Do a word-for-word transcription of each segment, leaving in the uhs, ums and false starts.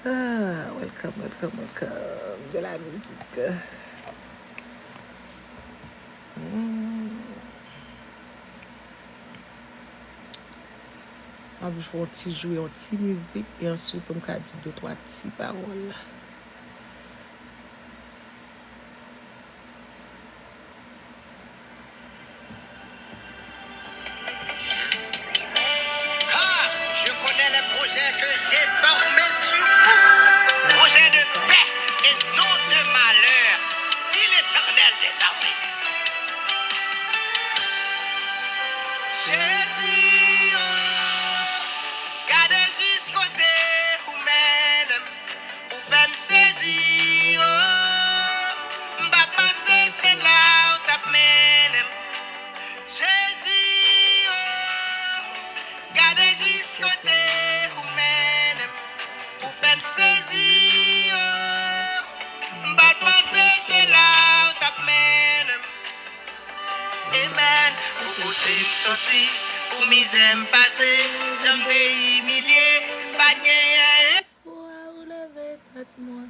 Ah, welcome, welcome, welcome. De la musique. Hmm. Ann fè yon ti jwe, yon ti mizik, e answit pou m ka di de twa ti pawòl. Car je connais les projets que j'ai formés sur vous, projets de paix et non de malheur, dit l'Éternel des armées. Jezi, oh, gade jis kote ou mennen m. Ou fè m sezi, oh. M pa t panse se la ou t ap mennen m. Jezi, oh, gade jis kote ou mennen m. Ou fè m sezi, oh. M pa t panse se la ou t ap mennen m. Amen. Pou kote m soti, pou mizè m pase, jan m te imilye, pa t genyen. Espwa ou leve tèt mwen.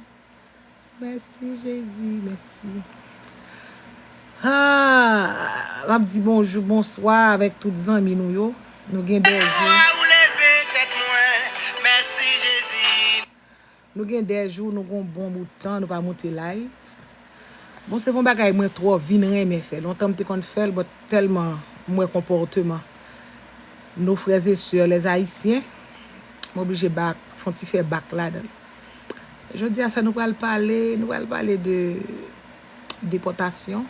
Mèsi, Jezi, mèsi. Ah, m ap di bonjou, bonswa avèk tout zanmi nou yo. Nou gen de jou. Espwa ou leve tèt mwen. Mèsi, Jezi. Nou gen de jou, nou gon bon bout tan, nou pa monte live. Bon, se yon bagay mwen twò vin renmen fè. Lontan m te konn fè l, but tèlman m wè konpòteman nos frères et sœurs, les Haïtiens, m oblije bak, fè yon ti fè bak ladan l. Jodi a sa nou pral pale, nou pral pale de depòtasyon,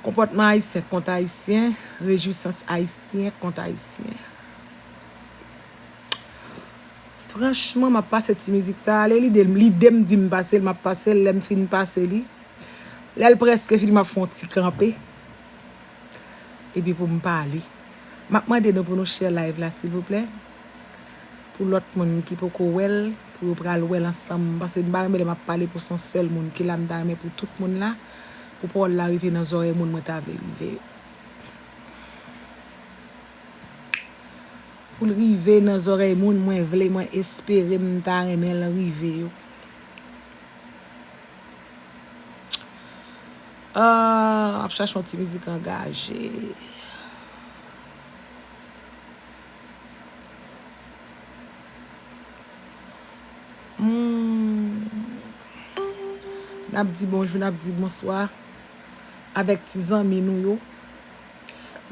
konpòtman ayisyen kont ayisyen, rejwisans ayisyen kont ayisyen. Franchman, m ap pase ti mizik sa a. Lè lide m, lide m di m pase l, m ap pase l. Lè m fin pase li, lè l prèske fini, m ap fè yon ti kanpe. Epi pou m pale. M ap mande nou pou nou share live la, silvouplè. Pou lòt moun ki poko wè l, pou yo pral wè l ansanm. Paske m pa renmen lè m ap pale pou se yon sèl moun ki la, m ta renmen pou tout moun la, pou pawòl la rive nan zòrèy moun mwen ta vle l rive yo. Pou l rive nan zòrèy moun mwen vle, mwen espere, m ta renmen l rive yo. Ah, m ap chache yon ti mizik angaje. Hmm. N ap di bonjou, n ap di bonswa avèk ti zanmi nou yo.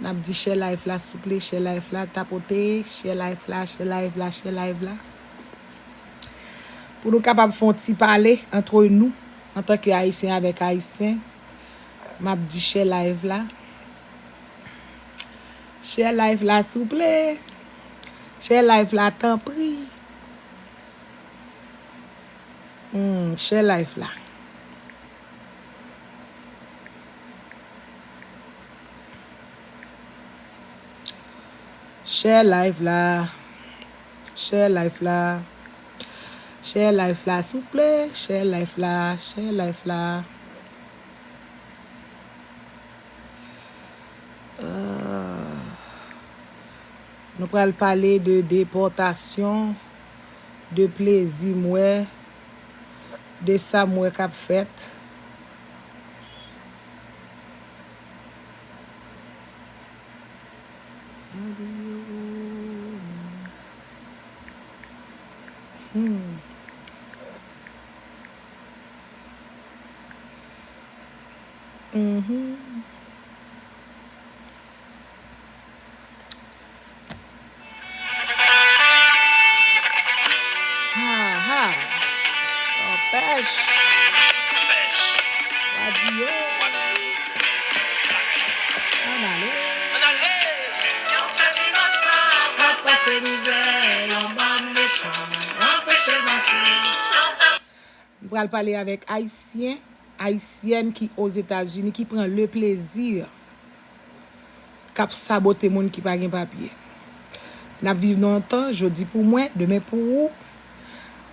N ap di share live la, souple, share live la, tapote, share live la, share live la, share live la. Pou nou kapab fè yon ti pale antre nou, antanke Ayisyen avèk Ayisyen. M ap di share live la. Share live la, souple. Share live la, tanpri. Hmm, share live la. Share live la. Share live la. Share live la, souple. Share live la. Share live la. Ah. Nou pral pale de depòtasyon, de plezi m wè, de sa m wè k ap fèt. Hmm. Mhm. Ha, ha. Anpèch. Wadi yo. Ann ale. Ann ale. Anpèche mizè, yon bann mechan, anpeche mache. M pral pale avèk Ayisyen, Ayisyèn ki Ozetazini, ki pran le plezi, k ap sabote moun ki pa gen papye. N ap viv nan yon tan, jodi pou mwen, demen pou ou.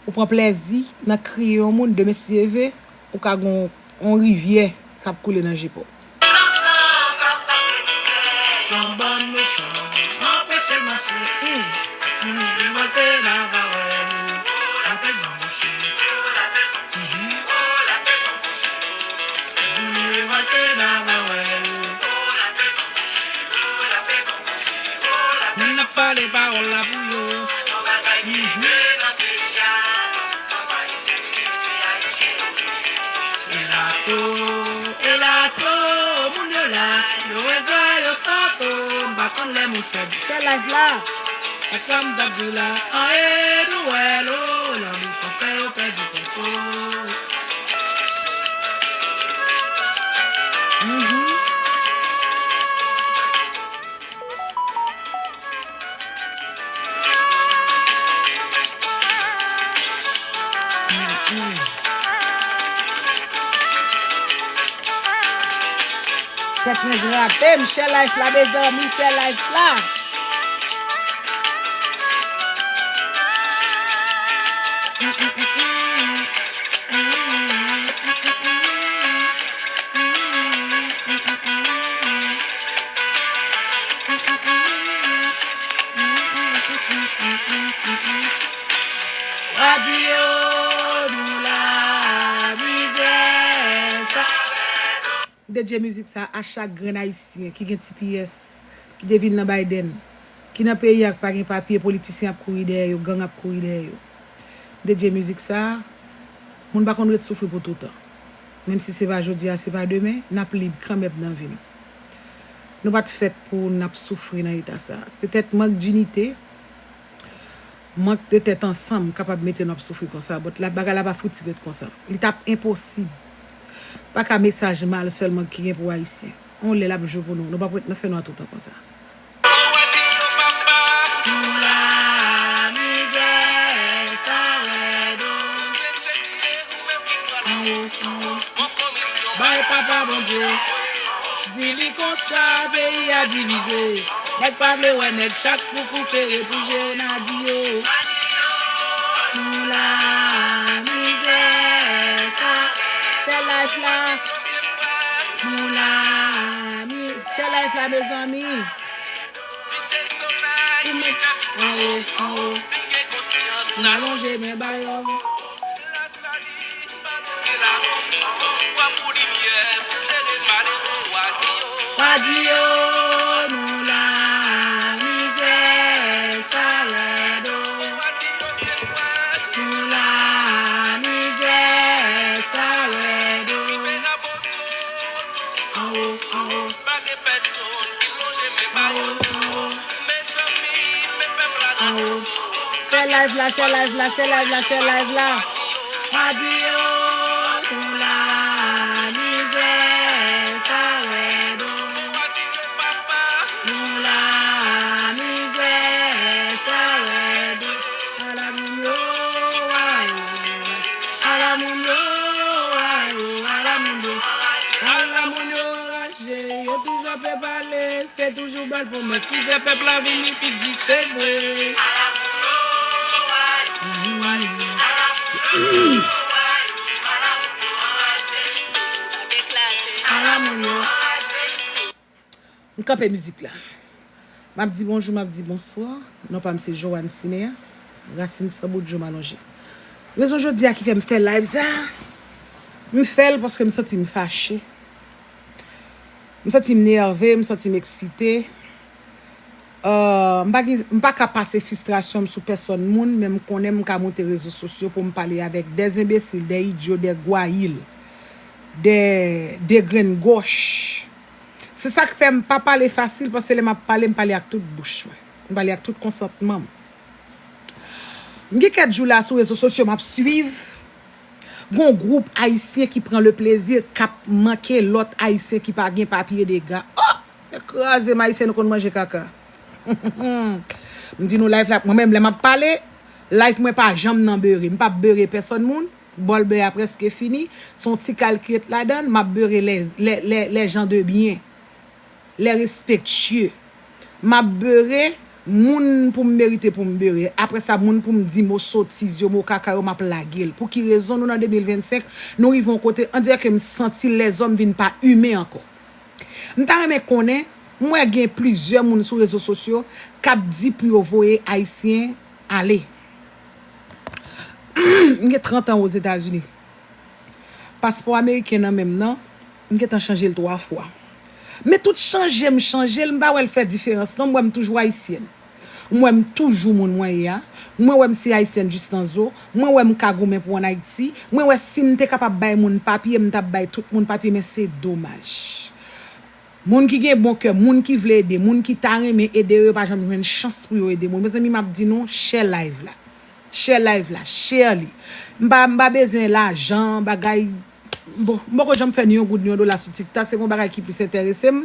Ou pran plezi nan kriye yon moun, demen si Dye ve, ou ka gen yon, yon rivyè k ap koule nan je pa w. Yon bann mechan, anpeche mache. Hmm. Moun ap pale pawòl la pou yo. Elaso, elaso, moun yo la, yo egare, yo santo, m pa konn lè moun fèb. Share live la. Sa m t ap di w la, an e nou wè lo, lanbisyon fè yo pèdi kontwòl. Mhm. Tèt mwen grate, m share live la, mezanmi, share live la. Radyo nou la, mizè sa. M dedye mizik sa a chak grenn Ayisyen ki gen T P S, ki te vin nan Biden, ki nan peyi a, ki pa gen papye, politisyen ap kouri dèyè yo, gang ap kouri dèyè yo. M dedye mizik sa a, moun pa konn ret soufri pou toutan. Menm si se pa jodi a, se pa demen, n ap lib kanmenm nan vi nou. Nou pa t fèt pou n ap soufri nan eta sa a. Petèt mank dinite, mank de tèt ansanm kapab mete n ap soufri konsa, but la, bagay la pa fouti ret konsa. Li t ap enposib. Pa ka mesaj mal sèlman ki gen pou Ayisyen. On lè l ap jou pou nou. Nou p ap ret nan fènwa toutan konsa. Bay Papa Bondye, di li konsa, peyi a divize. Nèg pa vle wè nèg, chak pou koupere pou Jenadio. Nou la, mizè sa. Share live la. Nou la, mi, share live la, mezanmi. Ou met anwo, anwo. M alonje men ba yo. Radyo nou la, mizè sa rèd o. Nou la, mizè sa rèd o. Anwo, anwo. Anwo, anwo. Share live la, share live la, share live la, share live la. Radyo nou la, mizè sa rèd o. Nou la, mizè sa rèd o. Ala moun yo, ay, ala moun yo, ay, ala moun yo. Ala moun yo, raje, yo toujou ap pale. Se toujou bal pwomès, plizyè pèp la vini pi di se vre. Ala moun yo. M kanpe mizik la. M ap di bonjou, m ap di bonswa. Non pa m se Joanne Cineas, Rasin San Bout, Djo Malonje. Rezon jodi a ki fè m fè live sa, m fè l paske m santi m fache. M santi m nève, m santi m eksite. Euh, m pa gen, m pa ka pase fristrasyon m sou pèsòn moun, men m konnen m ka moute rezo sosyo pou m pale avèk dè enbesil, dè idyo, dè gwayil, dè, dè grenn gòch. Se sa k fè m pa pale fasil, paske lè m ap pale, m pale ak tout bouch mwen. M pale ak tout konsantman m. M gen kèk jou la sou rezo sosyo, m ap swiv. Gon gwoup ayisyen ki pran le plezi k ap manke lòt ayisyen ki pa gen papye dega. Oh! Nèg kraze m, ayisyen nou konn manje kaka. M di nou live la, mwen menm lè m ap pale, live mwen pa janm nan beure. M p ap beure pèsòn moun. Bòl bè a prèske fini. Se yon ti kal ki ret ladan l. M ap beure les, les, les, les gens de bien. Les respectueux. M ap beure moun pou m merite pou m beure. Apre sa, moun pou m di mo sotiz yo, mo kaka yo, m ap lage l. Pou ki rezon nou nan de mil vennsenk, nou rive yon kote, on dirè ke m santi lèzòm vin pa imen ankò. M ta renmen konnen, m wè gen plizyè moun sou rezo sosyo k ap di pou yo voye Ayisyen ale. M gen trant an Ozetazini. Paspò ameriken nan men m nan, m gentan chanje l twa fwa. Men tout chanje m chanje l, m pa wè l fè diferans non, m wè m toujou ayisyèn. M wè m toujou moun mwen ye a. Mwen wè m se ayisyèn jis nan zo. Mwen wè m ka goumen pou ann Ayiti. Mwen wè si m te kapab bay moun papye, m t ap bay tout moun papye, men se domaj. Moun ki gen bon kè, moun ki vle ede, moun ki ta renmen ede yo, yo pa janm jwenn chans pou yo ede moun. Mezanmi, m ap di nou, share live la. Share live la, share li. M pa, m pa bezwen lajan, bagay. Bon, m poko janm fè ni yon goud, ni yon dola sou TikTok, se pa yon bagay ki plis enterese m.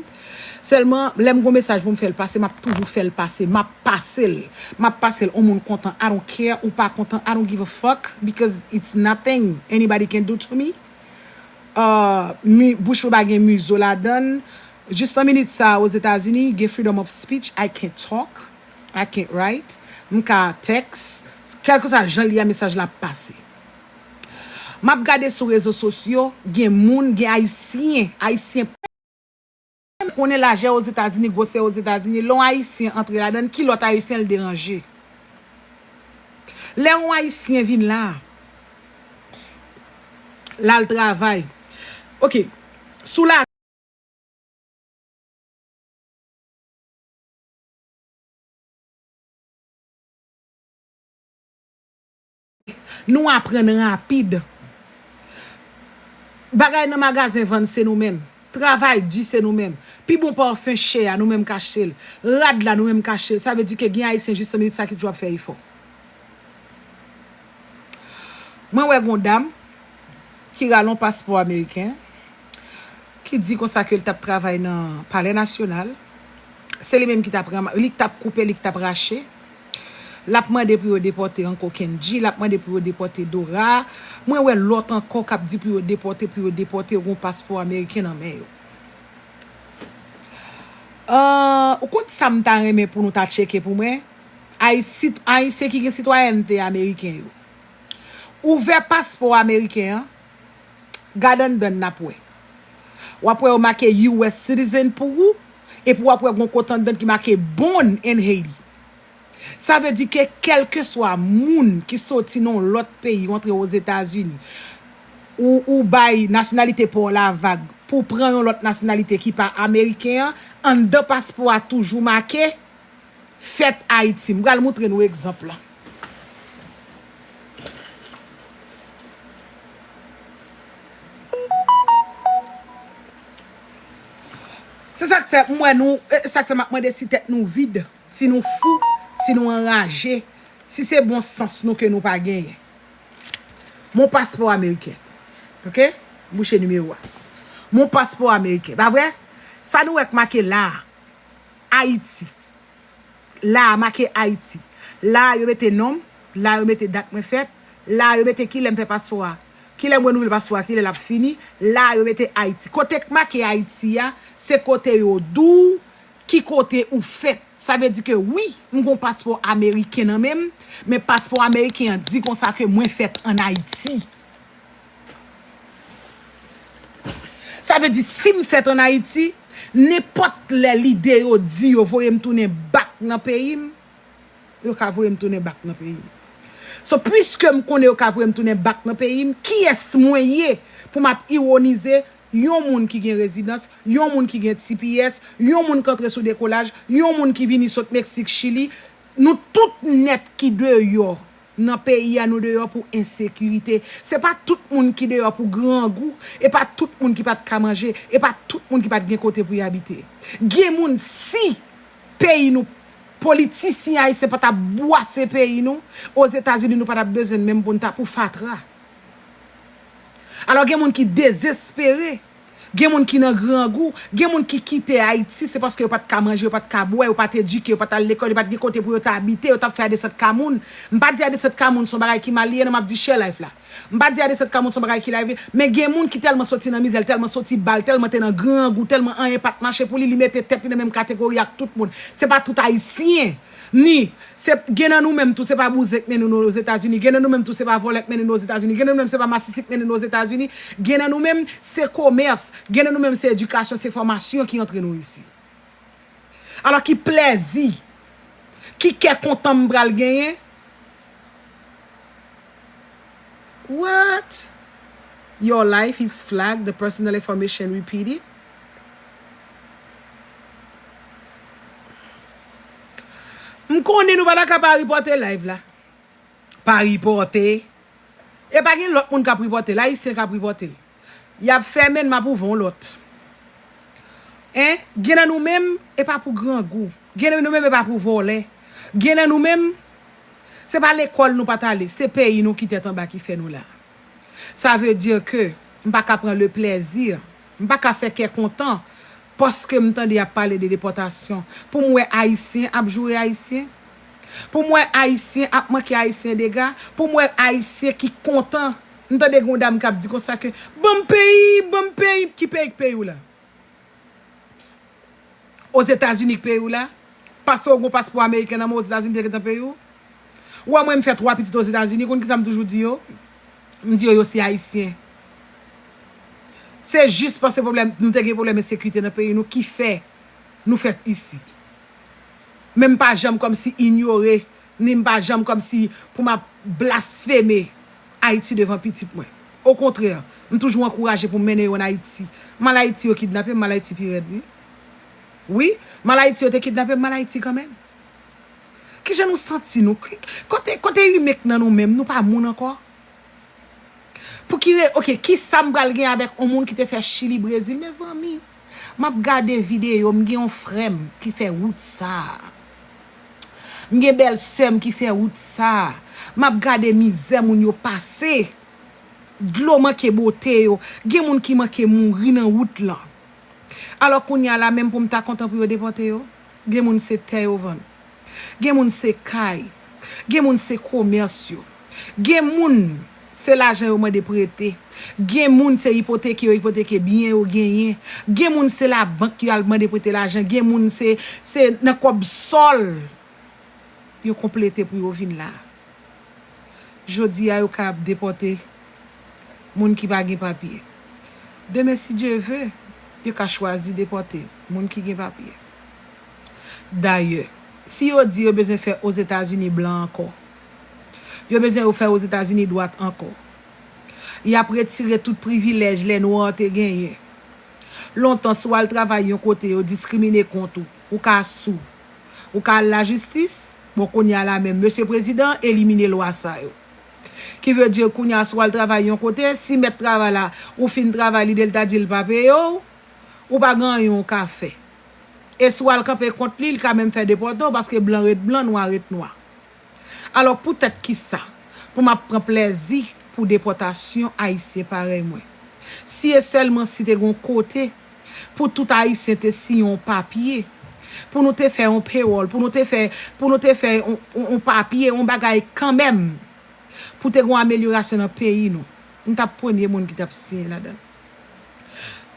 Sèlman, lè m gon mesaj pou m fè l pase, m ap toujou fè l pase, m ap pase l. M ap pase l, yon moun kontan, I don't care, ou pa kontan, I don't give a fuck, because it's nothing anybody can do to me. Uh, mi, bouch mwen pa gen mizo ladan l. Jis nan minit sa a, Ozetazini, gen freedom of speech, I can talk, I can write, m ka text, kèlkeswa jan l ye a, mesaj la ap pase. M ap gade sou rezo sosyo, gen moun, gen ayisyen, ayisyen konnen lajè Ozetazini, gwosè Ozetazini, lè yon ayisyen antre ladan l, ki lòt ayisyen l deranje? Lè yon ayisyen vin la, l al travay. Ok, sou la Nou aprann rapid. Bagay nan magazen vann se nou menm. Travay di se nou menm. Pi bon pafen chè a nou menm k achte l. Rad la nou menm k achte l. Sa vle di ke gen ayisyen jis nan minit sa ki toujou ap fè efò. Mwen wè gon dam ki rale yon paspò ameriken. Ki di konsa ke l t ap travay nan Palè Nasyonal. Se li menm ki t ap ranma-, li k t ap koupe, li k t ap rache. L ap mande pou yo depòte Uncle Kendji, l ap mande pou yo depòte Dora. Mwen wè lòt ankò k ap di pou yo depòte, pou yo depòte, yo gon paspò ameriken nan men yo. Ah, ou konn sa m ta renmen pou nou ta tcheke pou mwen? Ayisi-, Ayisyen ki gen sitwayènte ameriken yo. Ouvè paspò ameriken an, gad anndan n ap wè. W ap wè yo make U S citizen pou ou, epi w ap wè gon kote anndan ki make born in Haiti. Sa vle di ke kèlkeswa moun ki soti nan yon lòt peyi, w antre Ozetazini, ou, ou bay nasyonalite pa w la vag pou w pran yon lòt nasyonalite ki pa ameriken an, anndan paspò a toujou make fèt Ayiti. M pral moutre nou egzanp la. Se sa k fè m wè nou, e, sa k fè m ap mande si tèt nou vid, si nou fou, si nou anraje, si se bon sans nou ke nou pa genyen. Mon paspò ameriken. Ok? Bouche nimewo a. Mon paspò ameriken. Pa vre? Sa nou wè k make la a. Ayiti. La a make Ayiti. La a yo mete non m, la a yo mete dat mwen fèt, la a yo mete kilè m fè paspò a, kilè m renouvle paspò a, kilè l ap fini, la a yo mete Ayiti. Kote k make Ayiti a, se kote yo di w ki kote ou fèt. Sa vle di ke wi, m gon paspò ameriken nan men m, men paspò ameriken an di konsa ke mwen fèt ann Ayiti. Sa vle di, si m fèt ann Ayiti, nenpòt lè lide yo di yo voye m tounen bak nan peyi m, yo ka voye m tounen bak nan peyi m. So, piske m konnen yo ka voye m tounen bak nan peyi m, kiyès mwen ye pou m ap iwonize yon moun ki gen rezidans, yon moun ki gen T P S, yon moun k antre sou dekolaj, yon moun ki vini sot Meksik, Chili? Nou tout nèt ki deyò nan peyi a, nou deyò pou ensekirite. Se pa tout moun ki deyò pou grangou, e pa tout moun ki pa t ka manje, e pa tout moun ki pa t gen kote pou y abite. Gen moun, si peyi nou, politisyen ayisyen pa t ap bwase peyi nou, Ozetazini nou pa t ap bezwen menm pou n ta pou fatra. Alò, gen moun ki dezespere. Gen moun ki nan grangou. Gen moun ki kite Ayiti, se paske yo pa t ka manje, yo pa t ka bwè, yo pa t edike, yo pa t al lekòl, yo pa t gen kote pou yo ta abite, yo t ap fè adesant ka moun. M pa di adesant ka moun se yon bagay ki mal li ye, non, m ap di share life la. M pa di adesant ka moun se yon bagay ki la rive, men gen moun ki tèlman soti nan mizè, tèlman soti ba l, tèlman te nan grangou, tèlman anyen pa t mache pou li, li mete tèt li nan menm kategori ak tout moun. Se pa tout Ayisyen. Ni, se, gen nan nou menm tou, se pa bouzen k mennen nou Ozetazini. Gen nan nou menm tou, se pa vòlè k mennen nou Ozetazini. Gen nan nou menm, se pa masisi k mennen nou Ozetazini. Gen nan nou menm, se komès. Gen nan nou menm, se edikasyon, se fòmasyon ki antre nou isi. Alò, ki plèzi, ki kè kontan m pral genyen? What? Your live is flagged, the personal information repeated. M konnen nou pa ta ka pa ripòte live la. Pa ripòte. E pa gen lòt moun k ap ripòte l, Ayisyen k ap ripòte l. Y ap fèmen l, m ap ouvè yon lòt. En, gen nan nou menm, e pa pou grangou. Gen nan nou menm, e pa pou vòlè. Gen nan nou menm, se pa lekòl nou pa t ale, se peyi nou ki tèt anba ki fè nou la. Sa vle di ke m pa ka pran le plèzi, m pa ka fè kè kontan, paske m tande y ap pale de depòtasyon. Pou m wè Ayisyen ap joure Ayisyen, pou m wè Ayisyen ap manke Ayisyen dega, pou m wè Ayisyen ki kontan. M tande gen yon dam k ap di konsa ke, "Ban m peyi, ban m peyi." Ki peyi k peyi w la? Ozetazini k peyi w la? Paske w gen yon paspò ameriken nan men, Ozetazini te gentan peyi w? Ou wè mwen, m fè twa pitit Ozetazini, konn kisa m toujou di yo? M di yo, yo se Ayisyen. Se jis paske pwoblèm, nou te gen pwoblèm ensekirite nan peyi nou ki fè nou fèt isi. Men m pa janm kòmsi inyore, ni m pa janm kòmsi pou m ap blasfeme Ayiti devan pitit mwen. Okontrè, m toujou ankouraje pou m mennen yo ann Ayiti. M al Ayiti, yo kidnape m, m al Ayiti pi rèd, wi. Wi, m al Ayiti, yo te kidnape m, m al Ayiti kanmenm. Kijan nou santi nou? Ki, kote, kote imen k nan nou menm? Nou pa moun ankò? Pou ki re-, oke, kisa m pral gen avèk yon moun ki te fè Chili, Brezil, mezanmi? M ap gade videyo, m gen yon frè m ki fè wout sa a. M gen bèl sè m ki fè wout sa a. M ap gade mizè moun yo pase. Dlo manke bote yo. Gen moun ki manke mouri nan wout lan. Alò, kounye a la, menm pou m ta kontan pou yo depòte yo, gen moun se tè yo vann. Gen moun se kay. Gen moun se komès yo. Gen moun se lajan yo mande prete. Gen moun se ipoteke yo ipoteke byen yo genyen. Gen moun se labank yo al mande prete lajan. Gen moun se, se nan kòb sòl yo konplete pou yo vin la. Jodi a, yo ka ap depòte moun ki pa gen papye. Demen, si Dye ve, yo ka chwazi depòte moun ki gen papye. Dayè, si yo di yo bezwen fè Ozetazini blan ankò, yo bezwen yo fè Ozetazini dwat ankò, y ap retire tout privilèj lè nwa te genyen. Lontan, si w al travay yon kote, yo diskrimine kont ou, ou ka sou, ou ka al lajistis. Bon, kounye a la menm, mesye prezidan elimine lwa sa yo. Ki vle di, kounye a, si w al travay yon kote, si mèt travay la, ou fin travay, li de l ta di l pa peye w, ou pa gen anyen w ka fè. E si w al kanpe kont li, li ka menm fè depòte w, paske blan ret blan, nwa ret nwa. Alò, poutèt kisa pou m ap pran plèzi pou depòtasyon Ayisyen parèy mwen? Si e sèlman si te gen yon kote pou tout Ayisyen te siyen yon papye, pou nou te fè yon pewòl, pou nou te fè, pou nou te fè yon, yon, yon papye, yon bagay kanmenm, pou te gen yon amelyorasyon nan peyi nou, m t ap premye moun ki t ap siyen ladan l.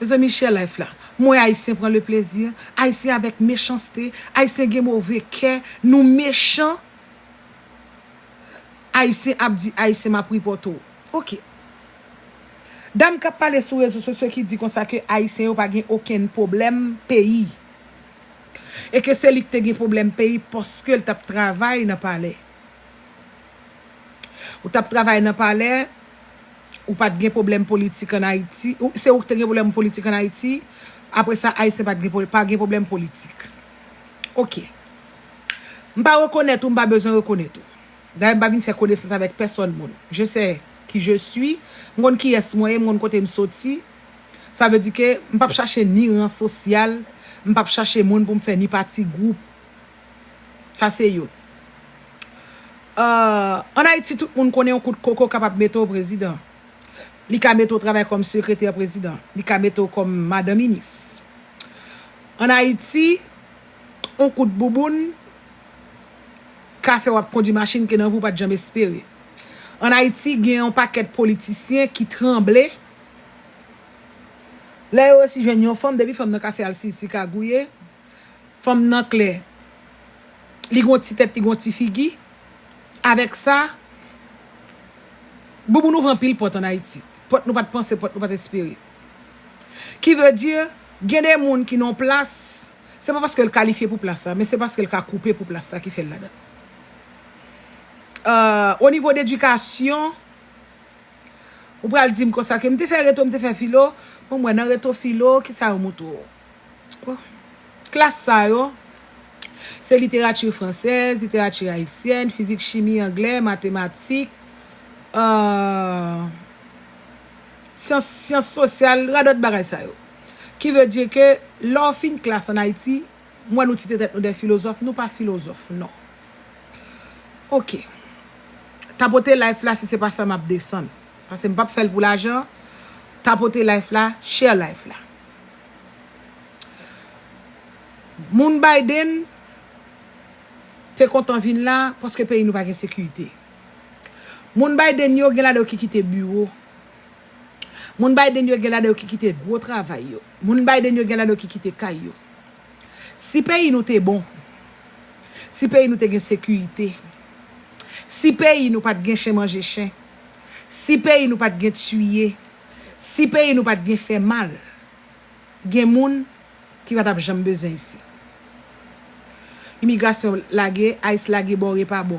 Mezanmi, share life la. M wè Ayisyen pran le plezi, Ayisyen avèk mechanste, Ayisyen gen move kè, nou mechan. Ayisyen ap di Ayisyen m ap ripòte w. Oke. Dam k ap pale sou rezo sosyo ki di konsa ke Ayisyen yo pa gen okenn pwoblèm peyi. E ke se li k te gen pwoblèm peyi paske l t ap travay nan palè. Ou t ap travay nan palè, ou pa t gen pwoblèm politik ann Ayiti. Ou, se ou k te gen pwoblèm politik ann Ayiti. Apre sa, Ayisyen pa t gen pwo-, pa gen pwoblèm politik. Oke. M pa rekonèt ou, m pa bezwen rekonèt ou. Dayè, m pa vin fè konesans avèk pèsòn moun. Je sais qui je suis, m konn kiyès mwen ye, m konn kote m soti. Sa vle di ke m p ap chache ni ran sosyal, m p ap chache moun pou m fè ni pati gwoup. Sa se youn. Euh, ann Ayiti, tout moun konnen yon kout koko kapab mete w prezidan. Li ka mete w travay kòm sekretè prezidan. Li ka mete w kòm madan minis. Ann Ayiti, yon kout bouboun ka fè w ap kondui machin ke nan vi w pa t janm espere. Ann Ayiti, gen yon pakèt politisyen ki tranble lè yo resi jwenn yon fanm, depi fanm nan ka fè al sisi ka gouye, fanm nan klè, li gon ti tèt, li gon ti figi. Avèk sa, bouboun ouvri anpil pòt ann Ayiti. Pòt nou pa t panse, pòt nou pa t espere. Ki vle di, gen de moun ki nan yon plas, se pa paske l kalifye pou plas la, men se paske l ka koupe pou plas la ki fè l ladan l. Euh, o nivo de edikasyon, Ou pral di m konsa ke m te fè reto, m te fè filo, bon, m wè nan reto filo, kisa yo montre w? Bon, klas sa yo, se literati fransèz, literati ayisyèn, fizik, chimi, anglè, matematik, euh, syans, syans sosyal, radòt bagay sa yo. Ki vle di ke lè w fin klas ann Ayiti, m wè nou tite tèt nou de filozòf, nou pa filozòf, non. Ok. Tapote live la, si se pa sa, m ap desann. Paske m p ap fè l pou lajan. Tapote live la, share live la. Moun Biden te kontan vin la paske peyi nou pa gen sekirite. Moun Biden yo gen ladan yo ki kite biwo. Moun Biden yo gen ladan yo ki kite gwo travay yo. Moun Biden yo gen ladan yo ki kite kay yo. Si peyi nou te bon, si peyi nou te gen sekirite, si peyi nou pa t gen chen manje chen, si peyi nou pa t gen tiye, si peyi nou pa t gen fè mal, gen moun ki pa t ap janm bezwen isi. Imigrasyon lage, ICE lage bò e pa bò.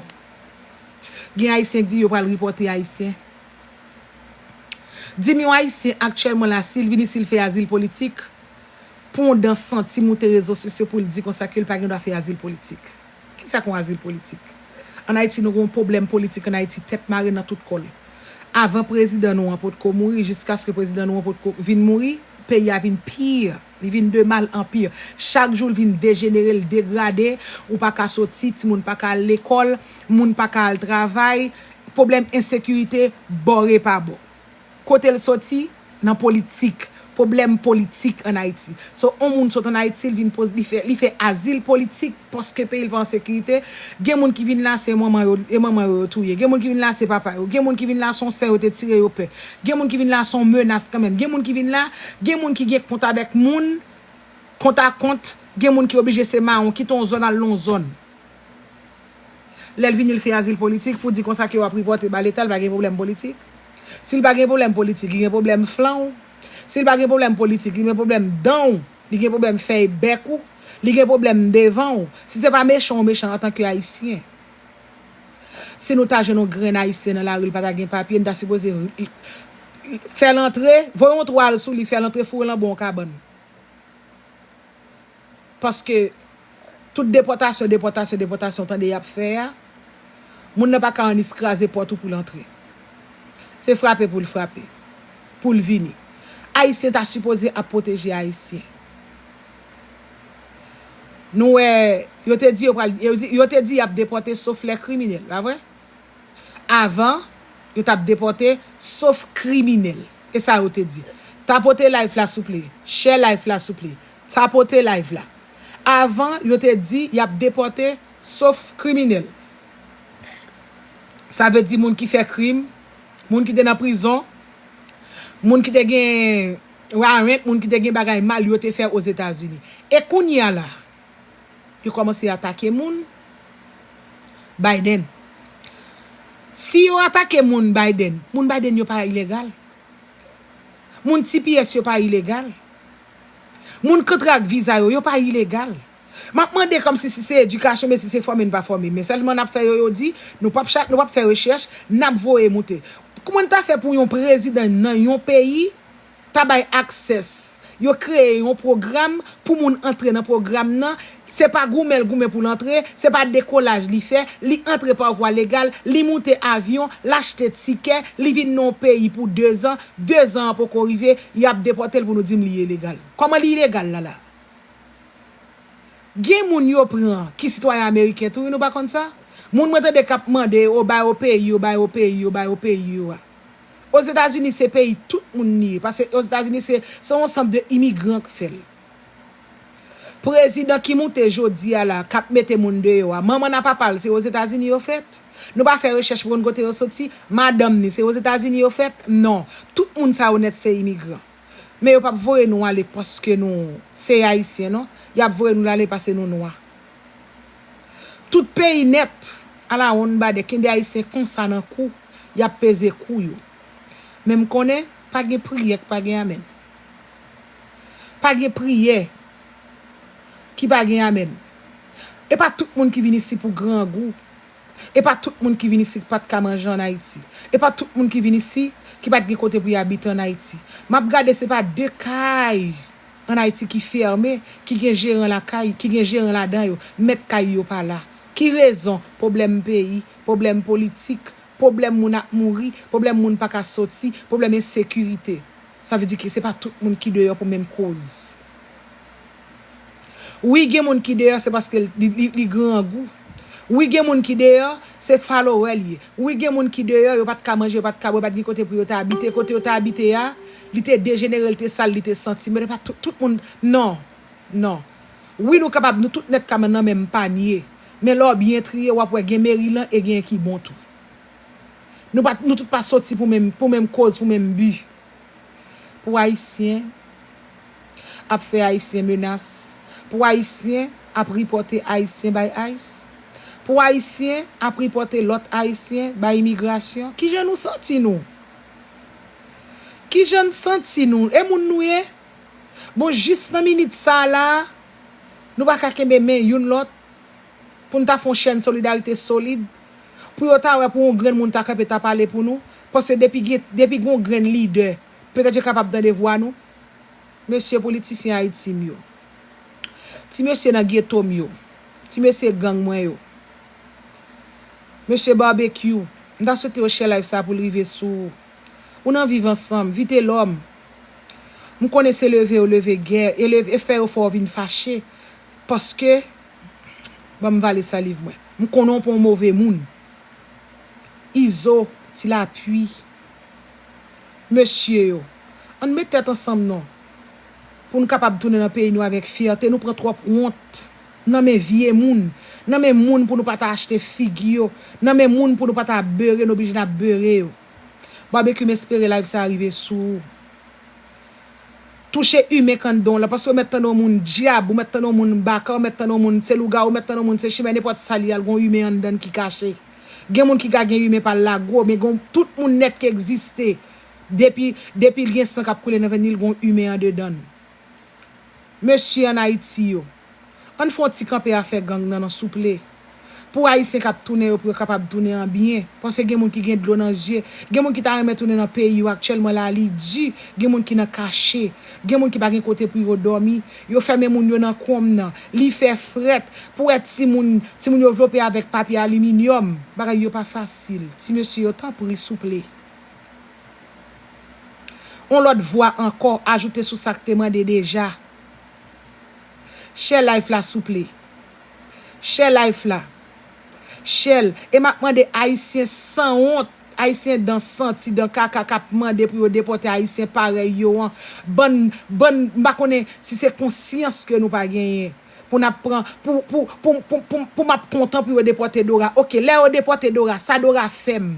Gen Ayisyen ki di yo pral ripòte Ayisyen. Di m yon Ayisyen aktyèlman la, si l vini, si l fè azil politik, pran yon dans santi moute rezo sosyo pou l di konsa ke l pa gen dwa fè azil politik. Kisa k yon azil politik? Ann Ayiti, nou gen yon pwoblèm politik ann Ayiti, tèt mare nan tout kò l. Avan prezidan nou an potko mouri, jiskaske prezidan nou an potko vin mouri, peyi a vin pi, li vin de mal an pi. Chak jou l vin dejenere, l degrade, ou pa ka soti, timoun pa ka al lekòl, moun pa ka al travay, pwoblèm ensekirite bò e pa bò. Kote l soti? Nan politik. Pwoblèm politik ann Ayiti. So, on moun sot ann Ayiti, l vin poz, li fè, li fè azil politik paske peyi l pa an sekirite. Gen moun ki vin la, se manman yo, e manman yo, yo touye. Gen moun ki vin la, se papa yo. Gen moun ki vin la, se yon sè yo te tire, yo pè. Gen moun ki vin la, se yon menas kanmenm. Gen moun ki vin la, gen moun ki gen kont avèk moun, kont a kont. Gen moun ki oblije se mawon, kite yon zòn al nan yon zòn. Lè l vini, l fè azil politik pou di konsa ke w ap ripòte ba Leta, l pa gen pwoblèm politik. Si l pa gen pwoblèm politik, li gen pwoblèm flan w. Si l pa gen pwoblèm politik, li gen pwoblèm dan w. Li gen pwoblèm fèy bèk ou. Li gen pwoblèm devan w. Si se pa mechan w mechan antanke Ayisyen. Si nou ta jwenn yon grenn Ayisyen nan lari, l pa ta gen papye, n ta sipoze fè l antre, voye yon twal sou li, fè l antre, foure l anba yon kabann. Paske tout depòtasyon, depòtasyon, depòtasyon, tande y ap fè a, moun nan pa ka annis kraze pòt ou pou l antre. Se frape pou l frape, pou l vini. Ayisyen ta sipoze ap pwoteje Ayisyen. Nou wè, yo te di yo pral, yo, yo te di y ap depòte sof lè kriminèl, pa vre? Avan, yo t ap depòte, sof kriminèl. E sa yo te di. Tapote live la, souple. Share live la, souple. Tapote live la. Avan, yo te di, y ap depòte, sof kriminèl. Sa vle di moun ki fè krim, moun ki te nan prizon, moun ki te gen warrant, moun ki te gen bagay mal yo te fè Ozetazini. E kounye a la, yo kòmanse atake moun Biden. Si yo atake moun Biden, moun Biden yo pa ilegal. Moun T P S yo pa ilegal. Moun kontra ak viza yo, yo pa ilegal. M ap mande kòmsi si se edikasyon, men si se fòme n pa fòme. Men sèlman n ap fè yo, yo di, nou p ap cha-, nou p ap fè rechèch, n ap voye moute. Kòman n ta fè pou yon prezidan nan yon peyi ta bay aksès. Yo kreye yon pwogram pou moun antre nan pwogram nan. Se pa goumen l goumen pou l antre, se pa dekolaj li fè, li antre pa vwa legal, li moute avyon, l achte tikè, li vin nan yon peyi pou dezan, dezan an poko rive, y ap depòte l pou nou di m li ilegal. Kòman li ilegal la la? Gen moun yo pran ki sitwayen ameriken tou, wi, nou pa konn sa? Moun mwen tande k ap mande, o, ba yo peyi yo, ba yo peyi yo, ba yo peyi yo a. Ozetazini se peyi tout moun li ye, paske Ozetazini se, se yon sanm de imigran k fè l. Prezidan ki moute jodi a la, k ap mete moun deyò a, manman n a papa l, se Ozetazini yo fèt? Nou pa fè rechèch pou konn kote yo soti? Madanm ni, se Ozetazini yo fèt? Non. Tout moun sa yo nèt se imigran. Men yo p ap voye nou ale paske nou se Ayisyen, non. Y ap voye nou ale paske nou nwa. Tout peyi nèt, alawonnbadè, kenbe Ayisyen konsa nan kou, y ap peze kou yo. Men m konnen, pa gen priyè k pa gen amèn. Pa gen priyè ki pa gen amèn. E pa tout moun ki vin isi pou grangou. E pa tout moun ki vin isi ki pa t ka manje ann Ayiti. E pa tout moun ki vin isi ki pa t gen kote pou y abite ann Ayiti. M ap gade se pa de kay ann Ayiti ki fèmen, ki gen jeran lakay, ki gen jeran ladan yo, mèt kay yo pa la. Ki rezon? Pwoblèm peyi, pwoblèm politik, pwoblèm moun ap mouri, pwoblèm moun pa ka soti, pwoblèm ensekirite. Sa vle di ke se pa tout moun ki deyò pou menm koz. Wi, gen moun ki deyò, se paske li, li, li grangou. Wi, gen moun ki deyò, se follower li ye. Wi, gen moun ki deyò, yo pa t ka manje, yo pa t ka bwè, pa t gen kote pou yo ta abite. Kote yo ta abite a, li te dejenere, li te sal, li te santi. Men pa tout, tout moun, non, non. Wi, nou kapab, nou tout nèt ka nan menm panye. Men lè w byen triye, w ap wè gen merilan e gen ki bon tou. Nou pa, nou tout pa soti pou menm, pou menm koz, pou menm bi. Pou Ayisyen ap fè Ayisyen menas. Pou Ayisyen ap ripòte Ayisyen bay ice. Pou Ayisyen ap ripòte lòt Ayisyen bay imigrasyon. Kijan nou santi nou? Kijan n santi nou? E moun nou ye? Bon, jis nan minit sa la, nou pa ka kenbe men youn lòt pou n ta fè yon chèn solidarite solid, pou yo ta wè pou yon grenn moun ta kanpe ta pale pou nou, paske depi gen, depi gen yon grenn lidè, petèt yo kapab tande vwa nou. Mesye politisyen Ayiti m yo, ti mesye nan geto m yo, ti mesye gang mwen yo, mesye Barbecue, m ta swete yo share live sa pou l rive sou ou. Ou nan Viv Ansanm, Vitelòm. M konnen se leve yo leve gè, e leve, e fè yo fè w vin fache. Paske, ban m vale saliv mwen. M konnen w pa yon move moun. Izo, Ti Lapui, mesye yo, ann met tèt ansanm non. Pou n kapab tounen nan peyi nou avèk fyète, nou pran twòp wont nan men vye moun, nan men moun pou nou pa ta achte figi yo, nan men moun pou nou pa ta bere, n oblije n ap bere yo. Barbecue, m espere live sa rive sou ou. Touche imen k anndan w lan, paske w mèt tande yon moun dyab, ou mèt tande yon moun baka, ou mèt tande yon moun se lougawou, ou mèt tande yon moun se chimè, nenpòt sa li ye, l gon imen anndan l ki kache. Gen moun ki ka gen imen pa l la gwo, men gon tout moun nèt ki egziste. Depi, depi l gen san k ap koule nan venn li, l gon imen andedan l. Mesye ann Ayiti yo, ann fè yon ti kanpe afè gang nan, non, souple. Pou Ayisyen k ap tounen yo, pou yo kapab tounen an byen. Paske gen moun ki gen dlo nan zye. Gen moun ki ta renmen tounen nan peyi yo aktyèlman la, li di. Gen moun ki nan kache. Gen moun ki pa gen kote pou yo dòmi. Yo fèmen moun yo nan konm nan. Li fè frèt. Pou wè timoun, timoun yo vlope avèk papye aliminyòm. Bagay yo pa fasil. Ti mesye yo, tanpri, souple. On lòt vwa ankò, ajoute sou sa k te mande deja. Share live la, souple. Share live la. Share l. E m ap mande Ayisyen sanwont, Ayisyen dan santi, dan kaka k ap mande pou yo depòte Ayisyen parèy yo an. Bann, bann, m pa konnen si se konsyans ke nou pa genyen. Pou n ap pran, pou, pou, pou, pou, pou, pou m ap kontan pou yo depòte Dora. Oke, lè yo depòte Dora, sa Dora fè m?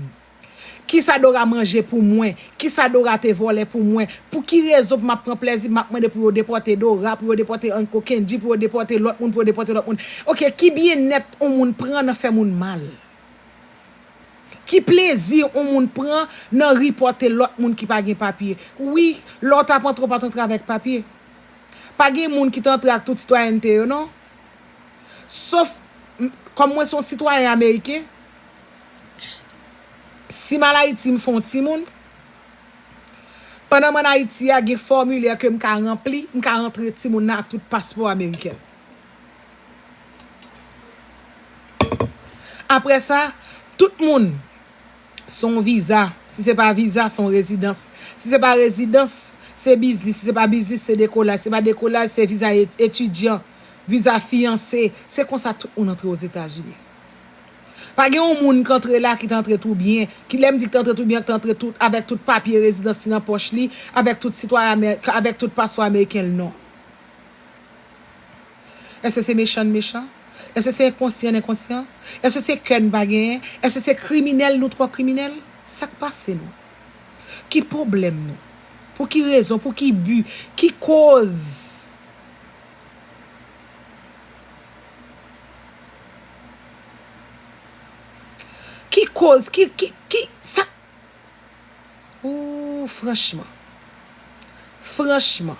Kisa Dora manje pou mwen? Kisa Dora te vòlè pou mwen? Pou ki rezon pou m ap pran plèzi, m ap mande pou yo depòte Dora, pou yo depòte Uncle Kendji, pou yo depòte lòt moun, pou yo depòte lòt moun? Oke, ki byennèt yon moun pran nan fè moun mal? Ki plezi yon moun pran nan ripòte lòt moun ki pa gen papye? Wi, lè w t ap antre, w pa t antre avèk papye. Pa gen moun ki t antre ak tout sitwayènte yo, non. Sof, m, kòm mwen se yon sitwayen ameriken, si m al Ayiti, m fè yon timoun, pandan m ann Ayiti a, gen fòmilè ke m ka ranpli, m ka rantre timoun nan ak tout paspò ameriken. Apre sa, tout moun se yon viza. Si se pa viza, se yon rezidans. Si se pa rezidans, se biznis. Si se pa biznis, se dekolaj. Si se pa dekolaj, se viza et-, etidyan, viza fiyanse. Se konsa tout moun antre Ozetazini. Pa gen yon moun k antre la ki t antre tou byen, ki lè m di k t antre tou byen, k t antre tout, avèk tout papye rezidans li nan pòch li, avèk tout sitwayen amè-, avèk tout paspò ameriken l, non. Èske se mechan n mechan? Èske se enkonsyan n enkonsyan? Èske se kè n pa genyen? Èske se kriminèl nou twò kriminèl? Sa k pase nou? Ki pwoblèm nou? Pou ki rezon? Pou ki bi? Ki koz? Ki koz? Ki, ki, ki, sa? Ooh, franchman. Franchman.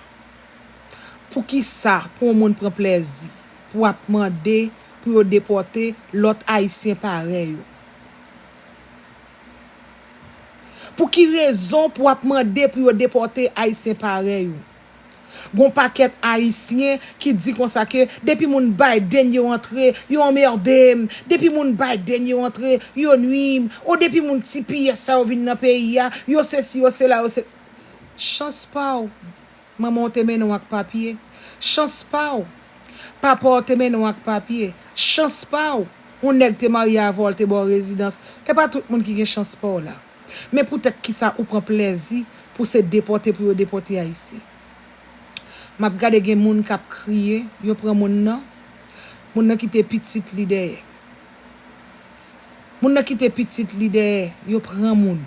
Poukisa pou yon moun pran plèzi pou ap mande pou yo depòte lòt Ayisyen parèy ou? Pou ki rezon pou w ap mande pou yo depòte Ayisyen parèy ou? Gon pakèt Ayisyen ki di konsa ke depi moun Biden yo antre, yo anmède m. Depi moun Biden yo antre, yo nwi m. O depi moun T P S sa yo vin nan peyi a, yo sesi, yo sela, yo se. Chans pa w. Manman w te mennen w ak papye. Chans pa w. Papa w te mennen w ak papye. Chans pa w. Yon nèg te marye avè w, l te ba w rezidans. E pa tout moun ki gen chans pa w la. Men poutèt kisa ou pran plèzi pou se depòte pou yo depòte Ayisyen? M ap gade gen moun k ap kriye, yo pran moun nan. Moun nan kite pitit li dèyè. Moun nan kite pitit li dèyè, yo pran moun.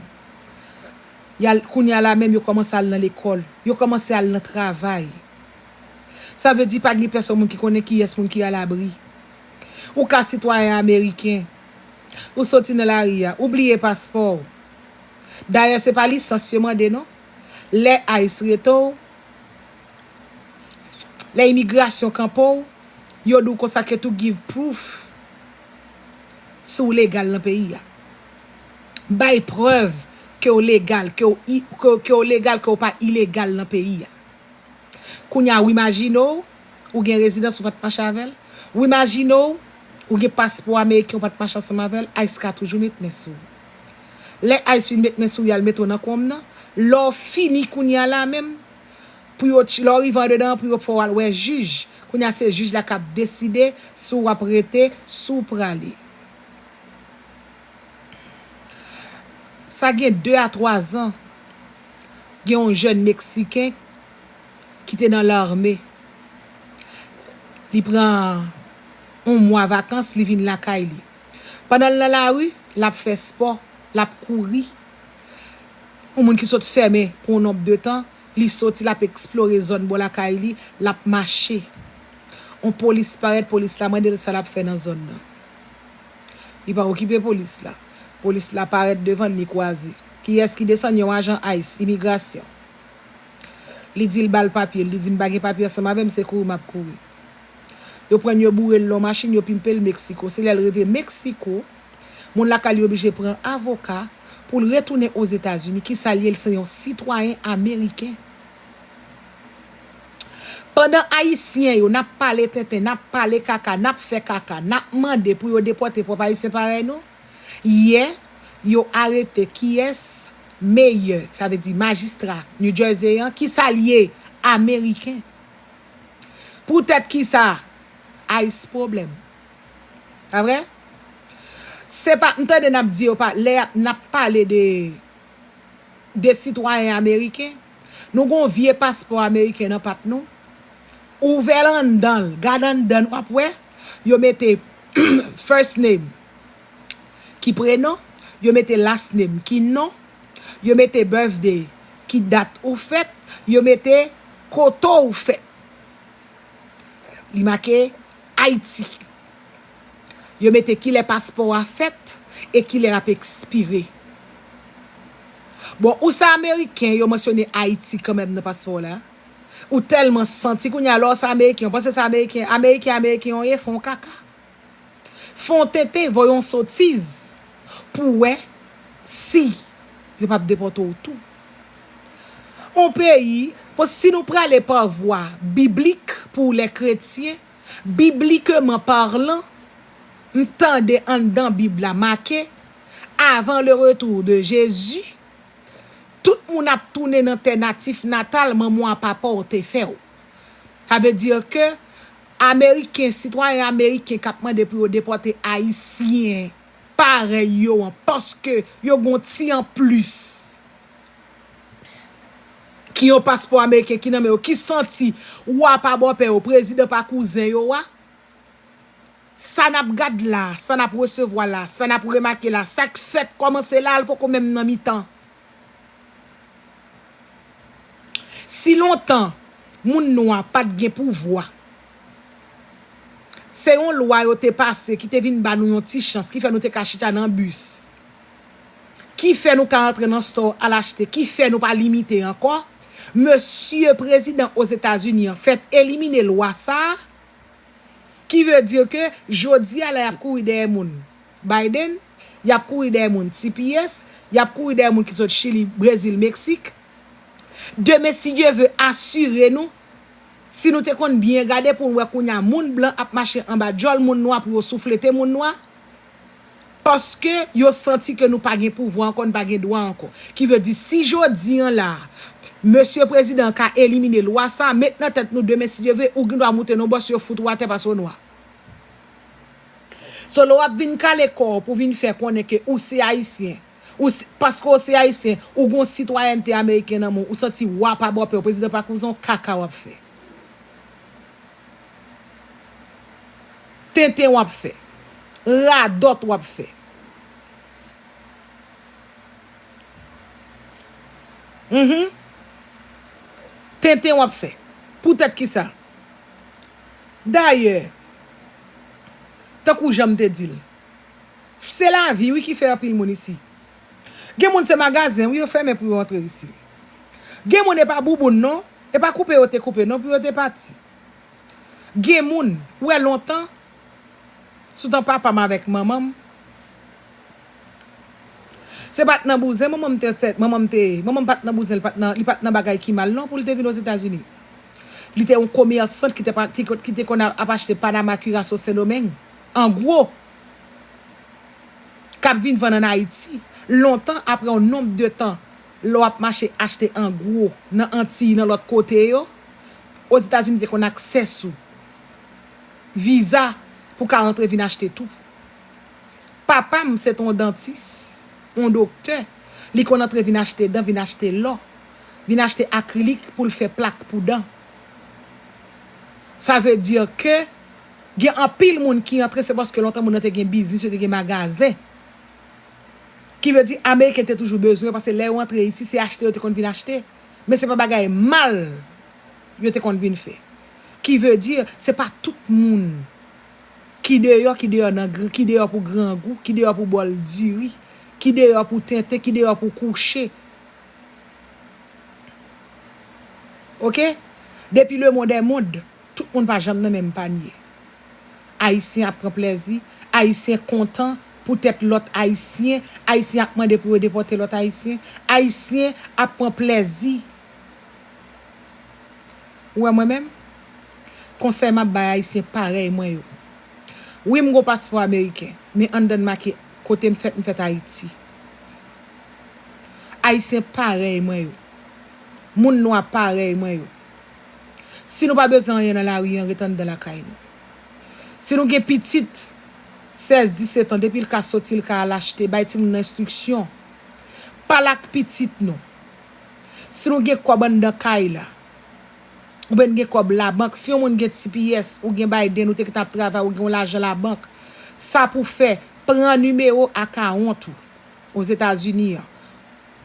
Y al, kounye a la menm, yo kòmanse al nan lekòl. Yo kòmanse al nan travay. Sa vle di pa gen pèsòn moun ki konnen kiyès moun ki alabri. Ou ka sitwayen ameriken. Ou soti nan lari a, ou bliye paspò w. Dayè, se pa lisans yo mande non. Lè ice rete w, lè imigrasyon kanpe w, yo di w konsa ke to give proof si w legal nan peyi a. Bay prèv ke w legal, ke w i-, ke, ke w legal, ke w pa ilegal nan peyi a. Kounye a, w imajine w, ou gen rezidans, ou pa t mache avè l. W imajine w, ou gen paspò ameriken, ou pa t mache ansanm avè l, ice ka toujou met men sou ou. Lè ice fin met men sou ou, y al mete w nan konm nan. Lè w fini kounye a la menm, pou yo tch-, lè w rive andedan an, pou yo fè w al wè jij. Kounye a, se jij la k ap deside si w ap rete, si w prale. Sa gen de a twa zan, gen yon jèn Meksiken ki te nan lame. Li pran yon mwa vakans, li vin lakay li. Pandan l nan lari, l ap fè spò, l ap kouri. Yon moun ki sot fèmen pou yon nonb de tan, li soti, l ap eksplore zòn bò lakay li, l ap mache. Yon polis parèt, polis la mande l sa l ap fè nan zòn nan. Li pa okipe polis la. Polis la parèt devan l, li kwaze. Kiyès ki desann? Yon ajan ice, imigrasyon. Li di l ba l papye l, li di m pa gen papye ansanm avè m, se kouri m ap kouri. Yo pran l, yo boure l nan machin, yo pimpe l Meksiko. Se lè l rive Meksiko, moun lakay li oblije pran avoka pou l retounen Ozetazini, ki sa l ye, l se yon sitwayen ameriken. Pandan Ayisyen yo, n ap pale tenten, n ap pale kaka, n ap fè kaka, n ap mande pou yo depòte pwòp Ayisyen parèy nou, yè, yo arete kiyès? Meyè, sa vle di majistra New Jersey an, ki sa l ye? Ameriken. Poutèt kisa? Ice pwoblèm. Pa vre? Se pa, m tande n ap di yo pa, lè y ap, n ap pale de, de sitwayen ameriken, nou gon vye paspò ameriken nan pat nou. Ouvè l anndan l, gad anndan l, w ap wè, yo mete first name, ki prenon, yo mete last name, ki non, yo mete birthday, ki dat ou fèt, yo mete kote w fèt. Li make Ayiti. Yo mete kilè paspò a fèt e kilè l ap ekspire. Bon, ou se ameriken, yo mansyone Ayiti kanmenm nan paspò w la. Ou tèlman santi kounye a lè w se ameriken, ou panse se ameriken, ameriken, ameriken, yon ye fè yon kaka. Fè yon tenten, voye yon sotiz pou wè si yo p ap depòte w tou. Yon peyi, bon, si nou prale pa vwa biblik pou lè kretyen, biblikeman palan, m tande anndan Bib la make, avant le retour de Jésus, tout moun ap tounen nan tè natif natal manman w a papa w te fè w. Sa vle di ke Ameriken, sitwayen ameriken k ap mande pou yo depòte Ayisyen parèy yo an, paske yo gon ti anplis ki yon paspò ameriken ki nan men yo, ki santi wa pa bòpè yo, prezidan pa kouzen yo a. Sa n ap gad la, sa n ap resevwa la, sa n ap remake la, sa k fèt kòmanse la, l poko menm nan mitan. Si lontan moun nwa pa t gen pouvwa, se yon lwa yo te pase ki te vin ba nou yon ti chans, ki fè nou te ka chita nan bis, ki fè nou ka antre nan store al achte, ki fè nou pa limite ankò. Mesye prezidan Ozetazini an fèt elimine lwa sa a, ki vle di ke jodi a la y ap kouri dèyè moun Biden, y ap kouri dèyè moun T P S, Y ap kouri dèyè moun ki sot Chili, Brezil, Meksik. Demen, si Dye ve, asire nou, si nou te konn byen gade pou n wè kounye a moun blan ap mache anba djòl moun nwa pou yo souflete moun nwa, paske yo santi ke nou pa gen pouvwa ankò, nou pa gen dwa ankò. Ki vle di, si jodi an la, mesye prezidan an ka elimine lwa sa, met nan tèt nou demen, si Dye ve, ou gen dwa moute nan bòs, yo fout ou atè paske w nwa. So, lè w ap vin kale kò w pou vin fè konnen ke ou se Ayisyen, ou se, paske w se Ayisyen, ou gon sitwayènte ameriken nan men w, ou santi wa pa bòpè w, prezidan pa kouzen w, kaka w ap fè. Tenten w ap fè. Radòt w ap fè. Mhm. Tenten w ap fè. Poutèt kisa? Dayè, tankou jan m te di l, se lavi wi ki fè anpil moun isi. Gen moun se magazen wi yo fèmen pou yo antre isi. Gen moun e pa bouboun non, e pa koupe yo te koupe non pou yo te pati. Gen moun, ou wè lontan, sou tan papa m avèk manman m, se pa t nan bouzen manman m te fèt, manman m te, manman m pa t nan bouzen, li pa t nan, li pa t nan bagay ki mal non pou l te vin Ozetazini. Li te yon komèsant ki te, pa- ki, ki te konn ap achte Panama, Curaçao, Sendomeng, an gwo, k ap vin vann ann Ayiti. Lontan, apre yon nonb de tan, lè w ap mache achte an gwo nan Antiy, nan lòt kote yo, Ozetazini te konn aksè sou viza pou ka rantre vin achte tou. Papa m se te yon dantis, yon doktè. Li konn antre vin achte dan, vin achte lò, vin achte akrilik pou l fè plak pou dan. Sa vle di ke gen anpil moun ki antre, se paske lontan moun nan te gen biznis, yo te gen magazen. Ki vle di, Ameriken te toujou bezwen, paske lè yo antre isi, se achte yo te konn vin achte. Men se pa bagay mal yo te konn vin fè. Ki vle di, se pa tout moun ki deyò, ki deyò nan gr-, ki deyò pou grangou, ki deyò pou bòl diri, ki deyò pou tenten, ki deyò pou kouche. Oke? Depi le monde est monde, tout moun pa janm nan menm panye. Ayisyen ap pran plèzi, Ayisyen kontan poutèt lòt Ayisyen, Ayisyen ap mande pou yo depòte lòt Ayisyen, Ayisyen ap pran plèzi. Ou wè mwen menm? Konsèy m ap bay Ayisyen parèy mwen yo. Wi, m gon paspò ameriken, men anndan m make kote m fèt, m fèt Ayiti. Ayisyen parèy mwen yo. Moun nwa parèy mwen yo. Si nou pa bezwen anyen nan lari an, ret anndan lakay nou. Si nou gen pitit sèz, disèt an, depi l ka soti, l ka al achte, bay timoun nan enstriksyon. Pale ak pitit nou. Si nou gen kòb anndan kay la, oubyen n gen kòb labank, si yon moun gen T P S, ou gen Biden, ou te gentan ap travay, ou gen yon lajan labank, sa pou fè, pran nimewo akawont ou Ozetazini an.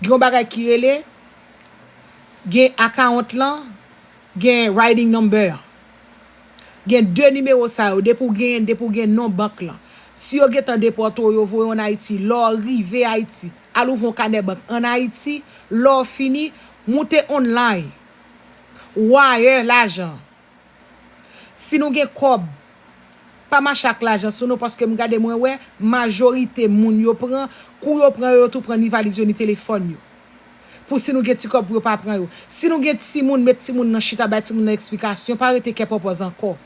Gen yon bagay ki rele, gen akawont lan, gen routing number an. Gen de nimewo sa yo, depi w genyen, depi w gen non bank lan. Si yo gentan depòte w, yo voye w ann Ayiti, lè w rive Ayiti, al ouvri yon kanè bank ann Ayiti, lè w fini, moute online, wire lajan. Si nou gen kòb, pa mache ak lajan sou nou, paske m gade mwen wè, majorite moun yo pran, kou yo pran yo, yo tou pran ni valiz yo, ni telefòn yo. Pou si nou gen ti kòb pou yo pa pran yo. Si nou gen timoun, met timoun nan chita, bay timoun nan eksplikasyon, pa rete kè pòpòz ankò.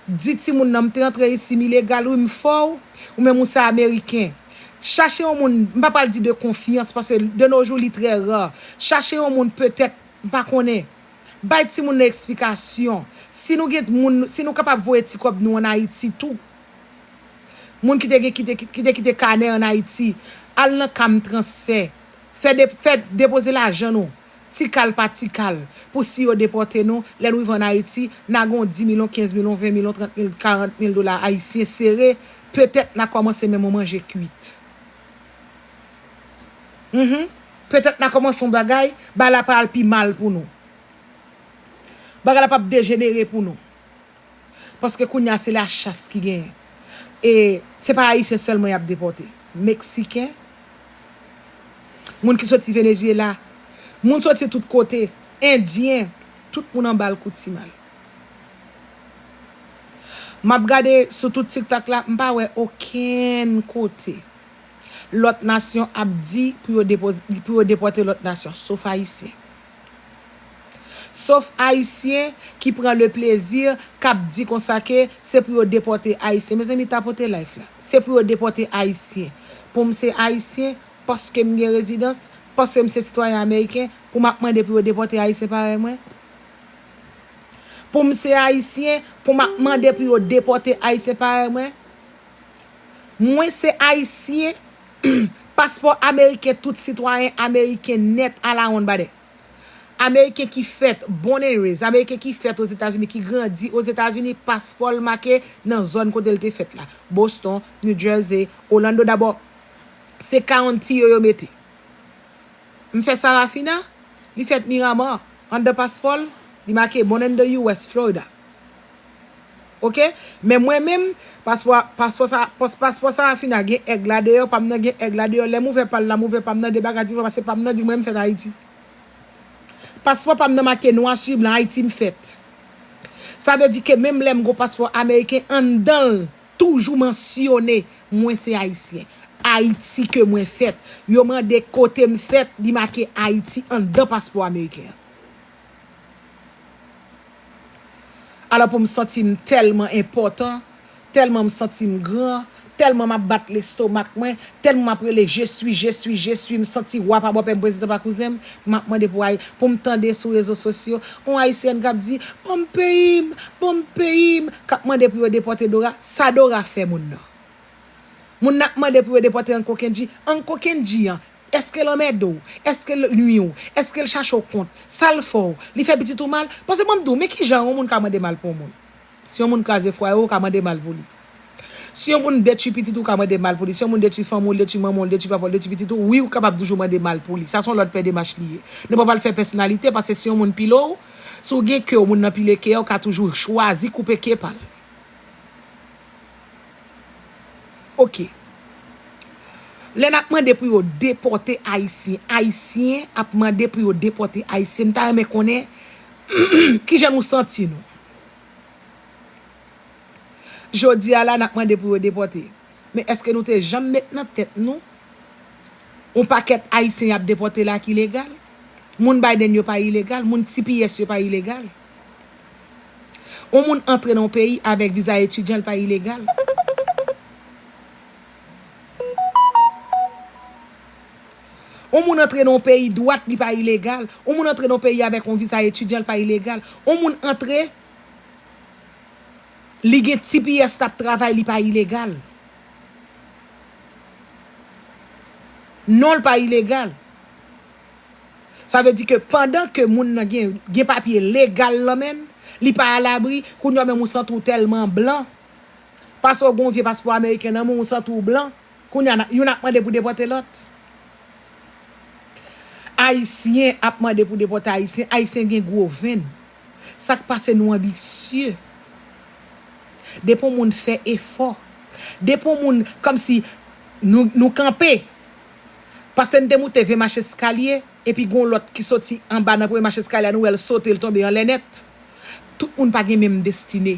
Di timoun nan, m te antre isi, m ilegal, wi, m fò w, ou menm ou se ameriken. Chache yon moun, m pa pral di de konfyans, paske de nos jours li trè ra. Chache yon moun petèt, m pa konnen. Bay timoun nan eksplikasyon. Si nou gen moun, si nou kapab voye ti kòb nou ann Ayiti tou. Moun ki te gen, ki te, ki te kite kanè ann Ayiti, al nan kam transfè. Fè de, fè depoze lajan nou. Ti kal pa ti kal. Pou si yo depòte nou, lè nou rive ann Ayiti, n a gen yon dis mil, yon kenz mil, yon ven mil, yon trant mil, karant mil dola ayisyen sere. Petèt n a kòmanse menm yon manje kwit. Mhm. Petèt n a kòmanse yon bagay, bagay la pral pi mal pou nou. Bagay la p ap dejenere pou nou. Paske kounye a se lachas ki genyen. E se pa ayisyen sèlman y ap depòte. Meksiken, moun ki soti Venezyela, moun soti tout kote, endyen, tout moun anba l kou ti mal. M ap gade sou tout TikTok la, m pa wè okenn kote. lòt nasyon ap di pou yo depoz-, pou yo depòte lòt nasyon, sof Ayisyen. Sof Ayisyen ki pran le plezi, k ap di konsa ke se pou yo depòte Ayisyen. Mezanmi, tapote live la. Se pou yo depòte Ayisyen. Pou m se Ayisyen, paske m gen rezidans, paske m se sitwayen ameriken, pou m ap mande pou yo depòte Ayisyen parèy mwen? Pou m se Ayisyen, pou m ap mande pou yo depòte Ayisyen parèy mwen? Mwen se Ayisyen, paspò ameriken, tout sitwayen ameriken nèt, ala wonn badè. Ameriken ki fèt, born and raised, Ameriken ki fèt Ozetazini, ki grandi Ozetazini, paspò l make nan zòn kote l te fèt la. Boston, New Jersey, Orlando dabò. Se county yo yo mete. M fè Sarafina, li fèt Miramar, anndan paspò l, li make born in the U S, Florida. Oke? Men mwen menm, paspò, paspò sa, pas-, paspò Sarafina gen èg la deyò, pa m nan gen èg la deyò. Lè m ouvè pa l la, m ouvè pa m nan, de bagay diferan, paske pa m nan di mwen m fèt Ayiti. Paspò pa m nan make nwa si blan, Ayiti m fèt. Sa vle di ke menm lè m gon paspò ameriken, anndan l toujou mansyone mwen se Ayisyen. Ayiti ke mwen fèt. Yo mande kote m fèt, li make Ayiti anndan paspò ameriken an. Alò pou m santi m tèlman enpòtan, tèlman m santi m gran, tèlman m ap bat lestomak mwen, tèlman m ap rele je suis, je suis, je suis, m santi wa pa bòpè m, prezidan pa kouzen m, m ap mande pou Ay-, pou m tande sou rezo sosyo, on Ayisyèn k ap di, ban m peyi m, ban m peyi m, k ap mande pou yo depòte Dora, sa Dora fè moun nan? Moun nan ap mande pou yo depòte Uncle Kendji, Uncle Kendji an, èske l anmède w? Èske l nwi w? Èske l chache w kont? Sa l fè w? Li fè pitit ou mal? Paske ban m di w, men kijan yon moun ka mande mal pou yon moun? Si yon moun kraze fwaye w, ou ka mande mal pou li. Si yon moun detwi pitit ou, ou ka mande mal pou li. Si yon moun detwi fanmi w, l detwi manman w, l detwi papa w, l detwi pitit ou, wi, ou kapab toujou mande mal pou li. Sa se yon lòt pè demach li ye. Nou pa pral fè pèsonalite, paske si yon moun pile w, si w gen ke w, moun nan pile ke w, ou ka toujou chwazi koupe ke pa l. Oke. Lè n ap mande pou yo depòte Ayisyen, Ayisyen ap mande pou yo depòte Ayisyen. M ta renmen konnen kijan nou santi nou. Jodi a la, n ap mande pou yo depòte. Men èske nou te janm met nan tèt nou yon pakèt Ayisyen y ap depòte la ki legal? Moun Biden yo pa ilegal, moun T P S yo pa ilegal. Yon moun antre nan yon peyi avèk viza etidyan, li pa ilegal. Yon moun antre nan yon peyi dwat, li pa ilegal. Yon moun antre nan yon peyi avèk yon viza etidyan, li pa ilegal. Yon moun antre, li gen T P S, l ap travay, li pa ilegal. Non, l pa ilegal. Sa vle di ke pandan ke moun nan gen, gen papye legal nan men l, li pa alabri, kounye a menm ou santi w tèlman blan. Paske w gen yon vye paspò ameriken nan men w, ou santi w blan. Kounye a, youn ap mande pou depòte lòt. Ayisyen ap mande pou depòte Ayisyen. Ayisyen gen gwo venn. Sa k pase nou anbisye. Depi yon moun fè efò. Depi yon moun, kòmsi nou, nou kanpe. Paske n te moute ven mach eskalye, epi gon lòt ki soti anba nan premye mach eskalye a, nou wè l sote, l tonbe anlè nèt. Tout moun pa gen menm destine.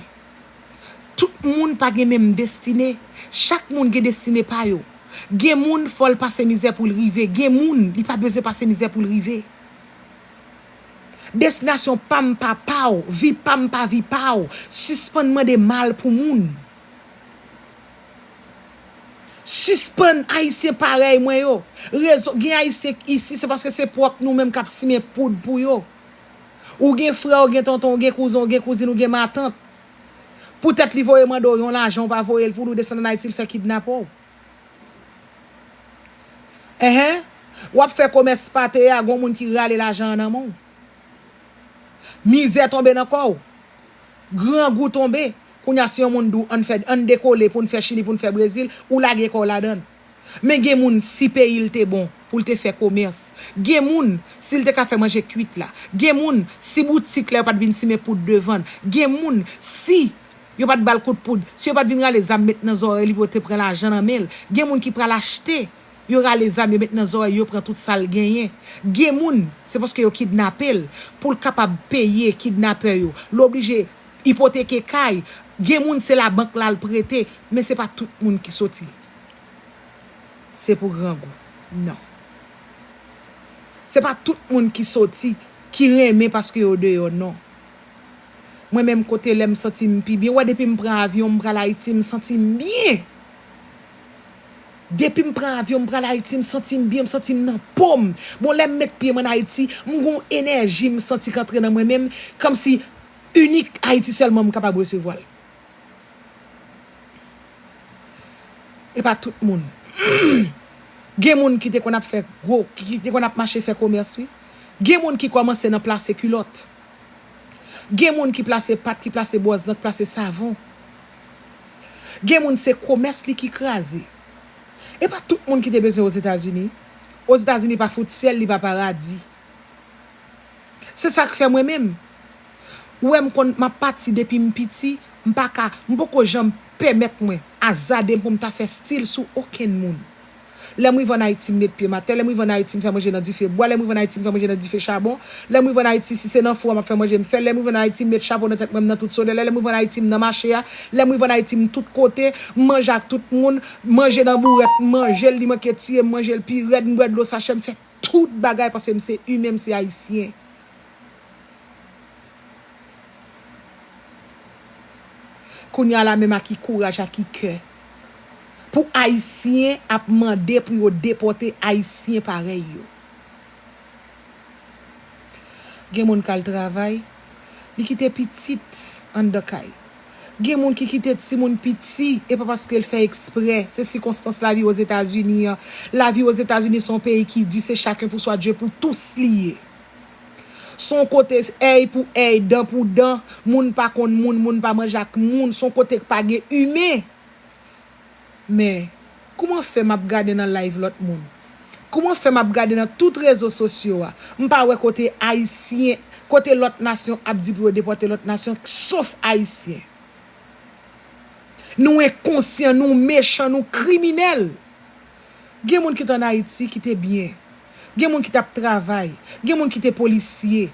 Tout moun pa gen menm destine. Chak moun gen destine pa yo. Gen moun, fò l pase mizè pou l rive. Gen moun, li pa bezwen pase mizè pou l rive. Destinasyon pa m pa pa w, vi pa m pa vi pa w. Sispann mande mal pou moun. Sispann Ayisyen parèy mwen yo. Rezon, gen Ayisyen isi, se paske se pwòp nou menm k ap simen poud pou yo. Ou gen frè, ou gen tonton, ou gen kouzen, ou gen kouzin, ou gen matant. Poutèt li voye mande w yon lajan, ou pa voye l pou li, ou desann ann Ayiti, l fè kidnape w. Enhen. W ap fè komès pate a, gon moun ki rale lajan an nan men w. Mizè tonbe nan kò w. Grangou tonbe. Kounye a, si yon moun di w, ann fè, ann dekole pou n fè Chili, pou n fè Brezil, ou lage kò w ladan l. Men gen moun, si peyi l te bon, pou l te fè komès. Gen moun, si l te ka fè manje kwit la. Gen moun, si boutik la yo pa t vin simen poud devan l. Gen moun, si yo pa t ba l kout poud, si yo pa t vin rale zam met nan zòrèy li pou yo te pran lajan nan men l. Gen moun ki pral achte, yo rale zam yo met nan zòrèy yo, pran tout sa l genyen. Gen moun, se paske yo kidnape l pou l kapab peye kidnapè yo. L oblije ipoteke kay. Gen moun, se labank l al prete, men se pa tout moun ki soti. se pou grangou. Non. Se pa tout moun ki soti, ki renmen paske yo deyò, non. Mwen menm kote lè m santi m pi byen, wè depi m pran avyon, m pral Ayiti, m santi m byen. Depi m pran avyon, m pral Ayiti, m santi m byen, m santi m nan po m. Bon, lè m met pye m ann Ayiti, m gon enèji m santi k antre nan mwen menm, kòmsi inik Ayiti sèlman m kapab resevwa l. E pa tout moun. Gen moun ki te konn ap fè gwo, ki te konn ap mache fè komès, wi. Gen moun ki kòmanse nan plase kilòt. Gen moun ki plase pat, ki plase bwòznan, ki plase savon. Gen moun se komès li ki kraze. E pa tout moun ki te bezwen Ozetazini. Ozetazini pa fout syèl, li pa paradi. Se sa k fè mwen menm. Ou wè m konn m ap pati depi m piti, m pa ka, m poko janm pèmèt mwen azade m pou m ta fè stil sou okenn moun. Lè m rive ann Ayiti, m met pye m atè. Lè m rive ann Ayiti, m fè manje nan dife bwa. Lè m rive ann Ayiti, m fè manje nan dife chabon. Lè m rive ann Ayiti, si se nan fou a m ap fè manje, m fè l. Lè m rive ann Ayiti, m met chapo nan tèt mwen, m nan tout solèy la. Lè m rive ann Ayiti, m nan mache a. Lè m rive ann Ayiti, m tout kote. M manje ak tout moun. Manje nan bourèt, m manje l, li manke tiye m, m manje l pi rèd, m bwè dlo sachè, m fè tout bagay paske m se imen, m se ayisyen. Kounye a la menm, a ki kouraj, a ki kè pou Ayisyen ap mande pou yo depòte Ayisyen parèy yo? Gen moun k al travay, li kite pitit anndan kay. Gen moun ki kite timoun piti, e pa paske l fè eksprè, se sikonstans lavi Ozetazini an. Lavi Ozetazini se yon peyi ki di, se chacun pour soi, Dieu pour tous li ye. Se yon kote èy pou èy, dan pou dan, moun pa konn moun, moun pa manje ak moun, se yon kote k pa gen imen. Men, kouman fè m ap gade nan live lòt moun? Kouman fè m ap gade nan tout rezo sosyo a? M pa wè kote Ayisyen, kote lòt nasyon ap di pou yo depòte lòt nasyon, sof Ayisyen. Nou enkonsyan, nou mechan, nou kriminèl. Gen moun ki t ann Ayiti ki te byen. Gen moun ki t ap travay. Gen moun ki te polisye.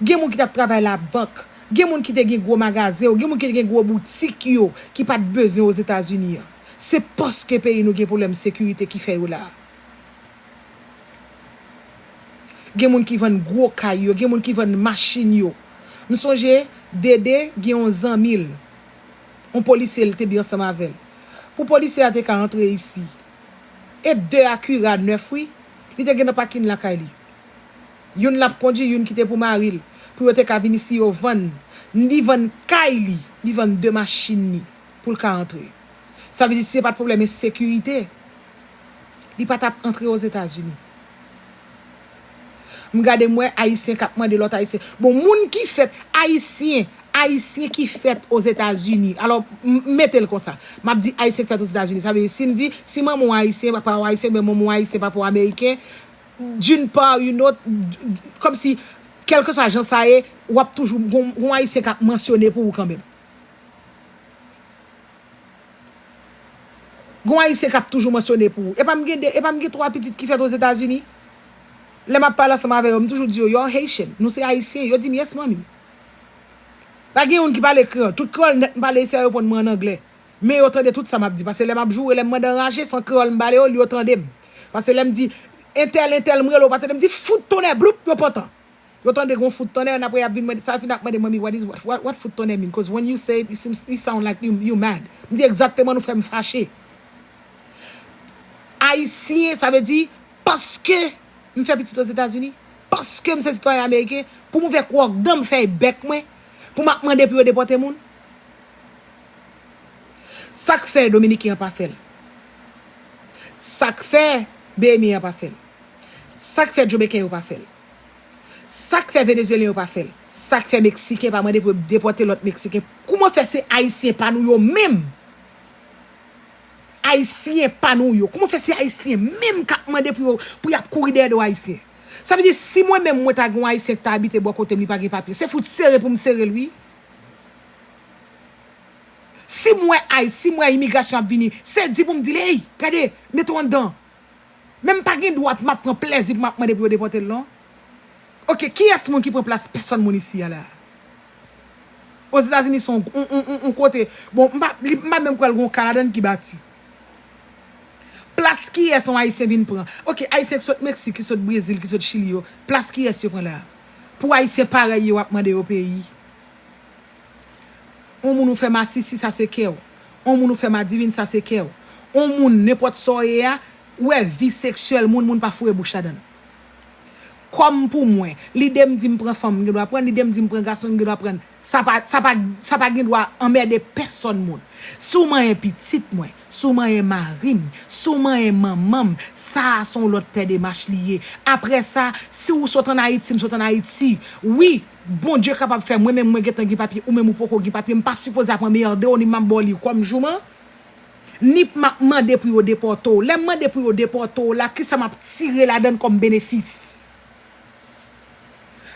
Gen moun ki t ap travay labank. Gen moun ki te gen gwo magazen yo. Gen moun ki te gen gwo boutik yo ki pa t bezwen Ozetazini an. Se paske peyi nou gen pwoblèm sekirite ki fè yo la a. Gen moun ki vann gwo kay yo, gen moun ki vann machin yo. M sonje Dede gen yon zanmi l, yon polisye l te byen ansanm avè l. Pou polisye a te ka antre isi, e de Acura nèf wi, li te gen nan pakin lakay li. Youn l ap kondui, youn ki te pou mari l, pou yo te ka vin isi yo vann. Li vann kay li, li vann de machin li pou l ka antre. Sa vle di si se pa t pwoblèm ensekirite, li pa t ap antre Ozetazini. M gade m wè Ayisyen k ap mande lòt Ayisyen. Bon, moun ki fèt Ayisyen, Ayisyen ki fèt Ozetazini. Alò, m, m mete l konsa. M ap di Ayisyen ki fèt Ozetazini. Sa vle di, si m di, si manman w Ayisyen, papa w Ayisyen, oubyen manman w Ayisyen, papa w Ameriken, d'une part, you know, kòmsi, kèlkeswa jan sa ye, w ap toujou, gon, gon Ayisyen k ap mansyone pou ou kanmenm. Gon Ayisyen k ap toujou mansyone pou ou. E pa m gen de, e pa m gen twa pitit ki fèt Ozetazini? Lè m ap pale ansanm avè yo, m toujou di yo, "Y'all Haitian." Nou se Ayisyen. Yo di m, "Yes, manmi." Pa gen youn ki pale kreyòl. Tout kreyòl nèt m pale isi a, yo reponn mwen an anglè. Men yo tande tout sa m ap di. Paske lè m ap joure, lè m mande anraje, se an kreyòl m pale yo, yo tande m. Paske lè m di, "Entèl, entèl, m rele w," pa tande m di, "Fout tonnè, bloup," yo pantan. Yo tande gon fout tonnè, ann apre y ap vin mande, sa yo fin ap mande, "Manmi, what is, what, what, what fout tonnè mean? 'Cause when you say it, it seems, it sound like you, you mad." M di, "Egzakteman, nou fè m fache." Ayisyen, sa vle di, paske m fè pitit Ozetazini, paske m se sitwayen ameriken, pou m ouvè kwòk dan m, fèy bèk mwen, pou m ap mande pou yo depòte moun? Sa k fè Dominiken an pa fè l? Sa k fè Beyenyen an pa fè l? Sa k fè Jamaican yo pa fè l? Sa k fè Venezuelyen yo pa fè l? Sa k fè Meksiken pa mande pou yo depòte lòt Meksiken? Kouman fè se Ayisyen pa nou yo menm? Ayisyen pa nou yo. Kouman fè se Ayisyen menm k ap mande pou yo, pou y ap kouri dèyè do Ayisyen? Sa vle di, si mwen menm mwen ta gen yon Ayisyen ki ta abite bò kote m, li pa gen papye, se fout sere pou m sere l, wi. Si m wè ice, si m wè imigrasyon ap vini, se di pou m di l, "Ey, gade, mete w anndan." Men m pa gen dwa pou m ap pran plèzi pou m ap mande pou yo depòte l, non. Oke, kiyès moun ki pran plas pèsòn moun isi a la? Ozetazini se yon, yon, yon, yon, yon kote, bon, m pa, li, m pa menm kwè l gen yon ka ladan l ki bati. Plas Kiyès yon Ayisyen vin pran? Oke, Ayisyen ki sot Meksik, ki sot Brezil, ki sot Chili yo, plas kiyès yo pran la? Pou Ayisyen parèy yo ap mande yo peyi. On moun ou fè masisi, sa se kè w. On moun ou fè madivin, sa se kè w. On moun, nenpòt sa w ye a, ou wè vi seksyèl moun, moun pa foure bouch ladan l. Kòm pou mwen, lide m di m pran fanm, m gen dwa pran, lide m di m pran gason, m gen dwa pran. Sa pa, sa pa, sa pa gen dwa anmède pèsòn moun. Si w manyen pitit mwen, si w manyen mari m, si w manyen manman m, sa a se yon lòt pè demach li ye. Apre sa, si w sot ann Ayiti, m sot ann Ayiti, wi, Bondye kapab fè mwen menm mwen gentan gen papye, ou menm ou poko gen papye, m pa sipoze ap anmède w, ni m ap ba w li kòm jouman, ni m ap mande pou yo depòte w. Lè m mande pou yo depòte w la, kisa m ap tire ladan l kòm benefis?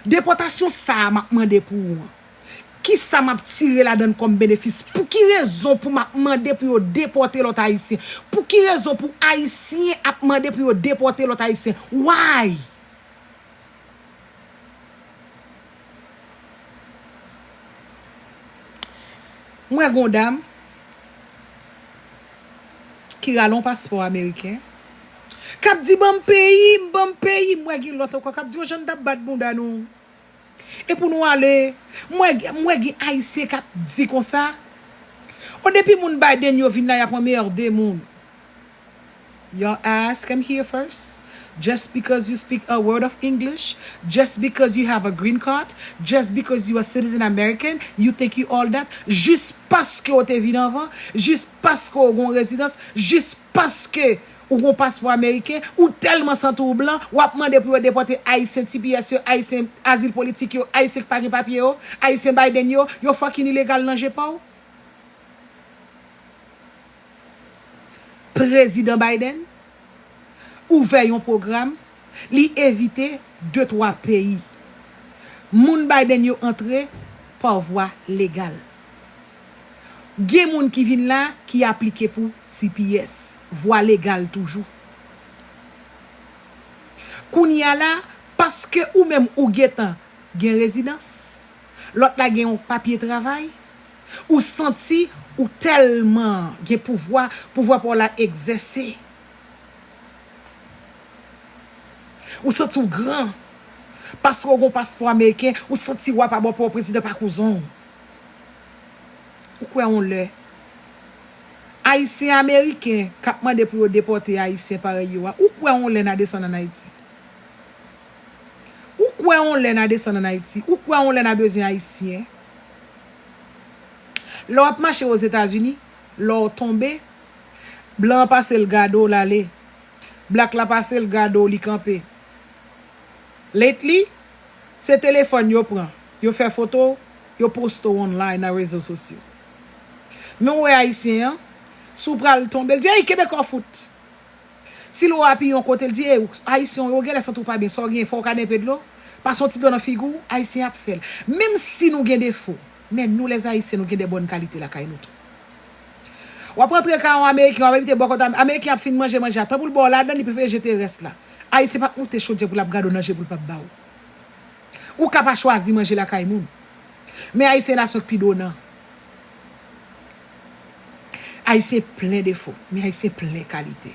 Depòtasyon sa a m ap mande pou ou an, kisa m ap tire ladan l kòm benefis? Pou ki rezon pou m ap mande pou yo depòte lòt Ayisyen? Pou ki rezon pou Ayisyen ap mande pou yo depòte lòt Ayisyen? Why? Mwen gen yon dam ki rale yon paspò ameriken, k ap di, "Ban m peyi m, ban m peyi m." Mwen gen lòt ankò k ap di, "Yon jan n t ap bat bounda nou." E pou nou ale, mwen, mwen gen Ayisyen k ap di konsa, "O, depi moun Biden yo vin la, y ap anmède moun." Your ass come here first. Just because you speak a word of English, just because you have a green card, just because you a citizen American, you think you all that. Jis paske w te vin anvan, jis paske w gon rezidans, jis paske ou gon paspò ameriken, ou tèlman santi w blan, w ap mande pou yo depòte Ayisyen T P S yo, Ayisyen azil politik yo, Ayisyen ki pa gen papye yo, Ayisyen Biden yo, yo fucking ilegal nan je pa w. Prezidan Biden ouvè yon pwogram, li envite de twa peyi. Moun Biden yo antre pa vwa legal. Gen moun ki vin la ki aplike pou T P S, vwa legal toujou. Kounye a la, paske ou menm ou gentan gen rezidans, lòt la gen yon papye travay, ou santi ou tèlman gen pouvwa, pouvwa pa w la egzèse. Ou santi w gran. Paske w gon paspò ameriken, ou santi w ap abò pa w, prezidan pa kouzon w. Ou kwè yon lè Ayisyen ameriken k ap mande pou yo depòte Ayisyen parèy yo a, ou kwè yon lè n a desann ann Ayiti? Ou kwè yon lè n a desann ann Ayiti? Ou kwè yon lè n a bezwen Ayisyen? Lè w ap mache Ozetazini, lè w tonbe, blan an pase l gade w, l ale. Black la pase l gade w, li kanpe. Lately, se telefòn yo pran, yo fè foto, yo poste w online nan rezo sosyo. Men w wè Ayisyen an, si w pral tonbe, l di, "Ey, kenbe kò w fout." Si l wè w apiye yon kote, l di, "Ey, Ayisyen, ou genlè santi w pa byen, sa w genyen, fò w ka denpe dlo, pase yon ti dlo nan figi w." Ayisyen ap fè l. Menm si nou gen defo, men nou, lèzayisyen, nou gen de bòn kalite lakay nou tou. W ap rantre kay yon Ameriken, w ap envite bò kote Am-, Ameriken ap fin manje manje a. Tan pou l ba w ladan, li prefere jete rès la. Ayisyen p ap moute chodyè pou l ap gade w nan je pou l p ap ba w. Ou ka pa chwazi manje lakay moun. Men Ayisyen nasyon k pi donan. Ayisyen plen defo, men Ayisyen plen kalite.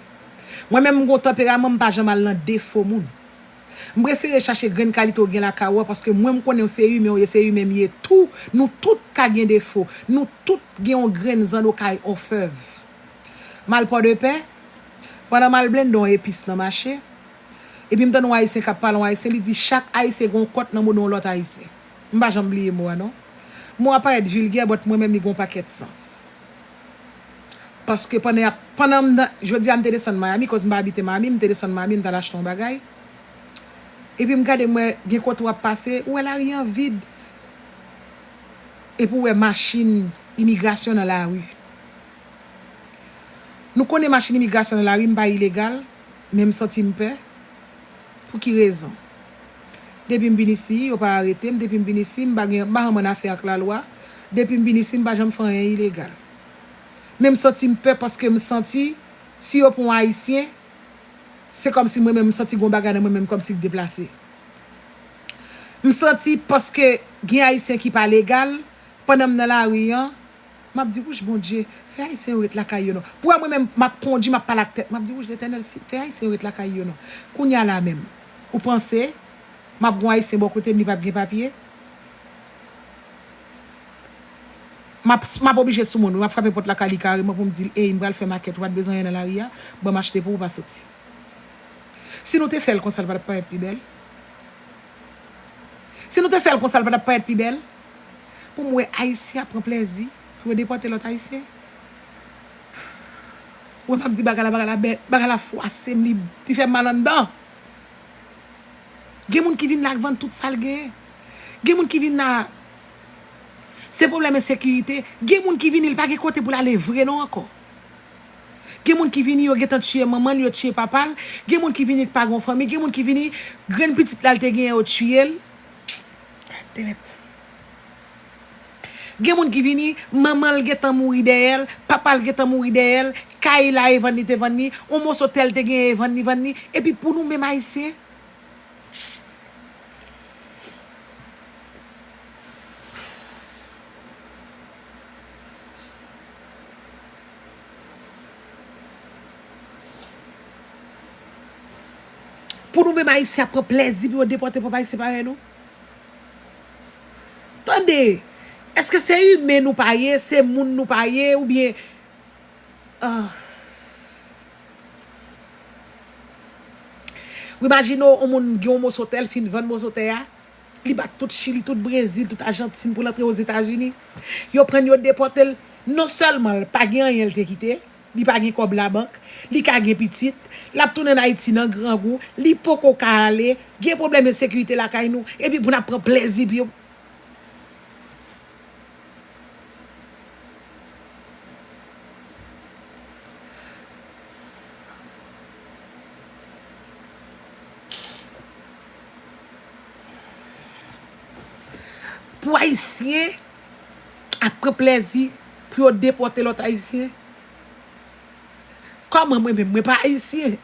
Mwen menm, m gon tanperaman, m pa janm al nan defo moun. M prefere chache grenn kalite w gen lakay ou a, paske mwen, m konnen w se imen, w ye, se imen m ye tou. Nou tout ka gen defo. Nou tout gen yon grenn zanno kay ofèv. M al Pòdepè, pandan m al blende yon epis nan mache, epi m tande yon Ayisyen k ap pale, yon Ayisyen, li di, "Chak Ayisyen gen yon kòt nan mono yon lòt Ayisyen." M pa janm bliye mo a, non. Mo a parèt vilgè, but mwen menm, li gen yon pakèt sans. Paske pandan y ap, pandan m nan, jodi a m te desann Miami, koz m pa abite Miami, m te desann Miami, m t al achte yon bagay. Epi m gade, m wè gen kote w ap pase, ou wè lari an vid. Epi w wè machin imigrasyon nan lari. Nou konnen machin imigrasyon nan lari, m pa ilegal, men m santi m pè. Pou ki rezon? Depi m vin isi, yo pa arete m. Depi m vin isi, m pa gen, m pa janm ann afè ak lalwa. Depi m vin isi, m pa janm fè anyen ilegal. Men m santi m pè paske m santi, si yo pran yon Ayisyen, se kòmsi mwen menm, m santi gon bagay nan mwen menm kòmsi k deplase. M santi paske gen Ayisyen ki pa legal, pandan m nan lari an, M ap di, wouch, Bondye, fè Ayisyen yo ret lakay yo non. Pou wè mwen menm, m ap kondi, m ap pale ak tèt mwen, m ap di, wouch, Letènèl, si, fè Ayisyen yo ret lakay yo non. Kounye a la menm, ou panse m ap gon Ayisyen bò kote m, li p ap gen papye? M ap, m ap oblije sou moun, wi, m ap frape pòt lakay li kareman pou m di l, ey, m pral fè makèt, ou pa t bezwen anyen nan lari a, ban m achte pou ou, pa soti. Si nou te fè l konsa, l pa t ap parèt pi bèl? Si nou te fè l konsa, l pa t ap parèt pi bèl? Pou m wè Ayisyen ap pran plèzi pou yo depòte lòt Ayisyen. Wè m ap di bagay la, bagay la bèl, bagay la fwase m, li, li fè m mal anndan. Gen moun ki vin la k vann tout sa l genyen. Gen moun ki vin la, se pwoblèm ensekirite. Gen moun ki vini, li pa gen kote pou l ale vre non ankò. Gen moun ki vini, yo gentan tiye manman l, yo tiye papa l. Gen moun ki vini ki pa gen fanmi. Gen moun ki vini, grenn pitit la l te genyen, yo tiye l. Tèt. Gen moun ki vini, manman l gentan mouri dèyè l, papa l gentan mouri dèyè l, kay la e vann li te vann li, yon moso tè l te genyen e vann li vann li, epi pou nou menm Ayisyen, pou nou menm Ayisyen ap pran plèzi pou yo depòte pwòp Ayisyen parèy nou? Tande, èske se imen nou pa ye, se moun nou pa ye, oubyen, ah. Ou imajine w, yon moun gen yon moso tè, l fin vann moso tè a, li bat tout Chili, tout Brezil, tout Ajantin pou l antre Ozetazini. Yo pran l, yo depòte l. Non sèlman l pa gen anyen l te kite, li pa gen kòb labank, li ka gen pitit, l ap tounen Ayiti nan grangou, li poko ka ale, gen pwoblèm ensekirite lakay nou, epi pou n ap pran plèzi pou yo. Pou Ayisyen ap pran plèzi pou yo depòte lòt Ayisyen. Kòman mwen menm, mwen pa Ayisyen?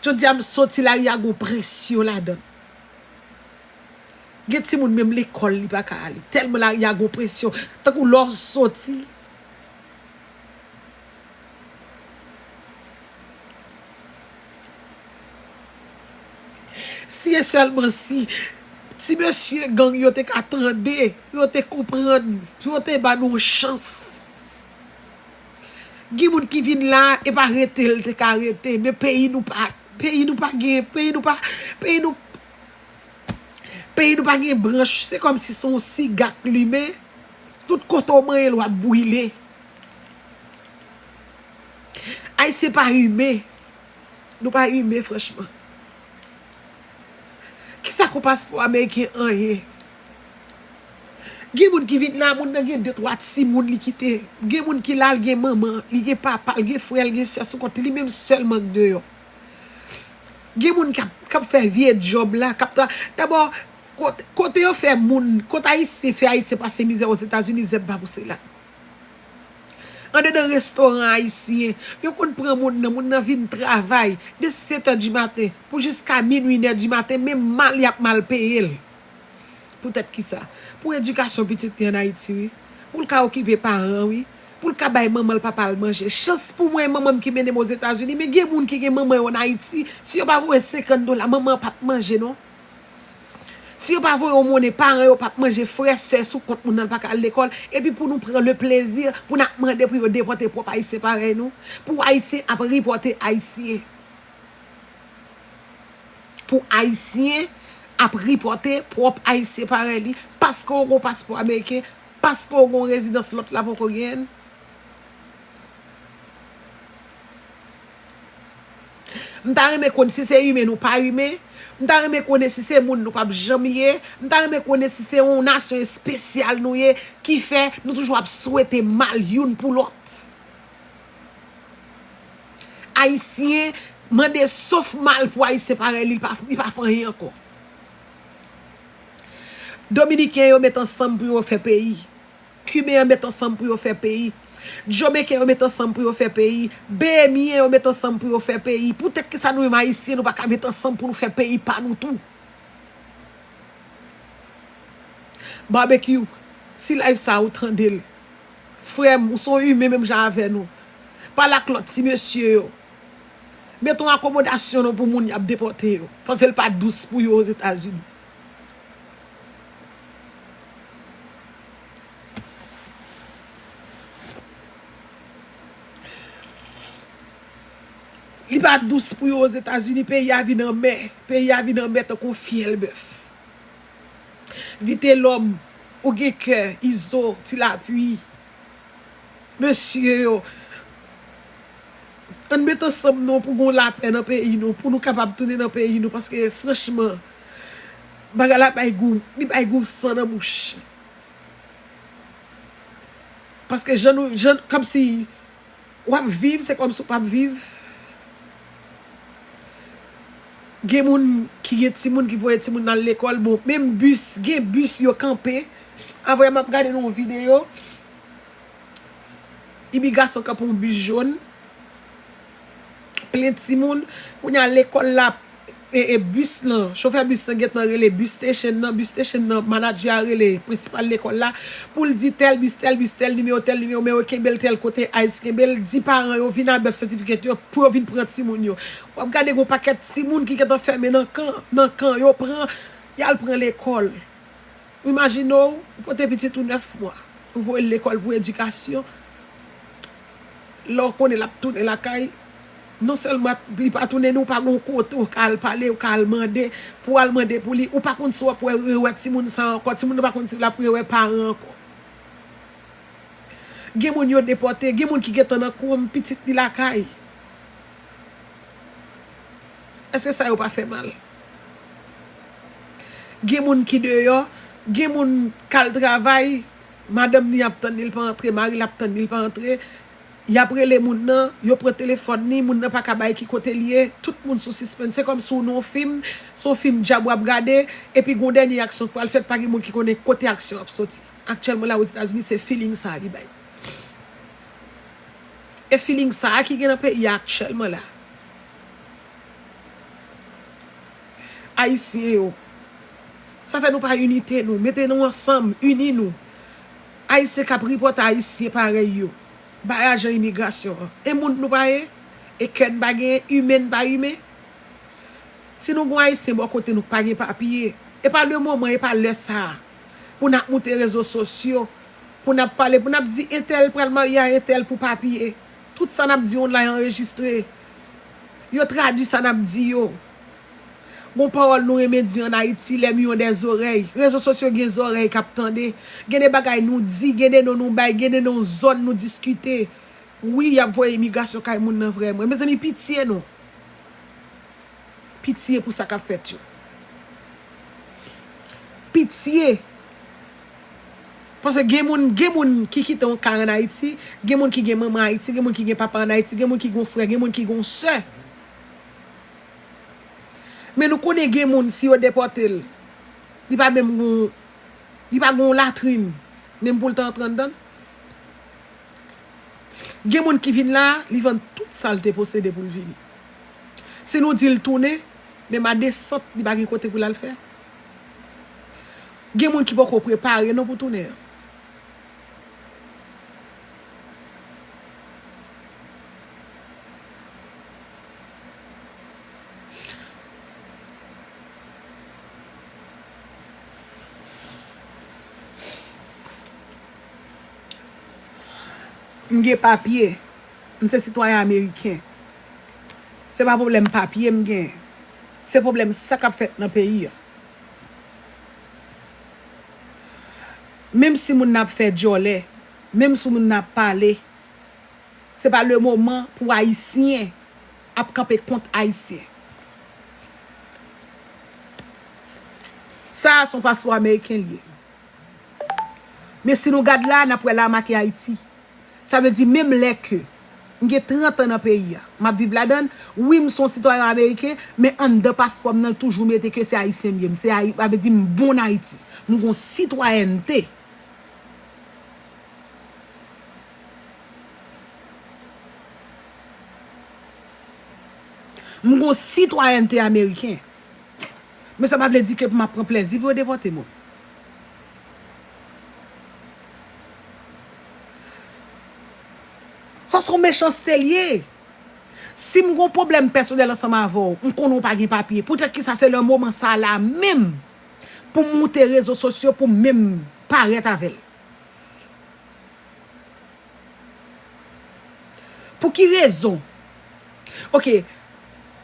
Jodi a m soti lari a gon presyon ladan l. Gen timoun menm lekòl li pa ka ale. Tèlman lari a gon presyon. Tankou lè w soti. Si e sèlman si ti mesye gang yo te ka tande, yo te konprann, yo te ba nou yon chans. Gen moun ki vin la, e pa rete l te ka rete, men peyi nou pa, peyi nou pa gen, peyi nou pa, peyi nou, peyi nou pa gen branch, se kòmsi se yon siga k limen, tout kote w manyen l w ap brile. Ayisyen pa imen. Nou pa imen, franchman. Kisa k yon paspò ameriken an ye? Gen moun ki vin la, moun nan gen de twa timoun li kite. Gen moun ki la, l gen manman, li gen papa, l gen frè, l gen sè sou kont li, li menm sèlman k deyò. Gen moun k ap, k ap fè vye djòb la, k ap tra-, dabò, kot-, kote yo fè moun, kot Ayisyen fè Ayisyen pase mizè Ozetazini, zèb pa pouse la. Andedan restoran ayisyen, yo konn pran moun nan, moun nan vin travay de sèt è di maten pou jiska minwi, inè di maten, menm mal y ap mal peye l. Poutèt kisa? Pou edikasyon pitit li ann Ayiti, wi. Pou l ka okipe paran, wi. Pou l ka bay manman l, papa l manje. Chans pou mwen, manman m ki mennen m Ozetazini, men gen moun ki gen manman yo ann Ayiti, si yo pa voye senkant dola, manman an p ap manje, non. Si yo pa voye yon monnen, paran yo p ap manje, frè, sè sou kont moun nan, l pa ka al lekòl, epi pou nou pran le plezi, pou n ap mande pou yo depòte pwòp Ayisyen parèy nou, pou Ayisyen ap ripòte Ayisyen. Pou Ayisyen ap ripòte pwòp Ayisyen parèy li, paske w gon paspò ameriken, paske w gon rezidans lòt la poko genyen. M ta renmen konn si se imen nou pa imen. M ta renmen konnen si se moun nou p ap janm ye. M ta renmen konnen si se yon nasyon espesyal nou ye ki fè nou toujou ap swete mal youn pou lòt. Ayisyen mande sof mal pou Ayisyen parèy li, li pa, li pa fè anyen ankò. Dominiken yo met ansanm pou yo fè peyi. Kiben an met ansanm pou yo fè peyi. Jamaiken yo met ansanm pou yo fè peyi. Behemyen yo met ansanm pou yo fè peyi. Poutèt kisa nou menm Ayisyen nou pa ka met ansanm pou nou fè peyi pa nou tou? Babekyou, si live sa ou tande l, frè m, ou se yon imen menm jan avè nou. Pale ak lòt ti mesye yo. Mete yon akomodasyon non pou moun y ap depòte yo. Paske l pa dous pou yo Ozetazini. Li pa dous pou yo Ozetazini, peyi a vin anmè. Peyi a vin anmè tankou yon fyèl bèf. Vitelòm, ou gen kè, Izo, Ti Lapli. Mesye yo, ann met ansanm non pou gon lapè nan peyi nou, pou nou kapab tounen nan peyi nou, paske franchman, bagay la bay gou, li bay gou san nan bouch. Paske jan nou, jan, kòmsi w ap viv, se kòmsi w p ap viv. Gen moun ki gen timoun ki voye timoun nan lekòl, bon, menm bis, gen bis yo kanpe. Avè m ap gade nan yon videyo, imigrasyon kanpe yon bis jòn, plen timoun. Kounye a lekòl la, e, e bis lan, chofè bis lan gentan rele bis station nan, bis station nan, manadjè a rele prensipal lekòl la, pou l di tèl bis, tèl bis, tèl nimewo, tèl nimewo, men yo kenbe l tèl kote, ICE kenbe l, di paran yo vin a bèf sètifikèt yo, pou yo vin pran timoun yo. W ap gade gon pakèt timoun ki gentan fèmen nan kan, nan kan, yo pran, y al pran lekòl. Ou imajine w, ou pote pitit ou nèf mwa, ou voye l lekòl pou edikasyon. Lè w konnen l ap tounen lakay, non sèlman li pa tounen, ou pa gon kote ou ka al pale, ou ka al mande, pou w al mande pou li, ou pa konn si w ap rewè timoun sa ankò, timoun nan pa konn si l ap rewè paran ankò. Gen moun yo depòte, gen moun ki gentan nan kòm pitit li lakay. Èske sa yo pa fè mal? Gen moun ki deyò, gen moun k al travay, madanm li ap tann li, l pa antre, mari l ap tann li, l pa antre. Y ap rele moun nan, yo pran telefòn li, moun nan pa ka bay ki kote l ye, tout moun sou sispann. Se kòmsi w nan yon fim, se yon fim dyab w ap gade, epi gon dènye aksyon k pral fèt, pa gen moun ki konnen kote aksyon ap soti. Aktyèlman la, Ozetazini, se feeling sa a li bay. E feeling sa a ki gen nan peyi a aktyèlman la. Ayisyen yo. Sa fè nou pa inite nou, mete nou ansanm, ini nou. Ayisyen k ap ripòte Ayisyen parèy yo. Bay ajan imigrasyon an. E moun nou pa ye? E kè n pa genyen? Imen n pa imen? Si nou gon Ayisyen bò kote nou k pa gen papye, e pa lemoman, e pa lè sa a, pou n ap moute rezo sosyo, pou n ap pale, pou n ap di entèl pral marye a entèl pou papye. Tout sa n ap di online anrejistre. Yo tradui sa n ap di yo. Gon pawòl nou renmen di ann Ayiti, les millions des oreilles. Rezo sosyo gen zòrèy k ap tande. Gen de bagay nou di, gen de non nou bay, gen de non zòn nou diskite. Wi, y ap voye imigrasyon kay moun nan vrèman. Mezanmi, pitye non. Pitye pou sa k ap fèt yo. Pitye. Paske gen moun, gen moun ki kite yon kay ann Ayiti, gen moun ki gen manman Ayiti, gen moun ki gen papa ann Ayiti, gen moun ki gen yon frè, gen moun ki gen yon sè. Men nou konnen gen moun, si yo depòte l, li pa menm gon, li pa gon latrin, menm pou l ta antre anndan l. Gen moun ki vin la, li vann tout sa l te posede pou l vini. Si nou di l tounen, menm a desant, li pa gen kote pou l al fè. Gen moun ki poko prepare non pou tounen an. M gen papye. M se sitwayen ameriken. Se pa pwoblèm papye m gen. Se pwoblèm sa k ap fèt nan peyi a. Menm si moun nan ap fè djòlè, menm si moun nan ap pale, se pa lemoman pou Ayisyen ap kanpe kont Ayisyen. Sa a se yon paspò ameriken l ye. Men si nou gad la, n ap wè la make Ayiti. Sa vle di menm lè ke m gen trant an nan peyi a, m ap viv ladan l, wi, m se yon sitwayen ameriken, men anndan paspò m nan, l toujou mete ke se ayisyen m ye. M se Ayi-, sa vle di m bon Ayiti. M gon sitwayènte. M gon sitwayènte ameriken. Men sa pa vle di ke pou m ap pran plèzi pou yo depòte m. Sa se yon mechanste l ye. Si m gen yon pwoblèm pèsonèl ansanm avè w, m konnen w pa gen papye. Poutèt ki sa se nan moman sa a la menm pou m moute rezo sosyo pou m menm parèt avè l? Pou ki rezon? Ok,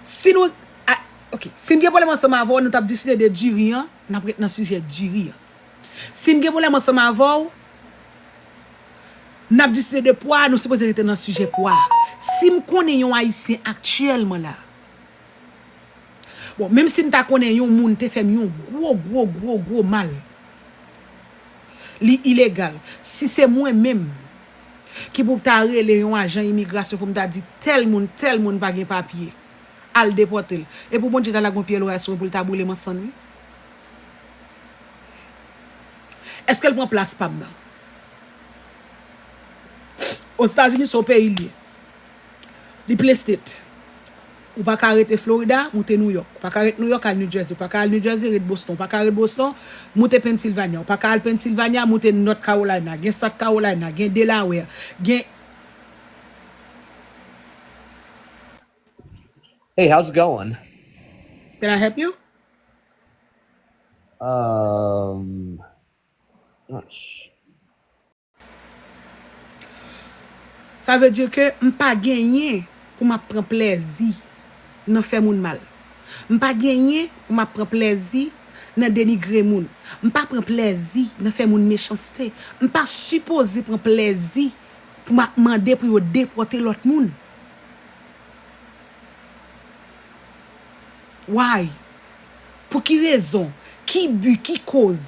si nou, a, ok, si m gen pwoblèm ansanm avè w, nou t ap diskite de diri an, n ap ret nan sijè diri an. Si m gen pwoblèm ansanm avè w, n ap diskite de pwa, nou sipoze rete nan sijè pwa. Si m konnen yon Ayisyen aktyèlman la, bon, menm si m ta konnen yon moun te fè m yon gwo, gwo, gwo, gwo mal, li ilegal. Si se mwen menm ki pou ta rele yon ajan imigrasyon pou m ta di tèl moun, tèl moun pa gen papye, al depòte l. E pou Bondye ta lage yon pyè lwaya sou mwen pou l ta boule m an sann, wi. Èske l pran plas pa m nan? Ozetazini se yon peyi l ye. Li plestet. Ou pa ka rete Florida, moute New York. Ou pa ka rete New York, al New Jersey. Ou pa ka al New Jersey, ret Boston. Ou pa ka ret Boston, moute Pennsylvania. Ou pa ka al Pennsylvania, moute North Carolina. Gen South Carolina, gen Delaware, gen Hey, how's it going? Can I help you? Um, not sh- Sa vle di ke m pa genyen pou m ap pran plèzi nan fè moun mal. M pa genyen pou m ap pran plèzi nan denigre moun. M pa pran plèzi nan fè moun mechanste. M pa sipoze pran plèzi pou m ap mande pou yo depòte lòt moun. Why? Pou ki rezon? Ki bi? Ki koz?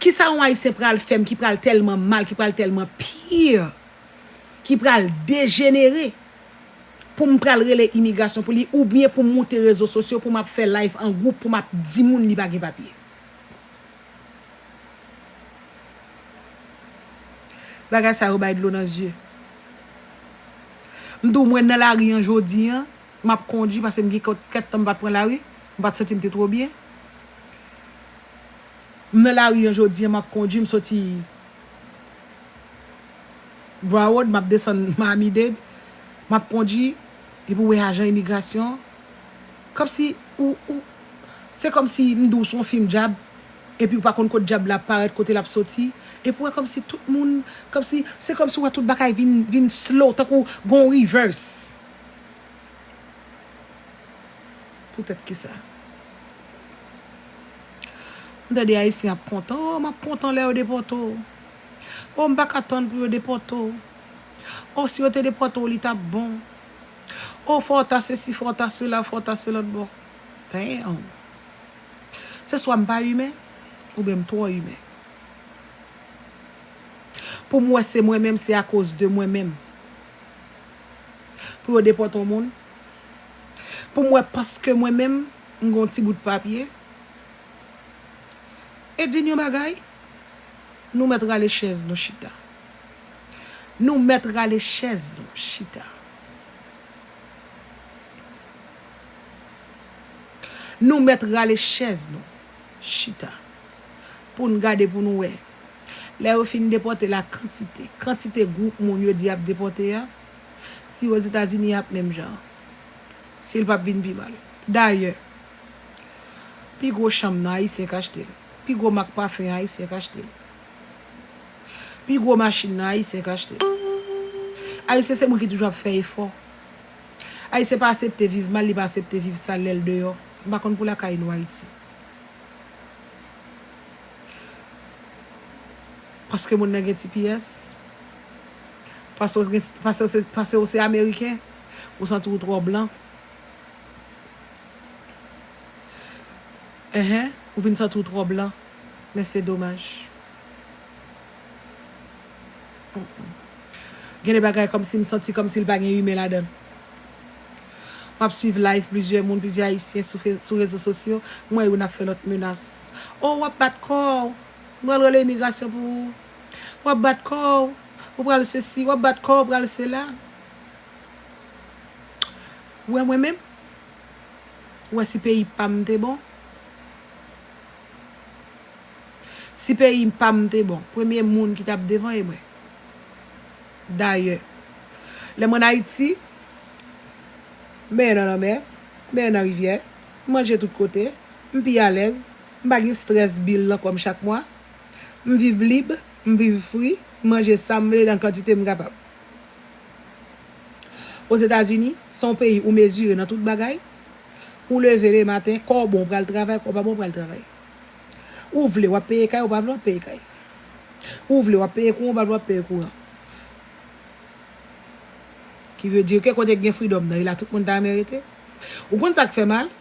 Kisa yon Ayisyen pral fè m ki pral tèlman mal, ki pral tèlman pi, ki pral dejenere pou m pral rele imigrasyon pou li oubyen pou m moute rezo sosyo pou m ap fè live an gwoup pou m ap di moun li pa gen papye? Bagay sa yo bay dlo nan zye. M di w mwen nan lari an jodi an, m ap kondui paske m gen kèk tan m pa t pran lari, m pa t santi m te twò byen. M nan lari an jodi an, m ap kondui, m soti Broward, m ap desann Miami-Dade, m ap kondui, epi w wè ajan imigrasyon, kòmsi ou, ou, se kòmsi m di w se yon fim dyab, epi ou pa konn kot dyab la ap parèt, kote l ap soti, epi w wè kòmsi tout moun, kòmsi, se kòmsi w wè tout bagay vin, vin slow, tankou gon reverse. Poutèt kisa? M tande Ayisyen ap kontan, oh, m ap kontan lè yo depòte w. Oh, m pa ka tann pou yo depòte w. Oh, si yo te depòte w, li t ap bon. Oh, fò w ta sesi, fò w ta sela, fò w ta se lòt bò. Damn. Se swa m pa imen, oubyen m twò imen. Pou m wè se mwen menm, se akoz de mwen menm. Pou yo depòte yon moun. Pou m wè paske mwen menm, m gen yon ti bout papye. E di n yon bagay, nou mèt rale chèz nou chita. Nou mèt rale chèz nou chita. Nou mèt rale chèz nou chita pou n gade pou nou wè. Lè yo fin depòte la kantite, kantite gwoup moun yo di y ap depòte a, si Ozetazini y ap menm jan, si l p ap vin pi mal. Dayè, pi gwo chanm nan Ayisyen k achte l. Pi gwo mak pafen an Ayisyen k achte l. Pi gwo machin nan Ayisyen k achte l. Ayisyen se moun ki toujou ap fè efò. Ayisyen pa aksepte viv mal, li pa aksepte viv sal lè l deyò. M pa konn pou lakay nou Ayiti. Paske moun nan gen T P S, paske w gen, paske w se, paske w se Ameriken, ou santi w twò blan. Enhen, ou vin santi w twò blan. Men se domaj. Gen de bagay kòmsi m santi kòmsi l pa gen imen ladan l. M ap swiv live plizyè moun, plizyè Ayisyen sou fe-, sou rezo sosyo. M wè youn ap fè lòt menas. Oh, w ap bat kò w. M pral rele imigrasyon pou ou. W ap bat kò w. Ou pral sesi. W ap bat kò w, ou pral sela. Ou wè mwen menm? Ou wè si peyi pa m te bon? Si peyi pa m te bon, premye moun ki t ap devan e mwen. Dayè, lè m ann Ayiti, m benyen nan lanmè, m benyen nan rivyè, m manje tout kote, m pi alèz, m pa gen strès bil nan kò m chak mwa, m viv lib, m viv fri, m manje sa m vle nan kantite m kapab. Ozetazini, se yon peyi ou mezire nan tout bagay. Ou leve lematen, kò w bon, w pral travay, kò w pa bon, w pral travay. Ou vle, w ap peye kay, ou pa vle, w ap peye kay. Ou vle, w ap peye kouran, ou pa vle, w ap peye kouran. Ki vle di ke kote k gen freedom nan, e la tout moun ta renmen rete. Ou konn sa k fè mal?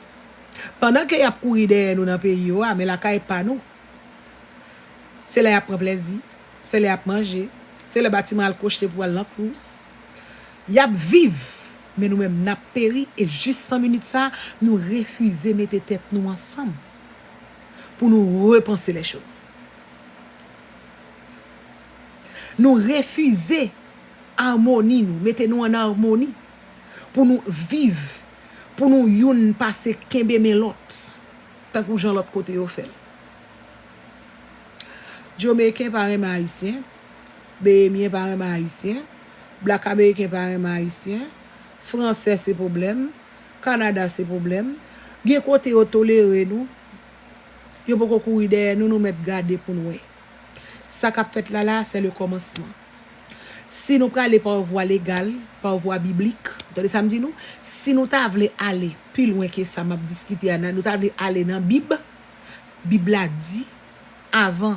Pandan ke y ap kouri dèyè nou nan peyi yo a, men lakay pa nou. Se lè y ap pran plèzi, se lè y ap manje, se lè batiman al kwochte pou al nan kours. Y ap viv, men nou menm n ap peri, e jis nan minit sa, nou refize mete tèt nou ansanm pou nou repanse lè choz. Nou refize amoni nou, mete nou an amoni pou nou viv, pou nou youn pase kenbe men lòt, tankou jan lòt kote yo fè l. Jomeyiken pa renmen Ayisyen, Behemyen pa renmen Ayisyen, Blak Ameriken pa renmen Ayisyen, Fransè se pwoblèm, Kanada se pwoblèm. Gen kote yo tolere nou, yo poko kouri dèyè nou, nou mèt gade pou n wè. Sa k ap fèt la la, se le kòmansman. Si nou prale pa vwa legal, pa vwa biblik, ou tande sa m di nou? Si nou ta vle ale pi lwen ke sa m ap diskite a, nan, nou ta vle ale nan Bib, Bib la di avan.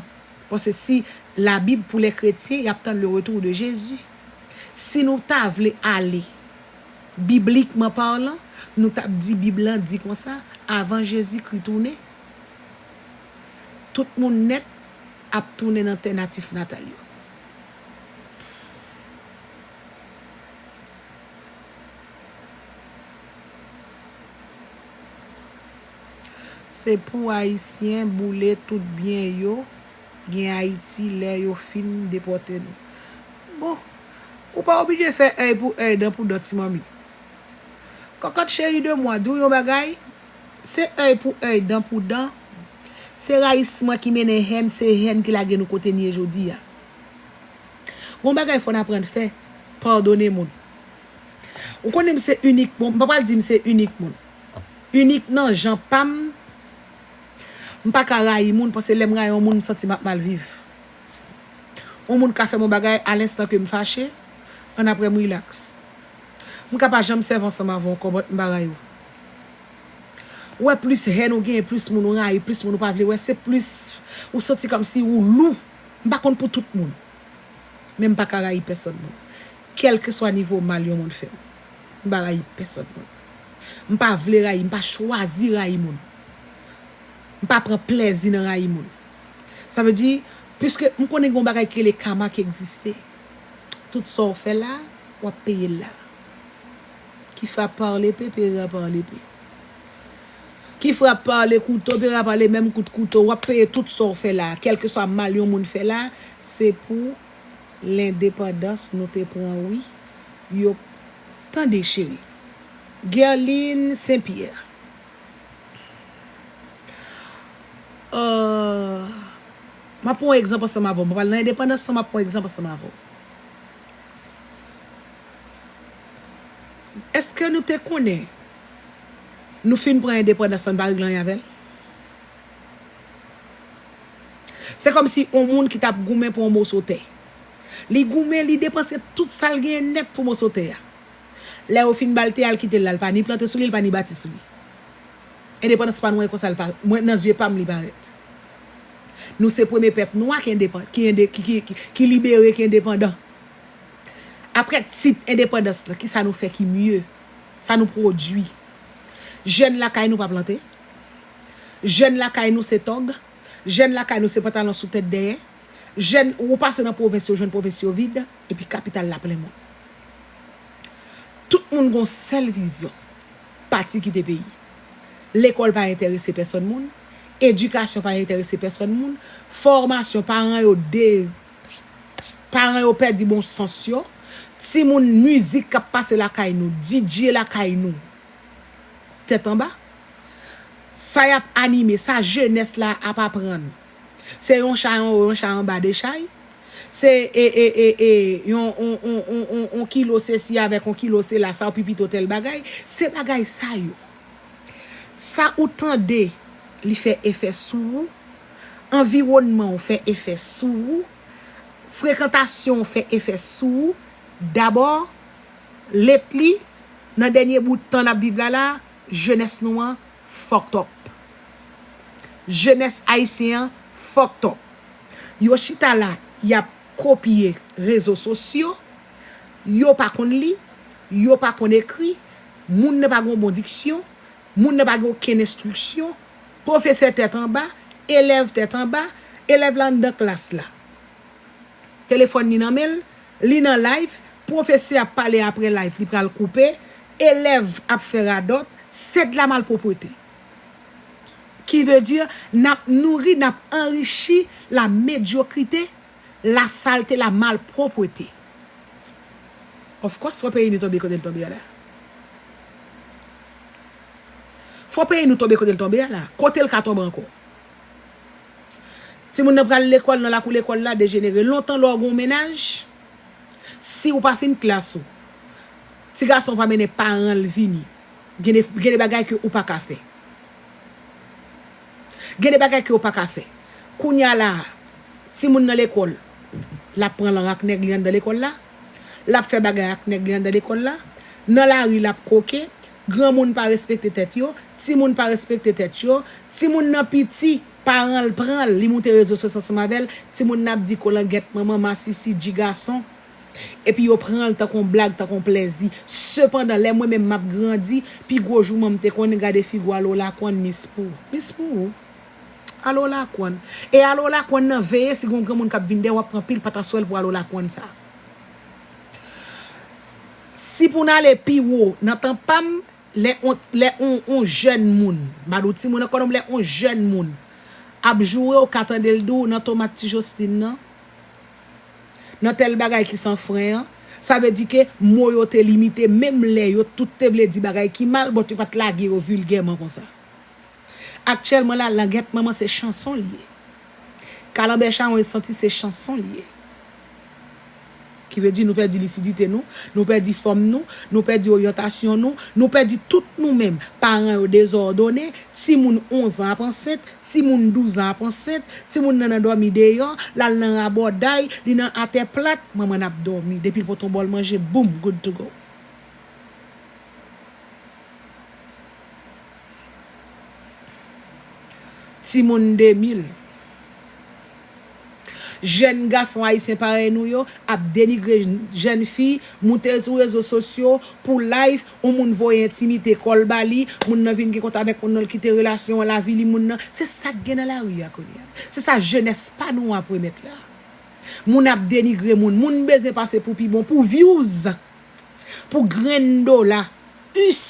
Paske si Labib pou lè kretyen, y ap tann le retour de Jésus. Si nou ta vle ale, biblikman palan, nou t ap di Bib lan di konsa, avan Jezikri tounen, tout moun nèt ap tounen nan tè natif natal yo. Se pou Ayisyen boule tout byen yo gen Ayiti lè yo fin depòte nou. Bon, ou pa oblije fè èy pou èy, dan pou dan, ti manmi. Kòkòt cheri de mwa, di w yon bagay, se èy pou èy, dan pou dan. Se rayisman ki mennen hèn, se hèn ki lage nou kote n ye jodi a. Gon bagay fò n aprann fè, padone moun. Ou konnen m se inik, bon, m pa pral di m se inik moun. Inik nan jan pa m, m pa ka rayi moun, paske lè m rayi yon moun, m santi m ap mal viv. Yon moun ka fè m yon bagay, a lenstan ke m fache, annapre m rilaks. M ka pa janm sèvi ansanm avè w ankò, but m pa rayi w. Ou wè, plis hèn ou genyen, plis moun ou rayi, plis moun ou pa vle wè, se plis ou santi kòmsi ou lou. M pa konn pou tout moun. Men m pa ka rayi pèsòn moun. Kèlkeswa nivo mal yon moun fè m, m pa rayi pèsòn moun. M pa vle rayi, m pa chwazi rayi moun. M pa pran plèzi nan rayi moun. Sa vle di, piske m konnen gen yon bagay ki rele kama ki egziste. Tout sa w fè la, w ap peye l la. Qui frappe par l'épée paiera par l'épée. Qui frappe par le couteau paiera par le même coup de couteau. W ap peye tout sa w fè la. Kèlkeswa mal yon moun fè la, se pou lendepandans nou te pran, wi. Yo, tande, cheri. Guerline Saint-Pierre. Euh, m ap pran yon egzanp ansanm avè w. M pral nan endepandans lan, m ap pran yon egzanp ansanm avè w. Èske nou te konnen nou fin pran endepandans lan, n pa regle anyen avè l? Se kòmsi yon moun ki t ap goumen pou yon moso tè. Li goumen, li depanse tout sa l genyen nèt pou moso tè a. Lè yo fin ba l tè a, l kite l la, l pa ni plante sou li, l pa ni bati sou li. Endepandans pa nou an konsa l pa, mwen, nan zye pa m li parèt. Nou se premye pèp nwa ki endepan-, ki ende-, ki, ki, ki, ki libere, ki endepandan. Apre tit endepandans lan, kisa nou fè ki mye? Sa nou pwodui? Jèn lakay nou pa plante. Jèn lakay nou se tòg. Jèn lakay nou se pantalon sou tèt dèyè. Jèn, ou pase nan pwovens yo, jwenn pwovens yo vid, epi kapital la plen moun. Tout moun gon sèl vizyon, pati kite peyi. Lekòl pa enterese pèsòn moun, edikasyon pa enterese pèsòn moun, fòmasyon, paran yo de-, paran yo pèdi bon sans yo, timoun, mizik k ap pase lakay nou, D J lakay nou, tèt anba. Sa y ap anime, sa jenès la ap aprann. Se yon chay anwo, yon chay anba, de chay. Se e, e, e, e, yon, on, on, on, on, on kilo sesi avèk on kilo sela, sa w pi pito tèl bagay. Se bagay sa yo. Sa ou tande, li fè efè sou ou. Anviwònman w fè efè sou ou. Frekantasyon w fè efè sou ou. Dabò, lately, nan dènye bout tan n ap viv la la, jenès nou an fucked up. Jenès ayisyen an fucked up. Yo chita la, y ap kopye rezo sosyo, yo pa konn li, yo pa konn ekri, moun nan pa gen yon bon diksyon, moun nan pa gen okenn enstriksyon, pwofesè tèt anba, elèv tèt anba, elèv la anndan klas la. Telefòn li nan men l, li nan live, pwofesè ap pale apre live, li pral koupe, elèv ap fè radòt, se de la malpropreté. Ki vle di, n ap nouri, n ap anrichi la medyokrite, la salte, la malpropreté. Of course, fò peyi nou tonbe kote l tonbe a la. Fò peyi nou tonbe kote l tonbe a la. Kote l ka tonbe ankò? Timoun nan pral lekòl, nan lakou lekòl la, dejenere. Lontan, lè w gen yon mennaj, si w pa fin klas ou, ti gason w pa mennen paran l vini. Gen de, gen de bagay ke ou pa ka fè. Gen de bagay ke ou pa ka fè. Kounye a la a, timoun nan lekòl, l ap pran lang ak nèg li anndan lekòl la, l ap fè bagay ak nèg li anndan lekòl la, nan lari l ap koke, granmoun pa respekte tèt yo, timoun pa respekte tèt yo, timoun nan piti, paran l pran l, li moute rezo sosyo ansanm avè l, timoun nan ap di kolangèt manman, masisi, dji gason. Epi yo pran l tankou yon blag, tankou yon plèzi. Sepandan, lè mwen menm m ap grandi, pi gwo jouman m te konnen gade figi w, alo lakwann, mis pou ou. Mis pou ou. Alo lakwann. E alo lakwann nan veye si gen yon granmoun k ap vin dèyè w, w ap pran pil pataswèl pou alo lakwann sa. Si pou n ale pi wo, nan tan pa m, lè on, lè on, on jèn moun, m pa di w timoun ankò non, lè on jèn moun ap joure, w ka tande l di w nan tomat ti Joslin nan, nan tèl bagay ki san fren an, sa vle di ke mo yo te limite, menm lè yo tout te vle di bagay ki mal, but yo pa t lage yo vilgèman konsa. Aktyèlman la, langèt manman se chanson l ye. Kalanbè chawony santi se chanson l ye. Ki vle di nou pèdi lisidite nou, nou pèdi fòm nou, nou pèdi oryantasyon nou, nou pèdi tout nou menm. Paran yo dezòdone, timoun onz an ap ansent, timoun douz an ap ansent, timoun nan nan dòmi deyò, l al nan rabòday, li nan atè plat, manman n ap dòmi. Depi l pote yon bòl manje, boum, good to go. Timoun de mil. Jèn gason ayisyen parèy nou yo ap denigre jèn fi, moute sou rezo sosyo pou live, yon moun voye entimite kò l ba li, moun nan vin gen kont avèk moun nan, l kite relasyon an, lavi li, moun nan. Se sa k gen nan lari a kounye a. Se sa jenès pa nou ap remèt la. Moun ap denigre moun. Moun bezwen pase pou pi bon, pou views. Pou grenn dola, us,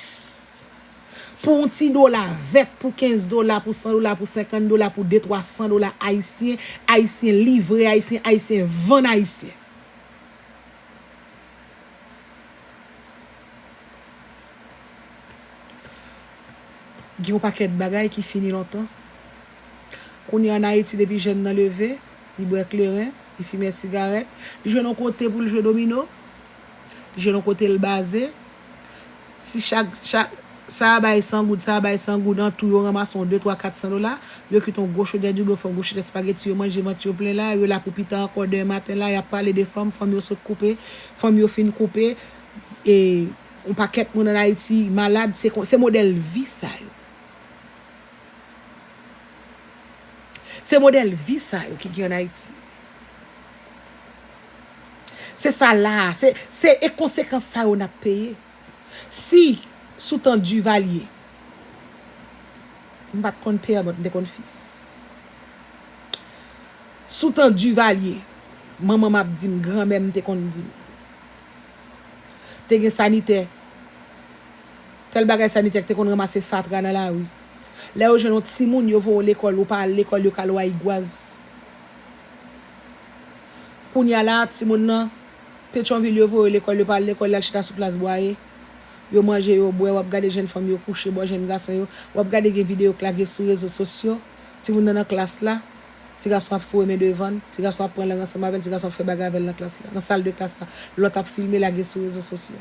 pou yon ti dola vèt, pou kenz dola, pou san dola, pou senkant dola, pou de twa san dola ayisyen, ayisyen livre ayisyen, ayisyen vann ayisyen. Gen yon pakèt bagay ki fini lontan. Kounye a ann Ayiti, depi jèn nan leve, li bwè kleren, li fimen sigarèt, li jwenn yon kote pou l jwe domino, li jwenn yon kote l baze. Si chak, chak, sa a bay san goud, sa a bay san goud, an tou yo ranmase yon de, twa, kat san dola, yo kite yon gwo chodyè diblo, fè yon gwo chodyè espageti, yo manje, vant yo plen la, yo la pou pita ankò, demen maten la, y ap pale de fanm, fanm yo sot koupe, fanm yo fin koupe, e yon pakèt moun ann Ayiti malad, se kon, se modèl vi sa yo. Se modèl vi sa yo ki gen ann Ayiti. Se sa la a, se, se e konsekans sa yo n ap peye. Si, sou tan Duvalier, m pa t konn pè, but m te konn fis. Sou tan Duvalier, manman m ap di m, granmè m te konn di m. Te gen sanitè. Tèl bagay sanitè ki te konn ranmase fatra nan lari. Lè yo jwenn yon timoun, yo voye w lekòl, ou pa al lekòl, yo ka lwe w ayigwaz. Kounye a la, timoun nan, Petyonvil, yo voye w lekòl, yo pa al lekòl, y al chita sou plas bwaye. Yo manje, yo bwè, w ap gade jèn fanm yo kouche bò jèn gason yo, w ap gade gen videyo k lage sou rezo sosyo, timoun nan nan klas la. Ti gason ap foure men devan l, ti gason ap pran lang ansanm avè l, ti gason ap fè bagay avè l nan klas la, nan sal de klas la. Lòt ap filme, lage sou rezo sosyo.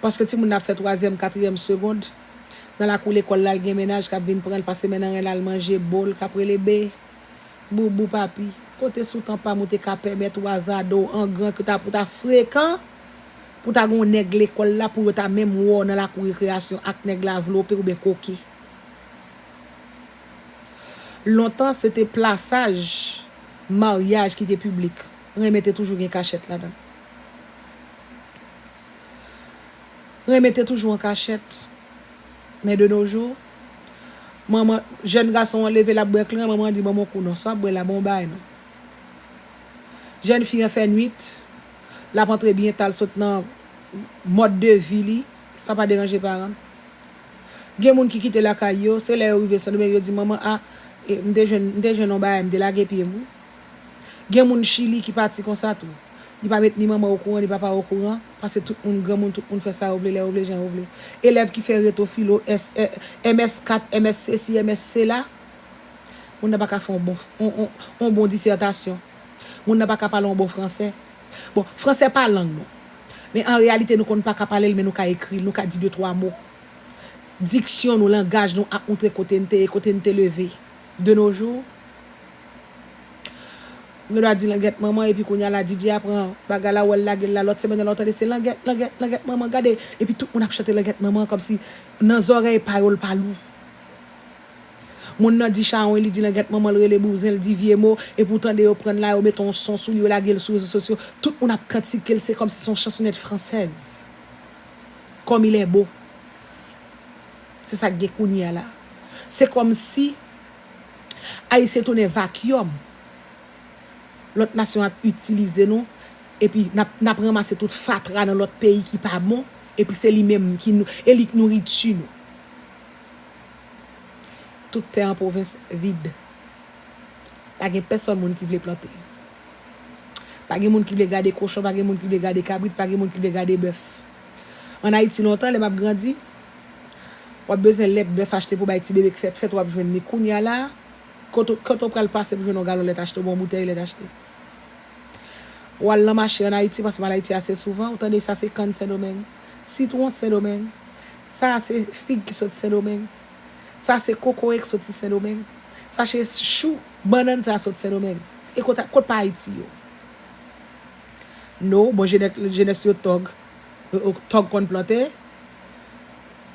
Paske timoun nan ap fè twazyèm, katriyèm segond, nan lakou lekòl la, l gen mennaj k ap vin pran l, pase men nan ren l, al manje bòl, k ap rele be, boubou, papi. Kote sou tan pa m ou te ka pèmèt ou azade w an gran ke ta pou ta frekan, pou ta gen yon nèg lekòl la, pou yo ta menm wè w nan lakou rekreyasyon ak nèg la vlope oubyen koke. Lontan, se te plasaj maryaj ki te piblik. Renmen te toujou gen kachèt ladan l. Renmen te toujou an kachèt. Men de nos jours, manman, jèn gason an leve, l ap bwè kleren, manman an di, "Ban m yon kou non, sa w ap bwè la, ban m yon bagay non." Jèn fi an fè nwit, l ap antre byen ta, l sot nan mòd de vi li, sa pa deranje paran l. Gen moun ki kite lakay yo, se lè yo rive Sendomeng, yo di, "Manman, a, e, m te jwenn, m te jwenn yon bagay, m te lage pye m, wi." Gen moun Chili ki pati konsa tou. Li pa met ni manman okouran, ni papa okouran, paske tout moun granmoun, tout moun fè sa yo vle, lè yo vle, jan yo vle. Elèv ki fè reto filo, S, eh, M S kat, M S sesi, M S sela, moun nan pa ka fè yon bon, yon, yon, yon bon disètasyon. Moun nan pa ka pale yon bon fransè. Bon, fransè pa lang nou. Men an reyalite, nou konn pa ka pale l, men nou ka ekri l, nou ka di de twa mo. Diksyon nou, langaj nou ap montre kote n te ye, kote n te leve. De nos jours, nou gen dwa di langèt manman, epi kounye a la, D J a pran bagay la, wè l lage l la, lòt semèn nan, lè w tande se langèt, langèt, langèt manman, gade, epi tout moun ap chante langèt manman, kòmsi nan zòrèy pa yo, l pa lou. Moun nan di chawony, li di langèt manman, l rele bouzen, l di vye mo, epi w tande yo pran l la, yo mete yon son sou li, yo lage l sou rezo sosyo, tout moun ap kantike l, se kòmsi se yon chansonnette française. Comme il est beau. Se sa k gen kounye a la. Se kòmsi Ayisyen tounen vakyòm. Lòt nasyon ap itilize nou, epi n ap, n ap ranmase tout fatra nan lòt peyi ki pa bon, epi se li menm ki nou, e li k nouriti nou. Tout tè an pwovens vid. Pa gen pèsonn moun ki vle plante. Pa gen moun ki vle gade kochon, pa gen moun ki vle gade kabrit, pa gen moun ki vle gade bèf. Ann Ayiti lontan, lè m ap grandi, w ap bezwen lèt bèf achte pou bay ti bebe k fèk fèt, w ap jwenn li. Kounye a la, kote, kote w pral pase pou jwenn yon galon lèt achte, oubyen yon boutèy lèt achte. W al nan mache ann Ayiti, paske m al Ayiti ase souvan, ou tande sa se kann Sendomeng, sitwon Sendomeng, sa se fig ki soti Sendomeng, sa se kokoye k soti Sendomeng, sa se chou, bannann sa soti Sendomeng. E kot, kot pa Ayiti yo? No, bon, jenè-, jenès yo tòg. Tòg konn plante.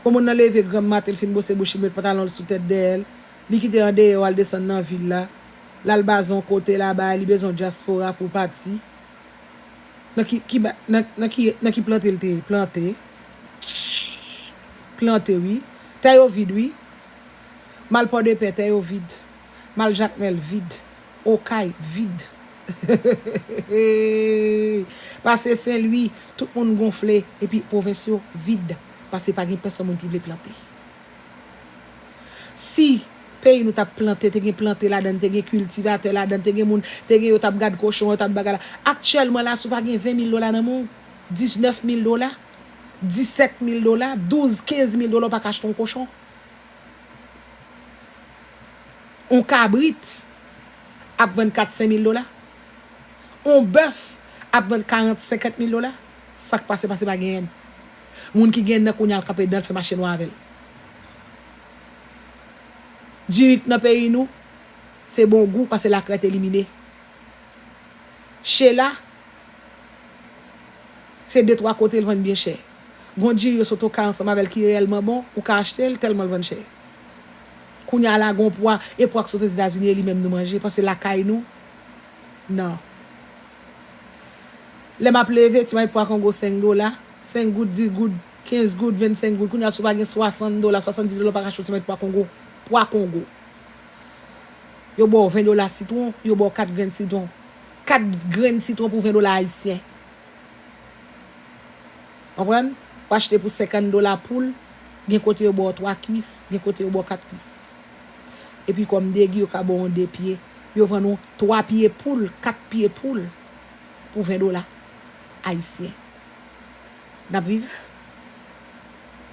Bon, moun nan leve granm maten, l fin bwose bouch li, met pantalon l sou tèt dèyè l. Li kite andeyò, al desann nan vil la. L al baze yon kote laba, li bezwen yon dyaspora pou l pati. Nan ki, ki ba-, nan, nan ki, nan ki plante l te ye? Plante. Plante, wi. Tè yo vid, wi. M al Pòdepè, tè yo vid. M al Jakmèl, vid. Okay, vid. Pase Senlwi, tout moun gonfle, epi pwovens yo vid, paske pa gen pèsonn moun ki vle plante. Si peyi nou t ap plante, te gen plante ladan l, te gen kiltivatè ladan l, te gen moun, te gen yo t ap gad kochon, yo t ap bagay la. Aktyèlman la, si w pa gen ven mil dola nan men w, diznèf mil dola, disèt mil dola, douz, kenz mil dola, w pa ka achte yon kochon. On kabrit ap vann kat, senk mil dola. On bèf ap vann karant, senkant mil dola. Sa k pase, pase pa genyen. Moun ki gen nan kounye a, l kanpe dan l, fè mache nwa avè l. Diri k nan peyi nou, se bon gou, paske lakrèt elimine. Chela, se de twa kote l vann byen chè. Gon diri yo sot Okay ansanm avè l ki reyèlman bon, ou ka achte l tèlman l vann chè. Kounye a la, gon pwa, e pwa k sot Ozetazini, e li menm nou manje, paske lakay nou, non. Lè m ap leve, ti manje pwa Kongo senk dola, senk goud, dis goud, kenz goud, vennsenk goud. Kounye a, si w pa gen swasant dola, swasanndis dola, w pa ka achte yon ti manje pwa Kongo. Pwa Kongo. Yo ba w ven dola sitwon, yo ba w kat grenn sitwon. Kat grenn sitwon pou ven dola ayisyen. Konprann? W achte pou senkant dola poul, gen kote yo ba w twa kwis, gen kote yo ba w kat kwis. Epi kòm degi, yo ka ba w yon de pye. Yo vann ou twa pye poul, kat pye poul pou ven dola ayisyen. N ap viv?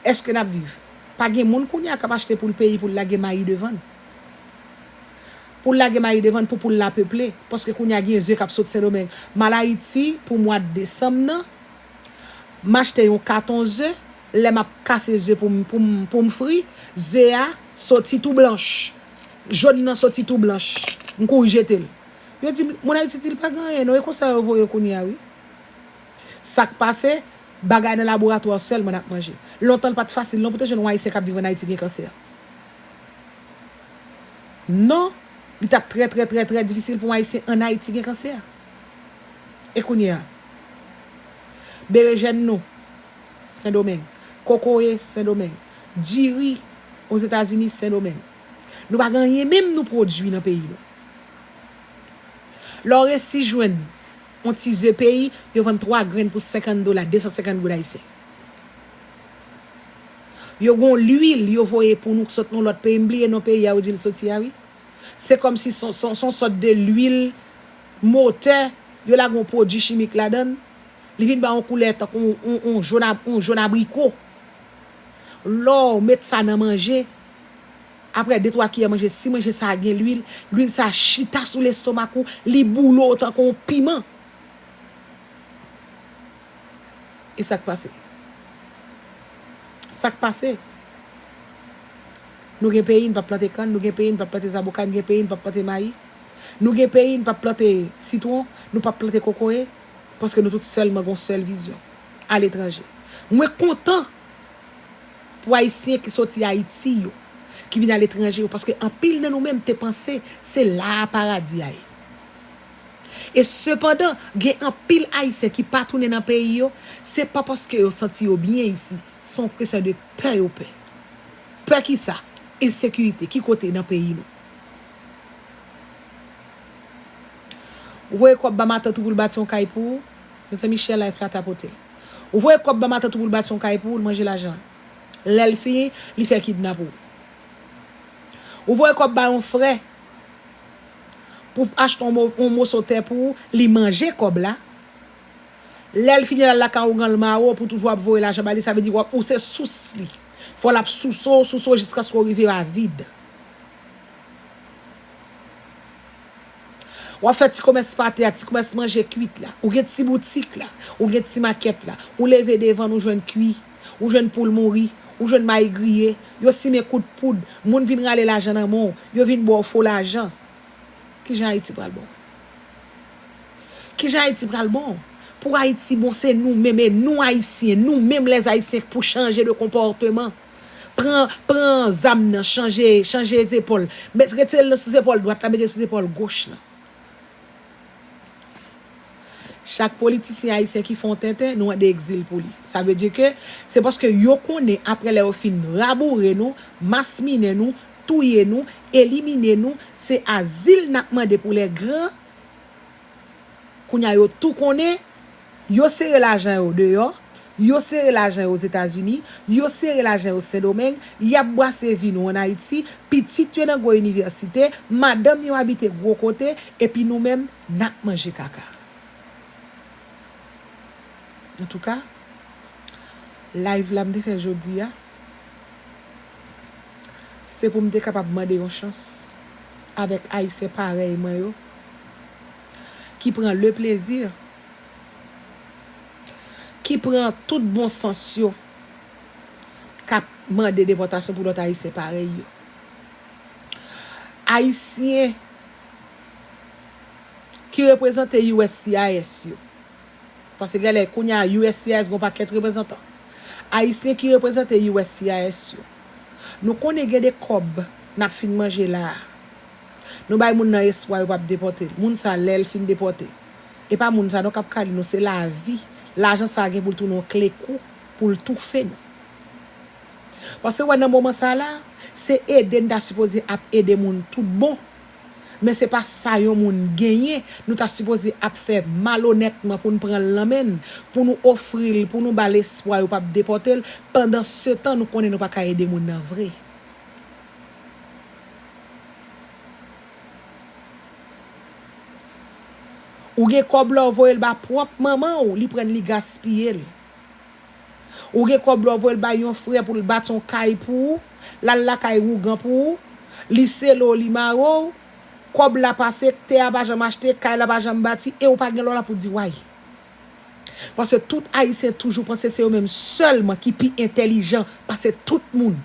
Èske n ap viv? Pa gen moun kounye a k ap achte poul peyi pou l lage mayi devan l. pou l lage mayi devan l pou poul la peple. Paske kounye a gen ze k ap sot Sendomeng. M al Ayiti pou mwa desanm nan, m achte yon katon ze, lè m ap kase ze pou m, pou m, pou m fri, ze a soti tou blanch. Jòn nan soti tou blanch. M kouri jete l. Yo di m, moun Ayiti di l pa gen anyen non, e konsa yo voye l kounye a wi. Sa k pase, bagay nan laboratwa sèlman n ap manje. Lontan l pa t fasil non pou te jwenn yon Ayisyen k ap viv ann Ayiti gen kansè. Non, li t ap trè, trè, trè, trè difisil pou yon Ayisyen ann Ayiti gen kansè. E kounye a, berejèn nou, Sendomeng. Kokoye, Sendomeng. Diri, Ozetazini, Sendomeng. Nou pa gen anyen menm nou pwodui nan peyi nou. Lè w resi jwenn yon ti ze peyi, yo vann twa grenn pou senkant dola, de san senkant goud ayisyen. Yo gon lwil yo voye pou nou k sot nan lòt peyi, m bliye non peyi a yo di l soti a wi. Se kòmsi se yon, se yon, se yon sòt de lwil motè, yo lage yon pwodui chimik ladan l, li vin bay yon koulè tankou yon, yon, yon jòn ab-, yon jòn abriko. Lè w met sa nan manje, apre de twa kiyè manje, si manje sa a gen lwil, lwil sa a chita sou lestomak ou, li boule w tankou yon piman. E sa k pase? Sa k pase? Nou gen peyi, n p ap plante kann, nou gen peyi, n p ap plante zaboka, n gen peyi, n p ap plante mayi. Nou gen peyi, n p ap plante sitwon, nou p ap plante kokoye, paske nou tout sèlman gen yon sèl vizyon, aletranje. Mwen kontan pou Ayisyen ki soti Ayiti yo, ki vin aletranje yo, paske anpil nan nou menm te panse se la a paradi a ye. E sepandan, gen anpil Ayisyen ki pa tounen nan peyi yo, se pa paske yo santi yo byen isi, se yon kesyon de pè yo pè. Pè kisa? Ensekirite, ki kote nan peyi nou? Ou voye kòb ba matant ou pou l bati yon kay pou ou, mezanmi, chè life la tapote. Ou voye kòb ba matant ou pou l bati yon kay pou ou, l manje lajan. Lè l fini, li fè kidnap ou. Ou voye kòb ba yon frè pou achte yon mo-, yon moso tè pou ou, li manje kòb la. Lè l fini al lakay ougan, l mare w pou toujou ap voye lajan ba li, sa vle di w ap, ou se sous li. Fò l ap souse w, souse w jiskaske w rive a vid. W ap fè ti komès pate a, ti komès manje kwit la. Ou gen ti boutik la, ou gen ti makèt la. Ou leve devan, ou jwenn kwi, ou jwenn poul mouri, ou jwenn mayi griye. Yo simen kout poud, moun vin rale lajan nan men w, yo vin ba w fo lajan. Kijan Ayiti pral bon? Kijan Ayiti pral bon? Pou Ayiti bon, se nou menm, e nou Ayisyen, nou menm lèzayisyen k pou chanje de konpòteman. Pran, pran zam nan, chanje, chanje zepòl. Met, retire l nan sou zepòl dwat la, mete l sou zepòl goch lan. Chak politisyen ayisyen ki fè yon tenten, nou mande egzil pou li. Sa vle di ke se paske yo konnen apre lè yo fin raboure nou, masminen nou, touye nou, elimine nou, se azil n ap mande pou lè gran. Kounye a yo tou konnen, yo sere lajan yo deyò, yo sere lajan yo Ozetazini, yo sere lajan yo Sendomeng, y ap bwase vi nou ann Ayiti, pitit yo nan gwo inivèsite, madanm yo abite gwo kote, epi nou menm, n ap manje kaka. Antouka, live la m te fè jodi a, se pou m te kapab mande yon chans avèk Ayisyen parèy mwen yo, ki pran le plezi, ki pran tout bon sans yo, k ap mande depòtasyon pou lòt Ayisyen parèy yo. Ayisyen ki reprezante U S C I S yo. Paske genlè, kounye a, U S C I S gen yon pakèt reprezantan. Ayisyen ki reprezante U S C I S yo. Nou konnen gen de kòb n ap fin manje la a. Nou bay moun nan espwa yo p ap depòte l. Moun sa, lè l fin depòte, e pa moun sa non k ap kale nou, se lavi. Lajan sa a gen pou l tounen yon kle kou pou l toufe nou. Paske w wè nan moman sa la, se ede n ta sipoze ap ede moun tout bon. Men se pa sa yon moun genyen, nou ta sipoze ap fè malonètman pou n pran l nan men n, pou nou ofri l, pou nou ba l espwa yo p ap depòte l, pandansetan nou konnen nou pa ka ede moun nan vre. Ou gen kòb la, w voye l ba pwòp manman w, li pran l, li gaspiye l. Ou gen kòb la, w voye l bay yon frè pou l bati yon kay pou ou, l al lakay ougan pou ou, li sele w, li mare w, Kòb la pase, tè a pa janm achte, kay la pa janm bati, e ou pa gen lò la pou di why. Paske tout Ayisyen toujou panse se yo menm sèlman ki pi entèlijan pase tout moun.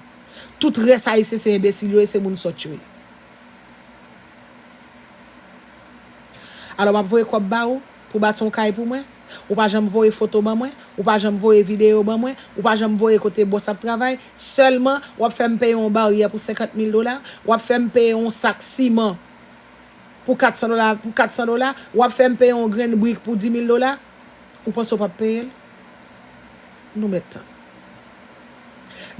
Tout rès Ayisyen se enbesil yo ye, se moun sòt yo ye. Alò, m ap voye kòb ba ou pou w bati yon kay pou mwen. Ou pa janm voye foto ban mwen. Ou pa janm voye videyo ban mwen. Ou pa janm voye kote bòs ap travay. Sèlman, w ap fè m peye yon baryè pou senkant mil dola. W ap fè m peye yon sak siman pou kat san dola, pou kat san dola. W ap fè m peye yon grenn brik pou di mil dola. Ou panse w p ap peye l? Nou mèt tann.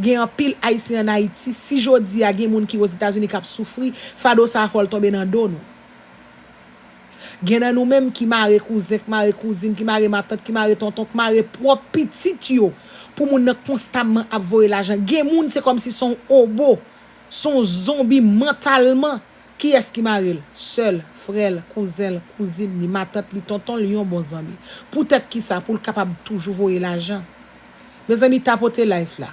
Gen anpil Ayisyen ann Ayiti. Si jodi a gen moun ki Ozetazini k ap soufri, fado sa a fò l tonbe nan do nou. Gen nan nou menm ki mare kouzen, ki mare kouzin, ki mare matant, ki mare tonton, ki mare pwòp pitit yo pou moun nan konstamman ap voye lajan. Gen moun se kòmsi se yon obo, se yon zonbi mantalman. Kiyès ki mare l? Sè l, frè l, kouzen l, kouzin li, matant li, tonton l, yon bon zanmi. Poutèt kisa? Pou l kapab toujou voye lajan. Mezanmi, tapote live la.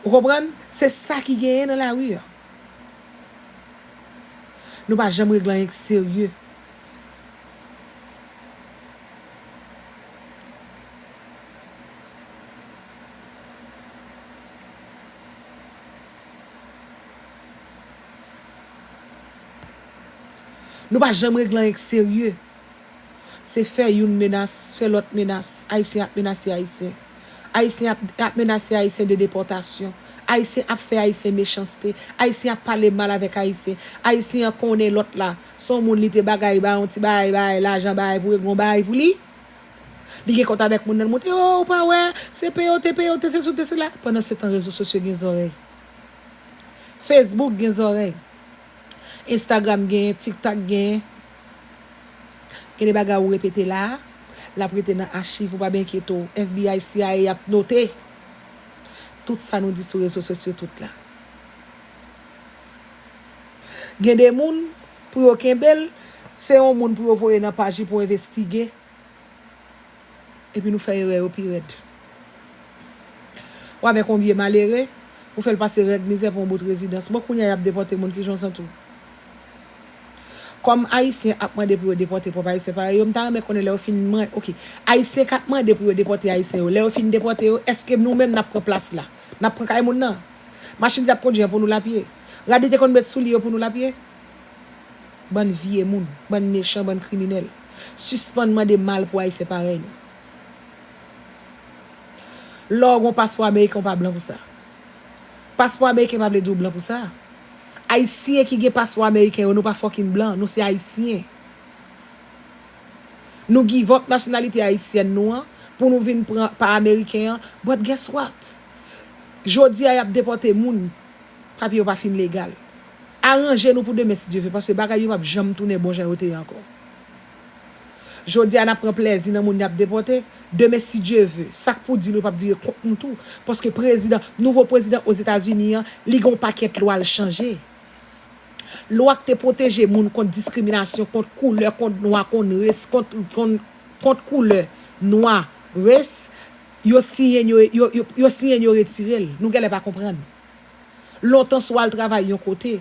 Ou konprann? Se sa ki genyen nan lari a. Nou pa janm regle anyen k serye. Nou pa janm regle anyen k serye. Se fè youn menas, fè lòt menas. Ayisyen ap menase Ayisyen. Ayisyen ap, ap menase Ayisyen de depòtasyon. Ayisyen ap fè Ayisyen mechanste. Ayisyen ap pale mal avèk Ayisyen. Ayisyen an konnen lòt la se yon moun li te bagay, bay yon ti bagay, bay lajan, bay pou regle yon bagay pou li. Li gen kont avèk moun nan, li montre, "Oh, ou pa wè, se peyote, peyote, se sou, se sou la." Pandan se tan, rezo sosyo gen zòrèy. Facebook gen zòrèy. Instagram gen, TikTok gen. Gen de bagay ou repete la, l ap rete nan achiv, ou pa byen enkyete w. F B I, C I A ap note tout sa nou di sou rezo sosyo tout la. Gen de moun, pou yo kenbe l, se yon moun pou yo voye nan paj li pou envestige. Epi nou fè erè yo pi rèd. Ou avèk yon vye malere, ou fè l pase règ mizè pou yon bout rezidans. Bon, kounye a y ap depòte moun, kijan w santi w? Kòm Ayisyen ap mande pou yo depòte pwòp Ayisyen parèy yo, m ta renmen konnen lè yo fin man-, oke, Ayisyen k ap mande pou yo depòte Ayisyen yo, lè yo fin depòte yo, èske nou menm n ap pran plas la? N ap pran kay moun nan? Machin li t ap kondui an pou nou lapye? Rad li te konn met sou li yo pou nou lapye? Bann vye moun, bann mechan, bann kriminèl. Sispann mande mal pou Ayisyen parèy nou. Lè w gen yon paspò ameriken, w pa blan pou sa. Paspò ameriken pa vle di w blan pou sa. Ayisyen ki gen paspò ameriken yo, nou pa fucking blan, nou se Ayisyen. Nou give up nasyonalite ayisyèn nou an pou nou vin pran pa ameriken an. But guess what? Jodi a, y ap depòte moun. Papye yo pa fin legal. Aranje nou pou demen, si Dye ve, paske bagay yo p ap janm tounen bon jan yo te ye ankò. Jodi a, n ap pran plèzi nan moun y ap depòte. Demen, si Dye ve, sa k pou di nou p ap vire kont nou tou. Paske prezidan, nouvo prezidan Ozetazini an, li gen yon pakèt lwa l chanje. Lwa k te pwoteje moun kont diskriminasyon, kont koulè, kont nwa, kont res, kont, kont, kont koulè nwa, res, yo siyen, yo, yo, yo, yo siyen, yo retire l. Nou genlè pa konprann. Lontan, si w al travay yon kote,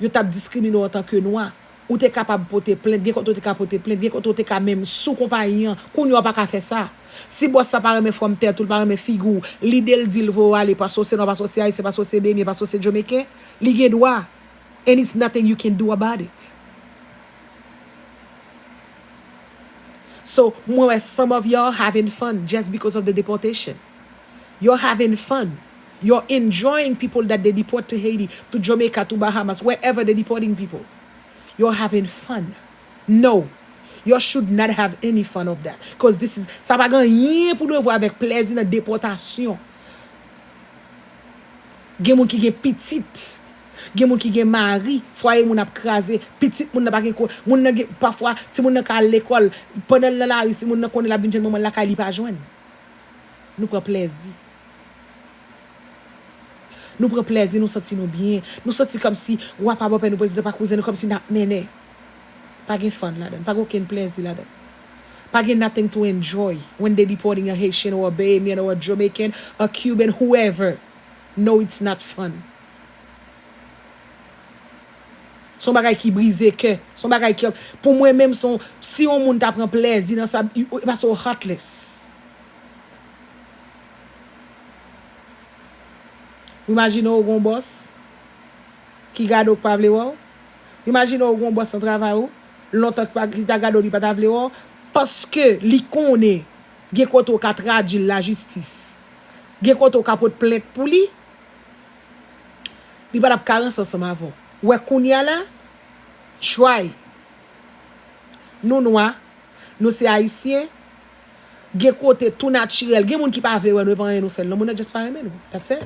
yo t ap diskrimine w antanke nwa. Ou te kapab pote plent, gen kote w te ka pote plent, gen kote w te ka menm sou konpayi an. Kounye a, w pa ka fè sa. Si bòs la pa renmen fòm tèt ou, l pa renmen figi w, lide l di l voye w ale, paske w se nwa, paske w se ayisyen, paske w se benyen, paske w se jomeken, li gen dwa. And it's nothing you can do about it. So, mwen wè some of y'all having fun just because of the deportation. You're having fun. You're enjoying people that they deport to Haiti, to Jamaica, to Bahamas, wherever they're deporting people. You're having fun. No. You should not have any fun of that. 'Cause this is, sa pa gen anyen pou dwe vwè avèk plèzi nan depòtasyon. Gen moun ki gen pitit. Gen moun ki gen mari. Fwaye moun ap kraze. Pitit moun nan pa gen ko-, moun nan gen, pafwa, timoun nan ka al lekòl. Pandan l nan lari, si moun nan konnen l ap vin jwenn manman l lakay, li pa jwenn. Nou pran plèzi. Nou pran plèzi, nou santi nou byen. Nou santi kòmsi wa pa bòpè nou, prezidan pa kouzen nou, kòmsi n ap mennen. Pa gen fun ladan l, pa gen okenn plèzi ladan l. Pa gen nothing to enjoy when they deporting a Haitian or a Bahamian or a Jamaican, a Cuban, whoever. No, it's not fun. Se yon bagay ki brize kè. Se yon bagay ki, pou mwen menm, se yon, si yon moun ta pran plèzi nan sa, e pa se yon heartless. Ou imajine w gon bòs ki gade w k pa vle wè w. Imajine w gon bòs nan travay ou, lontan ki pa, ki ta gade w, li pa ta vle wè w, paske li konnen gen kote w ka tradui l lajistis, gen kote w ka pot plent pou li, li pa t ap ka ranse ansanm avè w. Wè kounye a la, try. Nou nwa, nou se Ayisyen, gen kote tou natirèl, gen moun ki pa vle wè nou, e pa anyen nou fè l non, moun nan just pa renmen nou. That's it.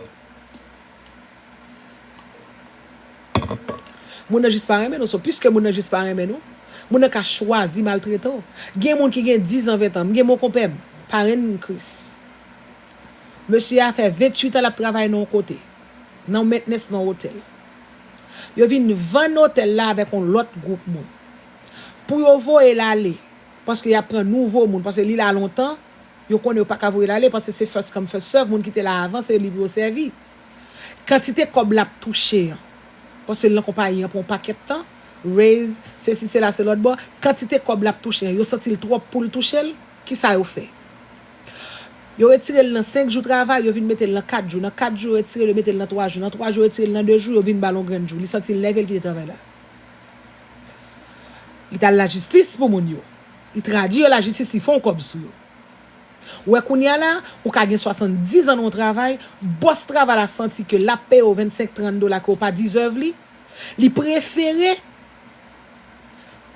Moun nan jis pa renmen nou. So, piske moun nan jis pa renmen nou, moun nan ka chwazi maltrete w. Gen moun ki gen diz an, ven an. M gen mon konpè m, parenn Kris. Mesye a fè venntuit an l ap travay nan yon kote, nan mentnans, nan otèl. Yo vin vann otèl la avèk yon lòt gwoup moun. Pou yo voye l ale, paske y ap pran nouvo moun, paske li la lontan, yo konnen yo pa ka voye l ale, paske se first come, first serve, moun ki te la avan, se li pou yo sèvi. Kantite kòb l ap touche an, paske l nan konpayi an pou yon pakèt tan, raise, sesi, sela, se lòt bò, kantite kòb l ap touche an, yo santi l twòp pou l touche l, kisa yo fè? Yo retire l nan senk jou travay, yo vin mete l nan kat jou. Nan kat jou, yo retire l, yo mete l nan twa jou. Nan twa jou, yo retire l nan de jou, yo vin ba l yon grenn jou. Li santi l nève, l kite travay la. Li t al lajistis pou moun yo. Li tradui yo lajistis, li fè yon kòb sou yo. Ou wè kounye a la, ou ka gen swasanndiz an nan yon travay, bòs travay la santi ke l ap peye w vennsenk, trant dola ke w pa deserve li, li prefere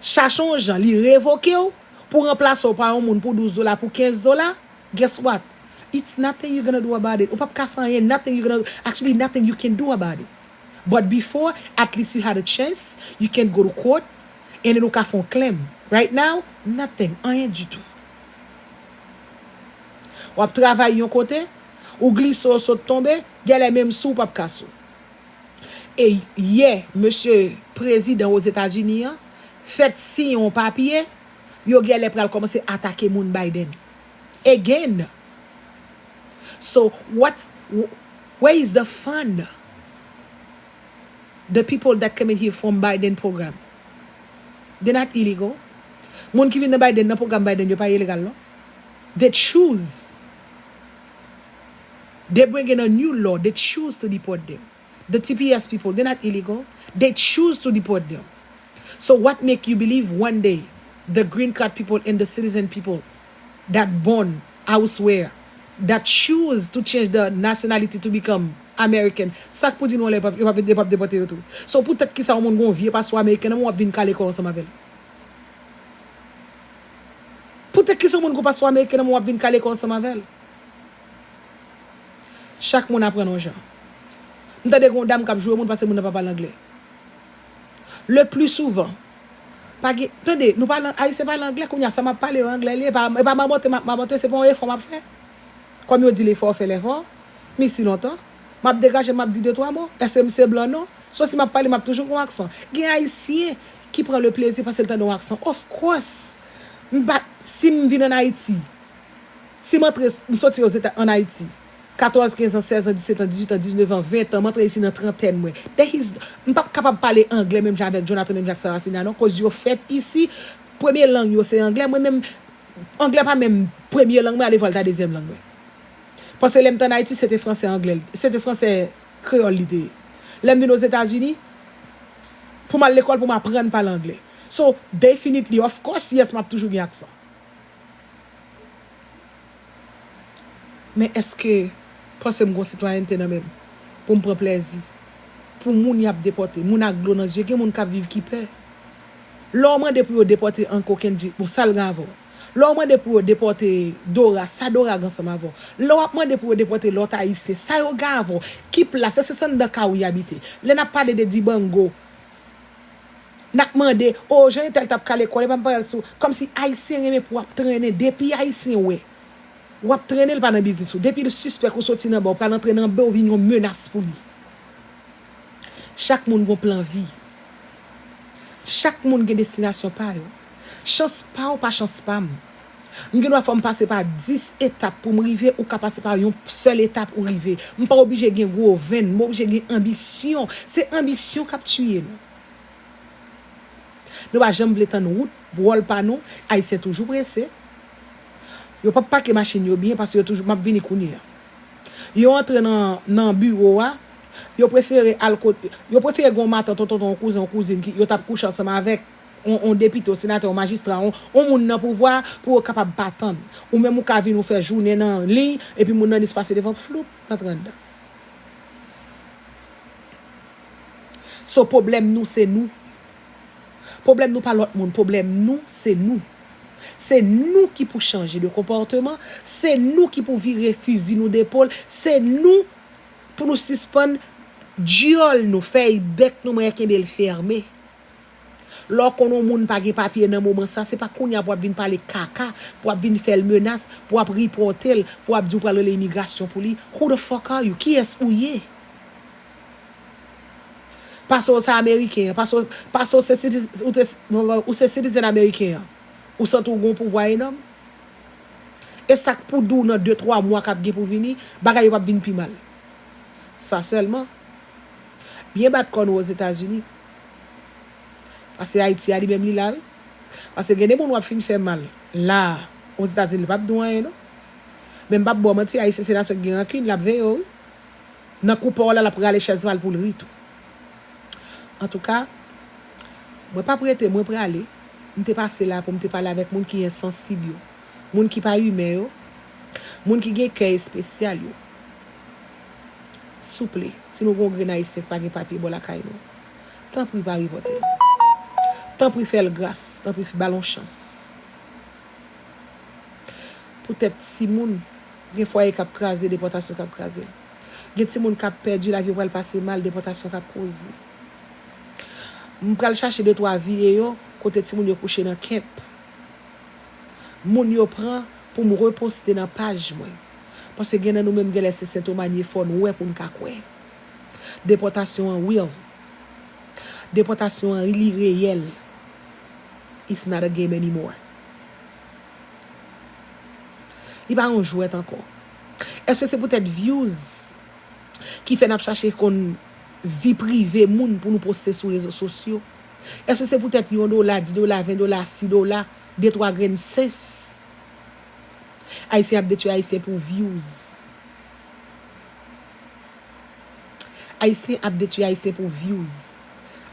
chache yon jan, li revoke w pou ranplase w pa yon moun pou douz dola, pou kenz dola, guess what? It's nothing you gonna do about it. Ou p ap ka fè anyen, nothing you gonna, actually nothing you can do about it. But before, at least you had a chance, you can go to court, and then ou ka fè yon claim. Right now, nothing, anyen ditou. W ap travay yon kote, ou glise, w sot tonbe, genlè menm si w p ap ka sou. E yè, mesye prezidan Ozetazini an fèk siyen yon papye, yo genlè pral kòmanse atake moun Biden. Again. So, what, wh-, where is the fun? The people that coming here from Biden program, they not illegal. Moun ki vin nan Biden, nan pwogram Biden, yo pa ilegal, non. They choose. They bringing a new law. They choose to deport them. The T P S people, they not illegal. They choose to deport them. So what make you believe one day the green card people and the citizen people that born elsewhere, that choose to change the nationality to become American, sa k pou di nou anlè yo p ap, yo p ap depòte yo tou? So poutèt kisa yon moun gon vye paspò ameriken nan men w ap vin kale kò ansanm avè l? Poutèt kisa yon moun gon paspò ameriken nan men w ap vin kale kò ansanm avè l? Chak moun aprann yon jan. M tande gon dam k ap joure moun paske moun nan pa pale anglè. Le plus souvent, pa gen, tande, nou pale, Ayisyen pale anglè, kounye a sa m ap pale yo anglè li ye, e pa, e pa mabote m ap mabote, se pa yon efò m ap fè. Kòm yo di lefò fè lèfò, mi si lontan, m ap degaje m, m ap di de twa mo, èske m se blan? Non. So si m ap pale, m ap toujou gon aksan. Gen Ayisyen ki pran le plezi paske l tande yon aksan. Of course, m pa, si m vin ann Ayiti, si m antre, m soti Ozeta-, ann Ayiti, katòz, kenz an, sèz an, disèt an, dizuit an, diznèf an, ven an, m antre isi nan trantèn mwen. There is, m p ap kapab pale anglè menm jan avèk Jonathan, menm jan ak Sarafina non, koz yo fèt isi, premye lang yo se anglè, mwen menm, anglè pa menm premye lang mwen, alevwa l ta dezyèm lang mwen. Paske lè m t ann Ayiti, se te fransè anglè, se te fransè kreyòl li te ye. Lè m vin Ozetazini, pou m al lekòl, pou m aprann pale anglè. So, definitely, of course, yes, m ap toujou gen aksan. Men èske panse m gon sitwayènte nan men m pou m pran plèzi? Pou moun y ap depòte, moun ak dlo nan zye, gen moun k ap viv ki pè. Lè w mande pou yo depòte Uncle Kendrick, bon, sa l gen avè w? Lè w mande pou yo depòte Dora, sa Dora gen ansanm avè w? Lè w ap mande pou yo depòte lòt Ayisyen, sa yo gen avè w? Ki plas? Èske se anndan kay ou y abite? Lè n ap pale de Dibango, n ap mande, o, jan entèl t ap kale kò l, epa m pa pral sou, kòmsi Ayisyen renmen pou w ap trennen, depi Ayisyen wè w ap trennen, l pa nan biznis ou. Depi l sispèk ou soti nan ba, ou pral antre nan bè, ou vin yon menas pou li. Chak moun gon plan vi. Chak moun gen destinasyon pa yo. Chans pa w pa chans pa m. M gen dwa fò m pase pa dis etap pou m rive, ou ka pase pa yon sèl etap ou rive. M pa oblije gen gwo venn, m oblije gen anbisyon. Se anbisyon k ap tiye nou. Nou pa janm vle tann wout, wòl pa nou, Ayisyen toujou prese. Yo p ap pake machin yo byen paske yo toujou, m ap vini kounye a. Yo antre nan, nan biwo a, yo prefere al kot, yo prefere gen yon matant, yon tonton, yon kouzen, yon kouzin ki yo t ap kouche ansanm avèk, yon, yon depite, yon senatè, yon majistra, yon, yon moun nan pouvwa pou yo kapab pa tann. Ou menm ou ka vin ou fè jounen nan liy, epi moun nan nis pase devan floup, rantre anndan. So pwoblèm nou se nou. Pwoblèm nou pa lòt moun, pwoblèm nou se nou. Se nou ki pou chanje de konpòteman, se nou ki pou vire fizi nou depòl, se nou pou nou sispann dyòl nou, fèy bèk nou, mwen kenbe l fèmen. Lè w konn yon moun pa gen papye nan moman sa, se pa kounye a pou w ap vin pale kaka, pou w ap vin fè l menas, pou w ap ripòte l, pou w ap di w pral rele imigrasyon pou li. Who the fuck are you? Kiyès ou ye? Paske w se ameriken an, paske, paske w se citiz-, ou te, ou se citizen ameriken an, ou santi w gen yon pouvwa enòm? E sa k pou di w nan de, twa mwa k ap gen pou vini, bagay yo p ap vin pi mal. Sa sèlman. Byen bat kò nou Ozetazini. Paske Ayiti a li menm li la, wi. Paske gen de moun w ap fin fè mal la, Ozetazini, li p ap di w anyen, non. Men m p ap ba w manti, Ayisyen se nasyon ki gen rankin, l ap veye w, wi. Nan kou pa w la, l ap rale chèz pa l pou l ri tou. Antouka, mwen p ap rete, mwen prale. M te pase la pou m te pale avèk moun ki ensansib yo, moun ki pa imen yo, moun ki gen kè espesyal yo. Souple, si nou gen yon grenn Ayisyen ki pa gen papye bò lakay nou, tanpri pa ripòte l. Tanpri fè l gras, tanpri ba l yon chans. Poutèt timoun, gen fwaye k ap kraze, depòtasyon k ap kraze l. Gen timoun k ap pèdi lavi yo, pral pase mal, depòtasyon k ap koz li. M pral chache de twa videyo kote timoun yo kouche nan kèp. Moun yo pran pou m reposte nan paj mwen. Paske gen nan nou menm, genlè se sentoman ye, fò n wè pou n ka kwè. Depòtasyon an real. Depòtasyon an li reyèl. It's not a game anymore. Li pa yon jwèt ankò. Èske se poutèt views ki fè n ap chache konn vi prive moun pou nou poste sou rezo sosyo? Èske se poutèt yon dola, dis dola, ven dola, sis dola, de twa grenn sens? Ayisyen ap detwi Ayisyen pou views. Ayisyen ap detwi Ayisyen pou views.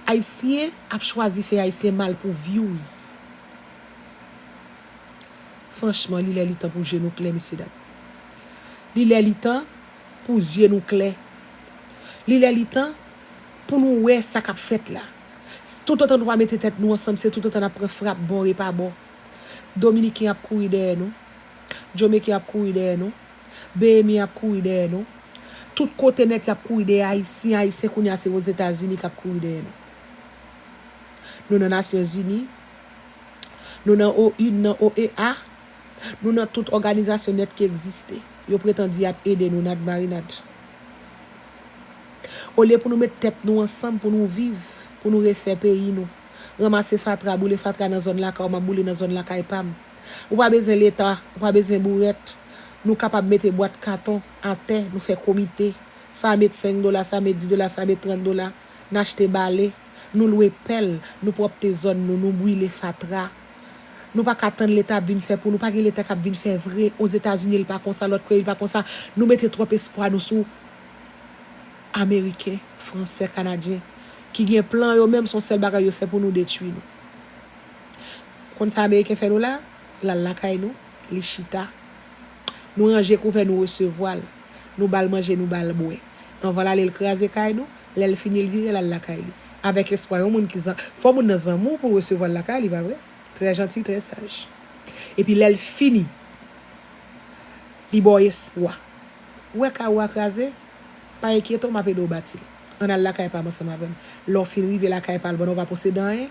Ayisyen ap chwazi fè Ayisyen mal pou views. Franchman, li lè li tan pou je nou klè, mesye dam. Li lè li tan pou zye nou klè. Li lè li tan pou nou wè sa k ap fèt la. Toutotan nou pa mete tèt nou ansanm, se toutotan n ap pran frap bò e pa bò. Dominiken ap kouri dèyè nou. Jamayiken ap kouri dèyè nou. Behemi ap kouri dèyè nou. Tout kote nèt y ap kouri dèyè Ayisyen. Ayisyen kounye a se Ozetazini k ap kouri dèyè nou. Nou nan Nasyonzini. Nou nan O U, nou nan O E A. Nou nan tout òganizasyon nèt ki egziste. Yo pretann di y ap ede nou, nad marinad. Olye pou nou met tèt nou ansanm pou nou viv, pou nou refè peyi nou. Ranmase fatra, boule fatra nan zòn lakay ou, m ap boule nan zòn lakay pa m. Ou pa bezwen Leta, ou pa bezwen bourèt. Nou kapab mete bwat katon atè, nou fè komite. Sa a met senk dola, sa a met dis dola, sa a met trant dola. N achte bale, nou lwe pèl, nou pwòpte zòn nou, nou brile fatra. Nou pa ka tann Leta ap vin fè pou nou. Pa gen Leta k ap vin fè vre. Ozetazini, li pa konsa, lòt peyi, li pa konsa. Nou mete twòp espwa nou sou Ameriken, Fransè, Kanadyen, ki gen plan yo menm, se yon sèl bagay yo fè pou nou detwi nou. Konn sa Ameriken fè nou la? L al lakay nou, li chita. Nou ranje kouvè, nou resevwa l. Nou ba l manje, nou ba l bwè. Anvan l ale, l kraze kay nou. Lè l fini, l vire, l al lakay li. Avèk espwa yon moun ki zan-, fò moun nan zanmi w pou w resevwa l lakay li, pa vre? Trè janti, trè saj. Epi lè l fini, li ba w espwa. Ou wè kay ou a kraze? Pa enkyete w, m ap ede w bati l. Ann al lakay pa m ansanm avè m. Lè w fin rive lakay pa l, pandan w pa posede anyen,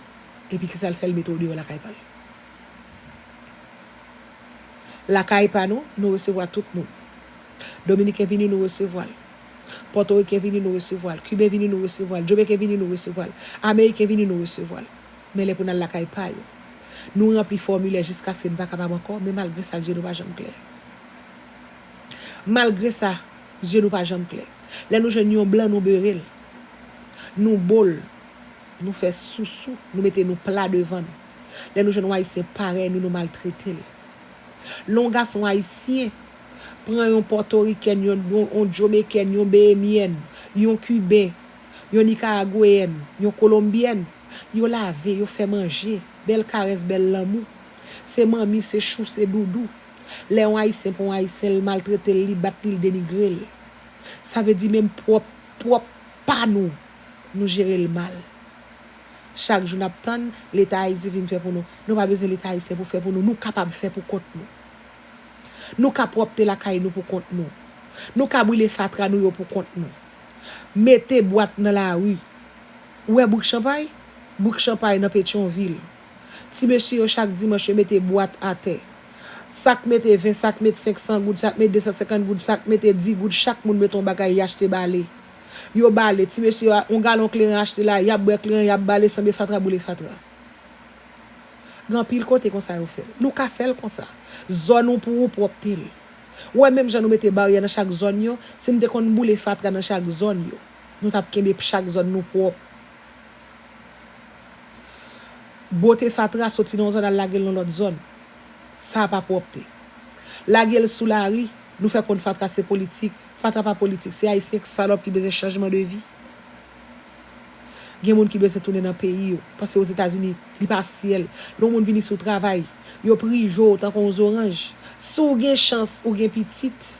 epi kisa l fè? L mete w deyò lakay pa l. Lakay pa nou, nou resevwa tout moun. Dominiken vini, nou resevwa l. Pòtoriken vini, nou resevwa l. Kiben vini, nou resevwa l. Jamaiken vini, nou resevwa l. Ameriken vini, nou resevwa l. Men lè pou n al lakay pa yo. Nou ranpli fòmilè jiskaske n pa kapab ankò, men malgre sa, zye nou pa janm klè. Malgre sa, zye nou pa janm klè. Lè nou jwenn yon blan, nou bere l. Nou bo l. Nou fè sousou. Nou mete nou pla devan l. Lè nou jwenn yon Ayisyen parèy nou, nou maltrete l. Lè yon gason ayisyen pran yon pòtorikèn, yon, yon, yon jamekèn, yon behemyèn, yon kiben, yon nikaragweyèn, yon kolonbyèn, yo lave, yo fè manje, bèl karès, bèl lanmou. Se manmi, se chou, se doudou. Lè yon ayisyen pran yon ayisyen, l maltrete l, li bat li, l denigre l. Sa vle di menm pwòp, pwòp pa nou, nou jere l mal. Chak jou n ap tann Leta Ayiti vin fè pou nou. Nou pa bezwen Leta ayisyen pou fè pou nou. Nou kapab fè pou kont nou. Nou ka pwòpte lakay nou pou kont nou. Nou ka brile fatra nou yo pou kont nou. Mete bwat nan lari. Ou wè bouk chanpay? Bouk chanpay nan Petyonvil. Ti mesye yo chak dimanch yo mete bwat atè. Sa k mete ven, sa k met senk san goud, sa k met de san senkant goud, sa k mete dis goud, chak moun mete yon bagay, y achte bale. Yo bale, ti mesye yo, yon galon kleren achte la, y ap bwè kleren, y ap bale, sanble fatra, boule fatra. Gen anpil kote konsa yo fè l. Nou ka fè l konsa. Zòn ou pou ou pwòpte l. Ou wè menm jan nou mete baryè nan chak zòn yo, si n te konn boule fatra nan chak zòn yo, nou t ap kenbe chak zòn nou pwòp. Bwote fatra soti nan yon zòn al lage l nan lòt zòn. Sa a pa pwòpte. Lage l sou lari, nou fè konn fatra se politik. Fatra pa politik, se ayisyen k salòp ki bezwen chanjman de vi. Gen moun ki bezwen tounen nan peyi yo, paske Ozetazini, li pa syèl. Lè yon moun vini sou travay, yo prije w tankou yon zoranj. Si w gen chans, ou gen pitit,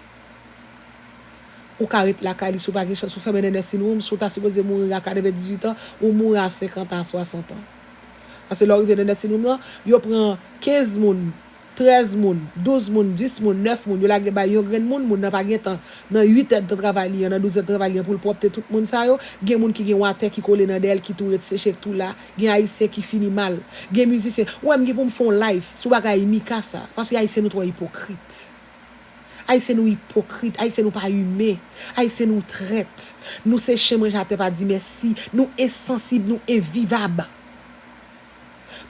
ou ka ret lakay li, si w pa gen chans, ou fèmen nan nursing home, si w ta sipoze mouri a katrevendizuit an, ou mouri a senkant an, a swasant an. Paske lè w rive nan nursing home nan, yo pran kenz moun, trèz moun, douz moun, dis moun, nèf moun, yo lage bay yon grenn moun, moun nan pa gentan, nan uit èdtan travay li an, nan douz èdtan travay li an, pou l pwòpte tout moun sa yo. Gen moun ki gen watè ki kole nan dèyè l, ki tou ret seche tou la. Gen ayisyen ki fini mal. Gen mizisyen. Ou wè m gen pou m fè yon live sou bagay Mika sa, paske ayisyen nou twò ipokrit. Ayisyen nou ipokrit, ayisyen nou pa imen, ayisyen nou trèt. Nou se chen manje atè pa di mèsi, nou ensansib, nou envivab.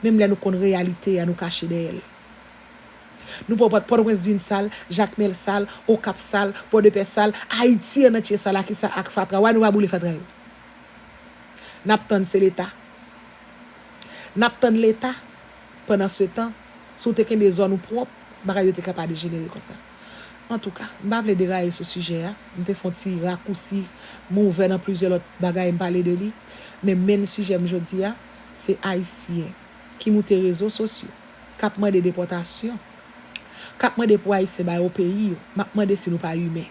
Menm lè nou konn reyalite a, nou kache dèyè l. Nou pran Pòtoprens vin sal, Jakmèl sal, Okap sal, Pòdepè sal, Ayiti an antye sal ak kisa? Ak fatra. Why nou pa boule fatra yo? N ap tann se Leta. N ap tann Leta. Pandansetan, si w te kenbe zòn ou pwòp, bagay yo te ka pa dejenere konsa. Antouka, m pa vle deraye sou sijè a. M te fè yon ti rakousi, m ouvè nan plizyè lòt bagay, m pale de li. Men menm sijè m jodi a, se Ayisyen ki moute rezo sosyo, k ap mande depòtasyon, k ap mande pou Ayisyen ba yo peyi yo. M ap mande si nou pa imen.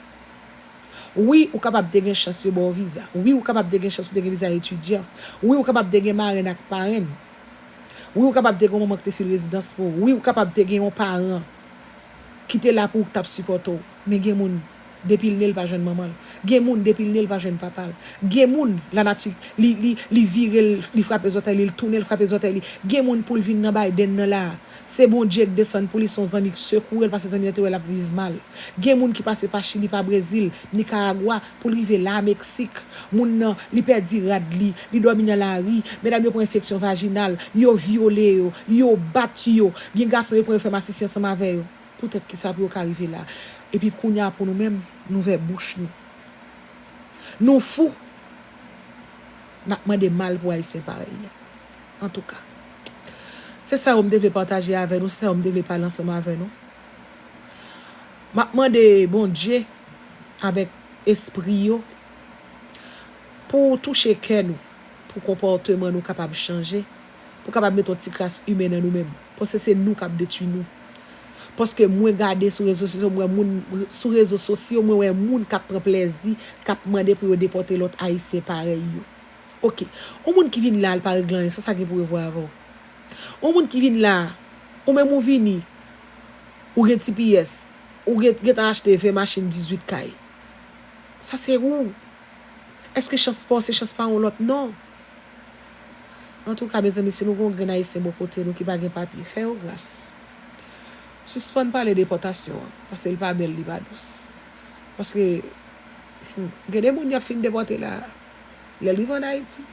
Wi, ou kapab te gen chans yo ba w viza. Wi, ou kapab te gen chans ou te gen viza etidyan. Wi, ou kapab te gen marenn ak parenn. Wi, ou kapab te gen yon manman ki te fil rezidans pou ou. Wi, ou kapab te gen yon paran ki te la pou ou, k t ap sipòte w. Men gen moun, depi l ne, l pa jwenn manman l. Gen moun, depi l ne, l pa jwenn papa l. Gen moun, lanati, li, li, li vire l, li frape zòtèy li, l tounen, l frape zòtèy li. Gen moun, pou l vin nan Biden nan la a, se Bondye k desann pou li, se yon zanmi k sekoure l, paske zanmi an te wè l ap viv mal. Gen moun ki pase pa Chili, pa Brezil, Nikaragwa, pou l rive la a Meksik. Moun nan, li pèdi rad li, li dòmi nan lari, medam yo pran enfeksyon vajinal, yo vyole yo, yo bat yo, gen gason yo pran yo fè masisi ansanm avè yo. Poutèt kisa pou yo ka rive la? Epi kounye a pou nou menm, nou ouvè bouch nou. Nou fou. N ap mande mal pou Ayisyen parèy nou. Antouka, se sa yo m te vle pataje avè nou, se sa yo m te vle pale ansanm avè nou. M ap mande Bondye avèk espri yo pou touche kè nou, pou konpòteman nou kapab chanje, pou kapab mete yon ti kras imen nan nou menm. Paske se nou k ap detwi nou. Paske mwen gade sou rezo sosyo, mwen wè moun sou rezo sosyo, mwen wè moun k ap pran plèzi, k ap mande pou yo depòte lòt Ayisyen parèy yo. Oke. Yon moun ki vin la, l pa regle anyen, sa sa gen pou yo vwa avè w? Yon moun ki vin la, ou menm ou vini, ou gen ti piyès, ou gen, gentan achte ven machin, dizuit kay. Sa se ou. Èske chans pa w se chans pa yon lòt? Non. Antouka, mezanmi, si nou gen yon grenn Ayisyen bò kote nou ki pa gen papye, fè yo gras. Sispann pale depòtasyon an, paske li pa bèl, li pa dous. Paske, hmm, gen de moun y ap fin depòte la, lè l rive ann Ayiti,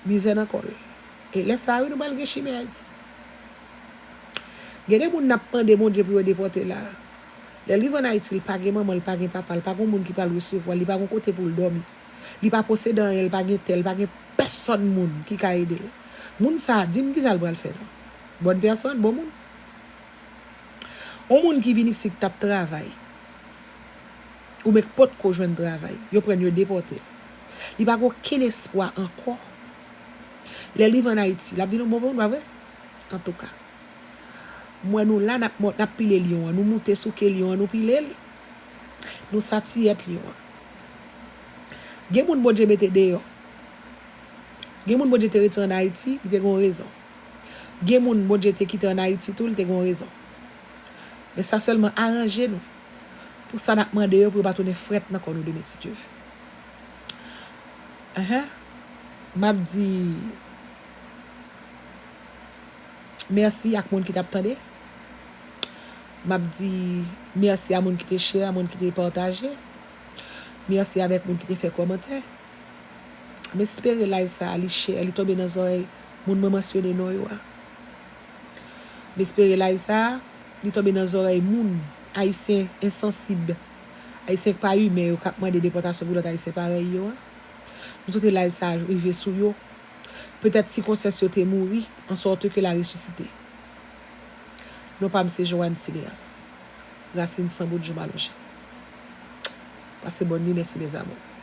mizè nan kò l. E lè sa a, wi, nou pral gen chimè Ayiti. Gen de moun n ap mande Bondye pou yo depòte la. Lè l rive ann Ayiti, li pa gen manman, li pa gen papa, li pa gen moun ki pral resevwa l, li pa gen kote pou l dòmi. Li pa posede anyen, li pa gen tè, li pa gen pèsonn moun ki ka ede l. Moun sa a, di m kisa l pral fè non. Bòn pèsonn, bon moun. On moun ki vin isit t ap travay, oubyen k potko jwenn travay, yo pran l, yo depòte l. Li pa gen okenn espwa ankò. Lè l rive ann Ayiti, l ap vin yon bon moun, pa vre? Antouka, m wè nou la, n ap mò-, n ap pile lyon an. Nou moute sou ke lyon an, nou pile l. Nou satiyèt lyon an. Gen moun Bondye mete deyò. Gen moun Bondye te retire ann Ayiti, li te gen yon rezon. Gen moun Bondye te kite ann Ayiti tou, li te gen yon rezon. Men sa sèlman, aranje nou pou sa n ap mande yo, pou yo pa tounen frèt nan kò nou demen, si Dye vle. Enhen. M ap di mèsi ak moun ki t ap tande. M ap di mèsi a moun ki te share, a moun ki te pataje. Mèsi avèk moun ki te fè kòmantè. M espere live sa a, li share, li tonbe nan zòrèy moun mwen mansyone non yo a. M espere live sa a, li tonbe nan zòrèy moun, Ayisyen ensansib, Ayisyen k pa imen yo k ap mande depòtasyon pou lòt Ayisyen parèy yo a. M swete live sa a rive sou yo. Petèt si konsyans yo te mouri, en sorte que la ressuscité. Non pa m se Joanne Cinéas. Rasin san bout, jonm alonje. Pase bòn nuit, mèsi mes amours.